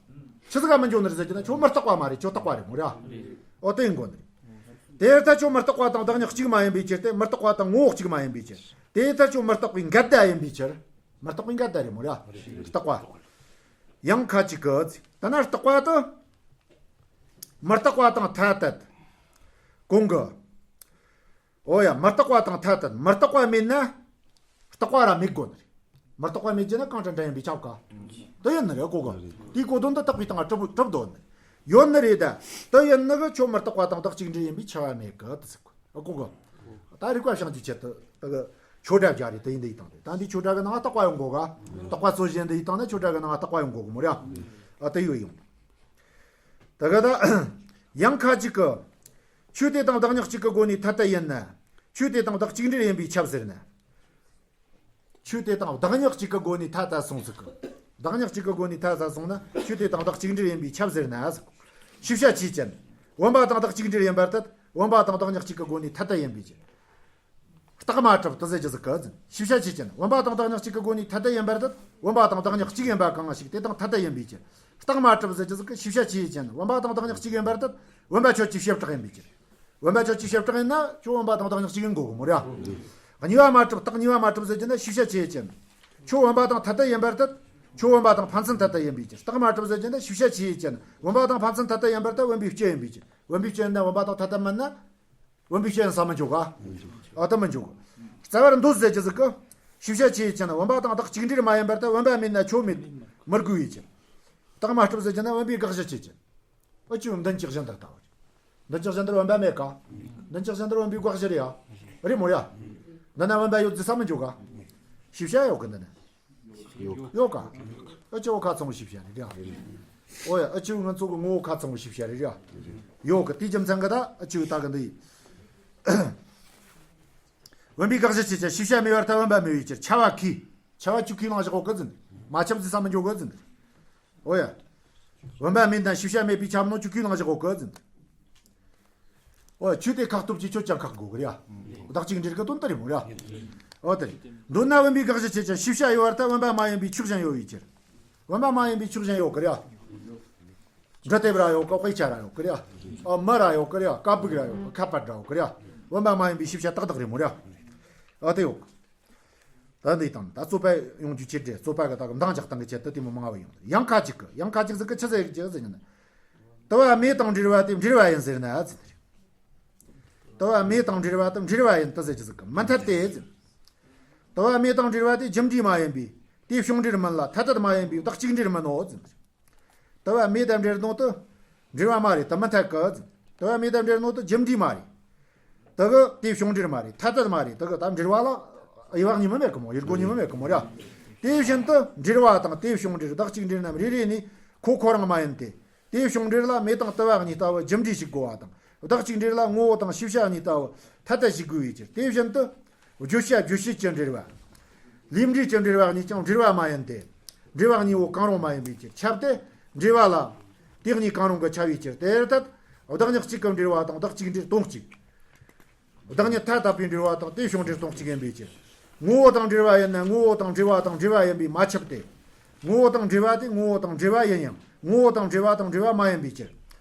ཆི་ཟིག་ག་མི་འཇོག་ནི་རེད་ཟེར་གྱི་ན་ཆོས་མི་རྟག་པ་མ་རེད་ཆོས་རྟག་པ་རེད་མོ་ར། ཨོ་དེ་ཡིན་དགོས་ནི་རེད། དེ་ལྟར་ཆོས་མི་རྟག་པ་དང་བདག་ཉིད་གཅིག་མ་ཡིན་པའི་ཕྱིར་ཏེ་མི་རྟག་པ་དང་ངོ་བོ་གཅིག་མ་ཡིན་པའི་ཕྱིར། དེ་ལྟར་ཆོས་མི་རྟག་པའི་འགལ་ཟླ་ཡིན་པའི་ཕྱིར། མི་རྟག་པའི་འགལ་ཟླ་རེད་མོ་ར། རྟག་པ། ཡང་ཁ་ཅིག་གི་ད་ན་རྟག་པ་དུ། མི་རྟག་པ་དང་ཐ་དད། གོང་གི་ཨོ་ཡ་མི་རྟག་པ་དང་ཐ་དད་མི་རྟག་པ་མེད་ན། རྟག་པ་ར་མེད་དགོས་ནི་རེད། མི་རྟག་པ་མེད་ཀྱི་ན་གང་དྲན་དྲན་ཡིན་པའི་ཁྱབ་ཀ་དེ་ཡིན་ནི་རེད་གོ་གོ་དེའི་གོ་དོན་དུ་རྟག་པའི་སྟེང་ལ་གྲུབ་གྲུབ་འདོད་ནི་ཡོད་ནི་རེད་ད། དེ་ཡིན་ནི་གི་ཆོས་མི་རྟག་པ་དང་བདག་གཅིག་འབྲེལ་ཡིན་པའི་ཁྱབ་པ་མེད་གི་དེ་ཟེར་གོ་གོ་ད་རིགས་པ་བྱང་ཆུབ་ཆེད་དུ་ད་གི་ཆོས་སྒྲ་སྦྱར་རེད། དེ་ཡིན་འདི་ཡིན་དང་དེ་ད་འདི་ཆོས་སྒྲ་གི་ནང་ལ་རྟག་པ་ཡོང་གོ་ག་རྟག་པ་རྩོད་གཞི་འདི་ཡིན་དང་ན་ཆོས་སྒྲ་གི་ནང་ལ་རྟག་པ་ཡོང་གོ་གི་མོ་ར། ཨ་དེ་ཡོད་ཡོང་། ད་ག་ད། ཡང་ཁ་ཅིག་གི་ཆོས་དེ་དང་བདག་ཉིད་གཅིག་གི་སྒོ་ནས་ཐ་དད་ཡིན་ན། ཆོས་དེ་དང་བདག་གཅིག་འབྲེལ་ཡིན་པས་ཁྱབ་ཟེར་ན། ཆོས་དེ་དང་བདག་ཉིད་གཅིག་གི་སྒོ་ནས་ཐ་དད་སོང་ཟིག་གི་བདག་ཉིད་གཅིག་གི་སྒོ་ནས་ཐ་དད་སོང་ན་ཆོས་དེ་དང་བདག་གཅིག་འབྲེལ་ཡིན་པས་ཁྱབ་ཟེར་ན་ཟིག་ཤེས་བྱ་ཆོས་ཅན། བུམ་པ་དང་བདག་གཅིག་འབྲེལ་ཡིན་པར་ཐལ། བུམ་པ་དང་བདག་ཉིད་གཅིག་གི་སྒོ་ནས་ཐ་དད་ཡིན་པའི་ཕྱིར། རྟགས་མ་གྲུབ་དུ་ཟེར་གྱི་ཟིག་གི་ཟིན། ཤེས་བྱ་ཆོས་ཅན། བུམ་པ་དང་བདག་ཉིད་གཅིག་གི་སྒོ་ནས་ཐ་དད་ཡིན་པར་ཐལ། བུམ་པ་དང་བདག་ཉིད་གཅིག་ཡིན་པ་གང་ཞིག་དེ་དང་ཐ་དད་ཡིན་པའི་ཕྱིར། རྟགས་མ་གྲུབ་ཟེར་གྱི་ཟིག་གི་ཤེས་བྱ་ཆོས་ཅན། བུམ་པ་དང་བདག་ཉིད་གཅིག་ཡིན་པར་ཐལ། བུམ་པ་ཁྱོད་ཀྱི་བྱེ་བྲག་ཡིན་པའི་ཕྱིར། བུམ་པ་ཁྱོད་ཀྱི་བྱེ་བྲག་ཡིན་ན་ཁྱོད་བུམ་པ་དང་བདག་ཉིད་གཅིག་ཡིན་དགོས་གི་མོ་ར། གཉིས་པ་མ་གྲུབ་རྟགས་གཉིས་པ་མ་གྲུབ་ཟེར་གྱི་ན་ཤེས་བྱ་ཆོས་ཅན། ཁྱོད་བུམ་པ་དང་ཐ་དད་ཡིན་པར་ཐལ། ཁྱོད་བུམ་པ་དང་ཕན་ཚུན་ཐ་དད་ཡིན་པའི་ཕྱིར། རྟགས་མ་གྲུབ་ཟེར་གྱི་ན་ཤེས་བྱ་ཆོས་ཅན། བུམ་པ་དང་ཕན་ཚུན་ཐ་དད་ཡིན་པར་ཐལ། བུམ་པའི་སྤྱི་ཡིན་པའི་ཕྱིར། བུམ་པའི་སྤྱི་ཡིན་ན་བུམ་པ་དང་ཐ་དད་མིན་ན། བུམ་པའི་སྤྱི་ཡིན་ས་མི་འཇོག་ག་ཨ་ད་མི་འཇོག་ག་རྩ་བར་འདོད་ཟེར་གྱི་ཟིག་གི་ཤེས་བྱ་ཆོས་ཅན། བུམ་པ་དང་བདག་གཅིག་འབྲེལ་མ་ཡིན་པར་ཐལ། བུམ་པ་མེད་ན་ཁྱོད་མེད་མི་དགོས་པའི་ཕྱིར། རྟགས་མ་གྲུབ་ཟེར་གྱི་ན་བུམ་པའི་དགག་བྱ་ཆོས་ཅན། ཨ་ཅི་མདུན་གྱི་གཞན་དུ་ལྟ་བ་རེད། མདུན་གྱི་གཞན་དུ་བུམ་པ་མེད་ཀ་མདུན་གྱི་གཞན་དུ་བུམ་པའི་དགག་བྱ་རེད་ཡ། རེད་མོ་ཡ། འདི་ན་བུམ་པ་ཡོད་ཟེར་ས་མི་འཇོག་ག་ཤེས་བྱ་ཡོད་གི་འདི་ན། ཡོད་ཀ་ཨ་ཅི་འོ་ཁ་ཚང་བའི་ཤེས་བྱ་རེད་ཡ། ཨོ་ཡ་ཨ་ཅི་ང་ཚོ་གི་ངོ་བོ་ཁ་ཚང་བའི་ཤེས་བྱ་རེད་ཡ། ཡོད་གི་དེའི་རྒྱུ་མཚན་གི་ད་ཨ་ཅི་ད་གི་འདི་ཡིན། བུམ་པའི་དགག་བྱ་ཆོས་ཅན། ཤེས་བྱ་མེད་པར་ཐལ། བུམ་པ་མེད་པའི་ཕྱིར། ཁྱབ་པ་ཁས། ཁྱབ་པ་ཁྱོད་ཁས་བླངས་བཞག་གོ་གི་ཟིན། མ་ཁྱབ་ཟེར་ས་མི་འཇོག་གི་ཟིན། ཨོ་ཡ། བུམ་པ་མེད་ན་ཤེས་བྱ་མེད་པས་ཁྱབ་ནོ་ཁྱོད་ཁས་བླངས་བཞག་གོ་གི་ཟིན། ཨོ་ཡ་ཆོས་དེ་ཁག་སྟོབས་ཀྱིས་ཁྱོད་ཀྱང་ཁག་དགོས་གི་རེད་ཡ། བདག་གཅིག་འབྲེལ་གི་དོན་དུ་རེད་མོ་ར། ཨོ་དེ་རེད། མདོར་ན་བུམ་པའི་དགག་བྱ་ཆོས་ཅན། ཤེས་བྱ་ཡོད་པར་ཐལ། བུམ་པ་མ་ཡིན་པའི་ཆོས་གཞན་ཡོད་པའི་ཕྱིར། བུམ་པ་མ་ཡིན་པའི་ཆོས་གཞན་ཡོད་གི་རེད་ཡ། འབྲུ་དེབ་ར་ཡོད་གི་དཔེ་ཆ་ར་ཡོད་གི་རེད་ཡ། ཨོ་མི་ར་ཡོད་གི་རེད་ཡ། ཀ་བུག་ར་ཡོད་གི་ཁ་པར་ར་ཡོད་གི་རེད་ཡ། བུམ་པ་མ་ཡིན་པའི་ཤེས་བྱ་ཏག་ཏག་རེད་མོ་ར། ཨོ་དེ་ཡོད་གི་ད་འདི་དང་ད་རྩོད་པ་ཡོང་རྒྱུ་ཆེ་གྲས་རྩོད་པ་གི་ད་གི་འདང་རྒྱག་སྟངས་གི་ཆེད་དུ་དེ་མོ་མང་བ་ཡོང་། ཡང་ཁ་ཅིག་གི་ཡང་ཁ་ཅིག་ཟིག་གི་ཆི་ཟེར་གྱི་ཟེར་ན། དུ་བ་མེ་དང་འབྲེལ་བ་དེ་འབྲེལ་བ་ཡིན་ཟེར་ན་ཟེར། དུ་བ་མེ་དང་འབྲེལ་བ་དེ་འབྲེལ་བ་ཡིན་དུ་ཟེར་གྱི་ཟིག་གི་མི་འཐད་དེ་ཟེར། དུ་བ་མེ་དང་འབྲེལ་བ་དེ་རྒྱུ་འབྲས་མ་ཡིན་པས་ དེ་བྱུང་འབྲེལ་མིན་ལ་ཐ་དད་མ་ཡིན་པའི་བདག་གཅིག་འབྲེལ་མིན་ནོ་ཟེར། དུ་བ་མེ་དང་འབྲེལ་ནོ་དུ་འབྲེལ་བ་མ་རེད། དུ་མི་འཐད་གི་ཟེར། དུ་བ་མེ་དང་འབྲེལ་ནོ་དུ་རྒྱུ་འབྲས་མ་རེད། དུ་གི་དེ་བྱུང་འབྲེལ་མ་རེད། ཐ་དད་མ་རེད། དུ་གི་ད་འབྲེལ་བ་ལ་དབྱེ་བ་གཉིས་མི་མེད་གི་མོ། དབྱེ་སྒོ་གཉིས་མི་མེད་གི་མོ་ར། དེ་བཞིན་དུ་འབྲེལ་བ་དང་དེ་བྱུང་འབྲེལ་བདག་གཅིག་འབྲེལ་རྣམས་རེ་རེ་ནས་ཁོ་ཁོ་རང་མ་ཡིན་ཏེ། དེ་བྱུང་འབྲེལ་ལ་མེ་དང་དུ་བ་གཉིས་ལྟ་བུ་རྒྱུ་འབྲས་ཞིག་དགོས་པ་དང་། བདག་གཅིག་འབྲེལ་ལ་ངོ་བོ་དང་ཤེས་བྱ་གཉིས་ལྟ་བུ་ཐ་དད་ཞིག་དགོས་པའི་ཕྱིར། དེ་བཞིན་དུ་བརྗོད་བྱ་རྗོད་བྱེད་ཀྱི་འབྲེལ་བ། ལས་འབྲས་ཀྱི་འབྲེལ་བ་གཉིས་ཀྱང་འབྲེལ་བ་མ་ཡིན་ཏེ། འབྲེལ་བ་གཉིས་པོ་གང་རུང་མ་ཡིན་པའི་ཕྱིར། ཁྱབ་སྟེ། འབྲེལ་བ་ལ་དེ་གཉིས་གང་རུང་གི་ཁྱབ་པའི་ཕྱིར། དེ་ལྟར་བདག་ཉིད་གཅིག་གི་འབྲེལ་བ་དང་བདག་གཅིག་འབྲེལ་དོན་གཅིག། བདག་ཉིད་ཐ་དད་པའི་འབྲེལ་བ་དང་དེ་བྱུང་འབྲེལ་དོན་གཅིག་ཡིན་པའི་ཕྱིར། ངོ་བོ་དང་འབྲེལ་བ་ཡིན་ན་ངོ་བོ་དང་འབྲེལ་བ་དང་འབྲེལ་བ་ཡིན་པས་མ་ཁྱབ་སྟེ། ངོ་བོ་དང་འབྲེལ་བ་དེ་ངོ་བོ་དང་འབྲེལ་བ་ཡིན་ཡང་ངོ་བོ་དང་འབྲེལ་བ་དང་འབྲེལ་བ་མ་ཡིན་པའི་ཕྱིར།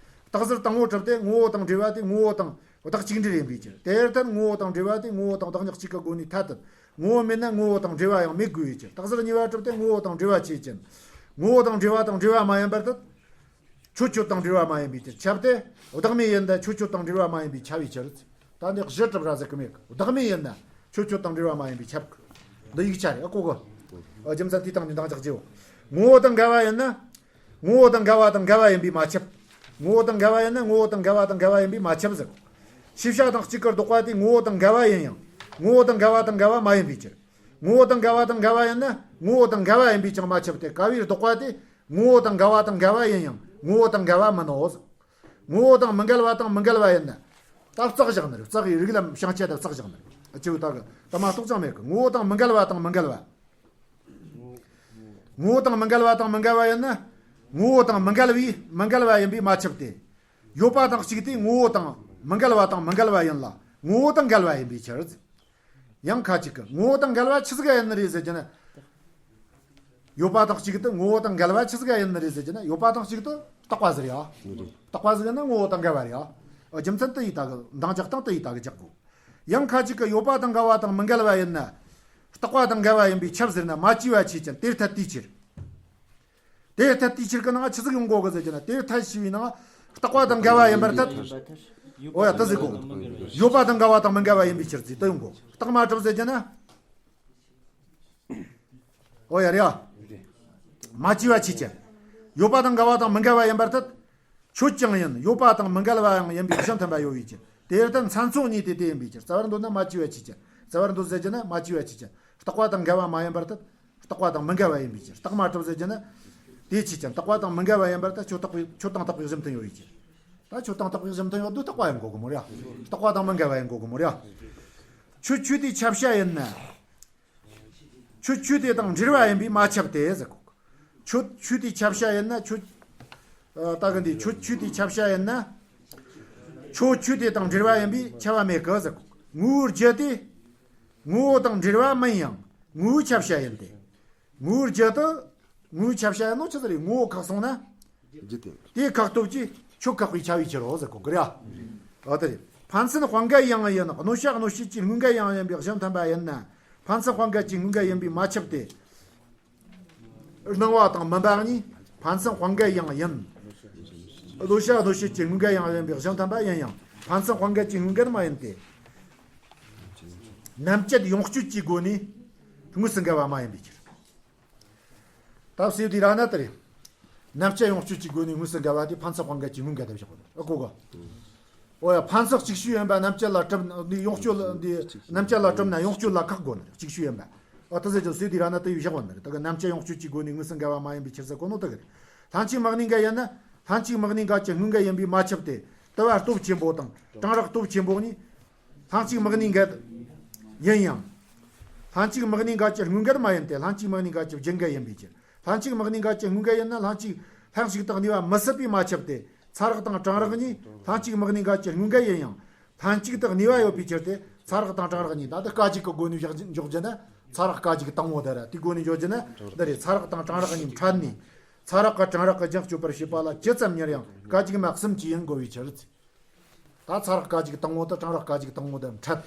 རྟགས་གསལ་དང་པོ་གྲུབ་སྟེ་ངོ་བོ་དང་འབྲེལ་བ་དེ་ངོ་བོ་དང་བདག་གཅིག་འབྲེལ་ཡིན་པའི་ཕྱིར། དེ་ལྟར་ངོ་བོ་དང་འབྲེལ་བ་དེ་ངོ་བོ་དང་བདག་ཉིད་གཅིག་གི་སྒོ་ནས་ཐ་དད། ངོ་བོ་མེད་ན་ངོ་བོ་དང་འབྲེལ་བ་ཡང་མེད་དགོས་པའི་ཕྱིར། རྟགས་གསལ་གཉིས་པ་གྲུབ་སྟེ་ངོ་བོ་དང་འབྲེལ་བ་ཆོས་ཅན། ངོ་བོ་དང་འབྲེལ་བ་དང་འབྲེལ་བ་མ་ཡིན་པར་ཐལ། ཁྱོད་ཆོས་དང་འབྲེལ་བ་མ་ཡིན་པའི་ཕྱིར་ཁྱབ་སྟེ། བདག་མེད་ཡིན་ད་ཁྱོད་ཆོས་དང་འབྲེལ་བ་མ་ཡིན་པའི་ཁྱབ་པའི་ཕྱིར། ད་འདི་གཞི་གྲུབ་ར་ཟེར་གི་མེད་གི། བདག་མེད་ཡིན་ན་ཁྱོད་ཆོས་དང་འབྲེལ་བ་མ་ཡིན་པའི་ཁྱབ་གི། འདི་ཡིག་ཆ་རེད་ཨ་ཀོ་གི། ཨ་རྒྱུ་མཚན་དེའི་སྟེང་ནས་འདང་རྒྱག་རྒྱུའོ། ངོ་བོ་དང་འགལ་བ་ཡིན་ན། ངོ་བོ་དང་འགལ་བ་དང་འགལ་བ་ཡིན་པས་མ་ཁྱབ། ངོ་བོ་དང་འགལ་བ་ཡིན་ན་ངོ་བོ་དང་འགལ་བ་དང་འགལ་བ་ཡིན་པས་མ་ཁྱབ་ཟེར། ཤེས་བྱ་དང་གཅིག་གི་ལྡོག་པ་དེ་ངོ་བོ་དང་འགལ་བ་ཡིན་ཡང་ངོ་བོ་དང་འགལ་བ་དང་འགལ་བ་མ་ཡིན་པའི་ཕྱིར། ངོ་བོ་དང་འགལ་བ་དང་འགལ་བ་ཡིན་ན་ངོ་བོ་དང་འགལ་བ་ཡིན་པས་ཀྱང་མ་ཁྱབ་སྟེ། འགལ་བའི་ལྡོག་པ་དེ་ངོ་བོ་དང་འགལ་བ་དང་འགལ་བ་ཡིན་ཡང་ངོ་བོ་དང་འགལ་བ་མིན་ནོ། ངོ་བོ་དང་མི་འགལ་བ་དང་མི་འགལ་བ་ཡིན་ན། ད་རྩག་བཞག་ནི་རེད། རྩག་གི་རིགས་ལམ་བྱང་ཆ་དང་རྩག་བཞག་ནི་རེད། ཨ་ཅེ་བོ་ད་གི་ད་མ་གཏོགས་ཅང་མེད་གི། ངོ་བོ་དང་མི་འགལ་བ་དང་མི་འགལ་བ། ངོ་བོ་དང་མི་འགལ་བ་དང་མི་འགལ་བ་ཡིན་ན། ངོ་བོ་དང་མི་འགལ་བའི་མི་འགལ་བ་ཡིན་པས་མ་ཁྱབ་སྟེ། ཡོད་པ་དང་གཅིག་དེ་ངོ་བོ་དང་མི་འགལ་བ་དང་མི་འགལ་བ་ཡིན་ལ་ངོ་བོ་དང་འགལ་བ་ཡིན་པའི་ཕྱིར། ཡང་ཁ་ཅིག་གིས་ངོ་བོ་དང་འགལ་བ་ཆི་ཟིག་ཡིན་ནི་རེད་ཟེར་གྱི་ན། ཡོད་པ་དང་གཅིག་ཏུ་ངོ་བོ་དང་འགལ་བ་ཆི་ཟིག་ཡིན་ནི་རེད་ཟེར་གྱི་ན། ཡོད་པ་དང་གཅིག་ཏུ་རྟག་པ་ཟེར་ཡ། རྟག་པ་ཟིག་ཡིན་ན་ངོ་བོ་དང་འགལ་བ་རེད་ཡ། རྒྱུ་མཚན་དེ་ཡི་ད་གི་འདང་རྒྱག་སྟངས་དེ་ཡི་ད་གི་རྒྱག་དགོས། ཡང་ཁ་ཅིག་གིས་ཡོད་པ་དང་འགལ་བ་དང་མི་འགལ་བ་ཡིན་ན། རྟག་པ་དང་འགལ་བ་ཡིན་པས་ཁྱབ་ཟེར་ན། མ་བཅོས་པ་ཆོས་ཅན། དེར་ཐལ་དེའི་ཕྱིར། དེར་ཐལ་དེའི་ཕྱིར་གྱི་ནང་ཆི་ཟིག་ཡོང་གོ་གི་ཟེར་གྱི་ན། དེར་ཐལ་ཞེས་པའི་ནང་རྟག་པ་དང་འགལ་བ་ཡིན་པར་ཐལ། འོ་ཡ་དེ་ཟེར་གོ། ཡོད་པ་དང་འགལ་བ་དང་མི་འགལ་བ་ཡིན་པའི་ཕྱིར་ཟེར་དེ་ཡོང་གོ། རྟགས་མ་གྲུབ་ཟེར་གྱི་ན། འོ་ཡ་རེད་ཡ། མ་བཅོས་པ་ཆོས་ཅན། ཡོད་པ་དང་འགལ་བ་དང་མི་འགལ་བ་ཡིན་པར་ཐལ། ཆོས་ཅན་ཡང་ཡིན། ཡོད་པ་དང་མི་འགལ་བ་ཡང་ཡིན་པའི་གཞི་མཐུན་པ་ཡོད་པའི་ཕྱིར། དེར་ཐལ་མཚན་མཚོན་གཉིས་ཏེ་དེ་ཡིན་པའི་ཕྱིར། རྩ་བར་འདོད་ན་མ་བཅོས་པ་ཆོས་ཅན། རྩ་བར་འདོད་ཟེར་གྱི་ན་མ་བཅོས་པ་ཆོས་ཅན། རྟག་པ་དང་འགལ་བ་མ་ཡིན་པར་ཐལ། རྟག་པ་དང་མི་འགལ་བ་ཡིན་པའི་ཕྱིར། རྟགས་མ་གྲུབ་ཟེར་གྱི་ན། དེ་ཆོས་ཅན། རྟག་པ་དང་མི་འགལ་བ་ཡིན་པར་ཐལ། ཆོས་རྟག་པའི་ཆོས་དང་རྟག་པའི་གཞི་མཐུན་ཡོད་པའི་ཕྱིར། ད་ཆོས་དང་རྟག་པའི་གཞི་མཐུན་ཡོད་དུས་རྟག་པ་ཡིན་དགོས་གི་མོ་ར། རྟག་པ་དང་མི་འགལ་བ་ཡིན་དགོས་གི་མོ་ར། ཁྱོད་ཆོས་དེའི་ཁྱབ་བྱ་ཡིན་ན། ཁྱོད་ཆོས་དེ་དང་འབྲེལ་བ་ཡིན་པས་མ་ཁྱབ་སྟེ་ཟེར་གོ། ཁྱོད་ཆོས་དེའི་ཁྱབ་བྱ་ཡིན་ན་ཁྱོད། ཨ། ད་གི་འདི་ཁྱོད་ཆོས་དེའི་ཁྱབ་བྱ་ཡིན་ན། ཁྱོད་ཆོས་དེ་དང་འབྲེལ་བ་ཡིན་པས་ཁྱབ་པ་མེད་གི་ཟེར་གོ། ངོ་བོའི་རྒྱུ་དེ། ངོ་བོ་དང་འབྲེལ་བ་མིན་ཡང་ངོ་བོའི་ཁྱབ་བྱ་ཡིན་ཏེ། ངོ་བོའི་རྒྱུ་དེ། ངོ་བོའི་ཁྱབ་བྱ་ཡིན་ནོ་ཆི་ཟིག་རེད། ངོ་བོ་ཁེགས་སོང་ན། རྒྱུ་དེ། དེའི་ཁེགས་སྟོབས་ཀྱིས་ཁྱོད་ཁེགས་པས་ཁྱབ་པའི་ཕྱིར་རོ་ཟེར་གོ་གི་རེད། འོ་དེ་རེད། ཕན་ཚུན་དཔང་འགལ་ཡང་ཡིན། གནོད་བྱ་གནོད་བྱེད་ཀྱི་དངོས་འགལ་ཡང་ཡིན་པའི་གཞི་མཐུན་པ་ཡིན་ན། ཕན་ཚུན་དཔང་འགལ་གྱི་དངོས་འགལ་ཡིན་པས་མ་ཁྱབ་སྟེ། སྣང་བ་དང་མུན་པ་གཉིས་ཕན་ཚུན་དཔང་འགལ་ཡང་ཡིན། གནོད་བྱ་གནོད་བྱེད་ཀྱི་དངོས་འགལ་ཡང་ཡིན་པའི་གཞི་མཐུན་པ་ཡིན་ཡང་ཕན་ཚུན་དཔང་འགལ་གྱི་དངོས་འགལ་མ་ཡིན་ཏེ། རྣམ་བཅད་ཡོངས་གཅོད་ཀྱི་སྒོ་ནས་དངོས་སུ་འགལ་བ་མ་ཡིན་པའི་ཕྱིར། ད་སེ་དི་ར་ན་དེ་རེད། རྣམ་བཅད་ཡོངས་གཅོད་ཀྱི་སྒོ་ནས་དངོས་སུ་འགལ་བ་དེ་ཕན་ཚུན་དཔང་འགལ་གྱི་དངོས་འགལ་དེ་བཞག་པ་རེད། ཨ་ཀོ་ག། འོ་ཡ། ཕན་ཚུན་གཅིག་ཤོས་ཡིན་པ་རྣམ་བཅད་ལ་གྲུབ་འདི་ཡོངས་གཅོད་ལ་འདི་རྣམ་བཅད་ལ་གྲུབ་ན་ཡོངས་གཅོད་ལ་ཁེགས་དགོས་ནི་རེད། གཅིག་ཤོས་ཡིན་པ། ཨ་དེ་ཟེར་ཀྱང་སེ་དི་ར་ན་དེ་བཞག་པ་ནི་རེད། ད་གི་རྣམ་བཅད་ཡོངས་གཅོད་ཀྱི་སྒོ་ནས་དངོས་སུ་འགལ་བ་མ་ཡིན་པའི་ཕྱིར་ཟེར་གོ་ནོ་དེ་གི་རེད། ལྷན་ཅིག་དམིགས་གནས་འགལ་ཡིན་ན་ལྷན་ཅིག་དམིགས་གནས་འགལ་གྱི་དངོས་འགལ་ཡིན་པས་མ་ཁྱབ་སྟེ། དུ་བ་སྟོབས་ཆེན་པོ་དང་གྲང་རེག་སྟོབས་ཆེན་པོ་གཉིས། ལྷན་ཅིག་དམིགས་གནས་འགལ་ཡིན་ཡང་། ལྷན་ཅིག་དམིགས་གནས་འགལ་གྱི་དངོས་འགལ་མ་ཡིན་ཏེ་ལྷན་ཅིག་དམིགས་གནས་འགལ་གྱི་རྒྱུ་འགལ་ཡིན་པའི་ཕྱིར། ལྷན་ཅིག་དམིགས་གནས་འགལ་གྱི་དངོས་འགལ་ཡིན་ན་ལྷན་ཅིག་ལྷན་ཞིག་ཏུ་གནས་པ་མི་སྲིད་པས་མ་ཁྱབ་སྟེ། ཚ་རེག་དང་གྲང་རེག་གཉིས་ལྷན་ཅིག་དམིགས་གནས་འགལ་གྱི་དངོས་འགལ་ཡིན་ཡང་། ལྷན་ཅིག་ཏུ་གནས་པ་ཡོད་པའི་ཕྱིར་ཏེ། ཚ་རེག་དང་གྲང་རེག་གཉིས་ད་ལྟ་སྐད་ཅིག་གི་སྒོ་ནས་བཞག་འཇོག་རྒྱུ་ན། ཚ་རེག་སྐད་ཅིག་དང་པོ་དེ་ར་དེའི་སྒོ་ནས་འཇོག་རྒྱུ་ན་འདི་རེད། ཚ་རེག་དང་གྲང་རེག་གཉིས་འཕྲད་ནས། ཚ་རེག་གི་གྲང་རེག་གི་རྒྱུན་གཅོད་པར་བྱེད་པ་ལ་ཇི་ཙམ་ཉེར་ཡང་སྐད་ཅིག་མ་གསུམ་གྱིས་ཡིན་དགོས་པའི་ཕྱིར། ད་ཚ་རེག་སྐད་ཅིག་དང་པོ་དང་གྲང་རེག་སྐད་ཅིག་དང་པོ་དེ་འཕྲད།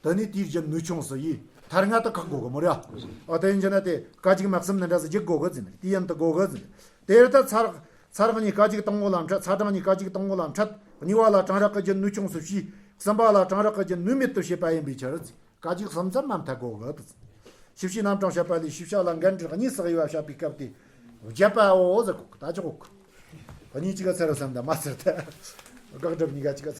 དེ་ནས་དེའི་རྒྱུན་ནུས་ཆུང་སུ་ཡིས་མཐར་ལྔ་དུ་བཀག་དགོས་གི་མོ་ར། ཨ་དེ་ཡིན་རྒྱུ་ན་དེ་སྐད་ཅིག་མ་གསུམ་ནི་འདྲ་སུ་འཇུག་དགོས་གི་ཟེར། དེ་ཡིན་དུ་དགོས་གི་ཟེར། དེ་ལྟར་ཚ་རེག་ཚ་རེག་གཉིས་སྐད་ཅིག་དང་པོ་ལ་འཕྲད། ཚ་གྲང་གཉིས་སྐད་ཅིག་དང་པོ་ལ་འཕྲད། གཉིས་པ་ལ་གྲང་རེག་གི་རྒྱུན་ནུས་ཆུང་སུ་བྱས། གསུམ་པ་ལ་གྲང་རེག་གི་རྒྱུན་ནུས་མེད་དུ་བྱེད་པ་ཡིན་པའི་ཕྱིར། སྐད་ཅིག་གསུམ་ཙམ་མ་འཐད་དགོས་གི། ཞིབ་ཕྱིའི་རྣམ་གྲངས་བཤད་པ་ལས་ཤེས་བྱ་ལ་འགན་འཁྲི་གཉིས་སུ་དབྱེ་བ་བཤད་པའི་སྐབས་དེ། བརྒྱད་པའོ་ཟེར་གོ་ད་ཅི་གོ་གཉིས་གཅིག་ག་ཚར་བསམ་ད་མ་ཚར་ད། དགག་སྒྲུབ་གཉིས་ཀ་གཅིག་ག་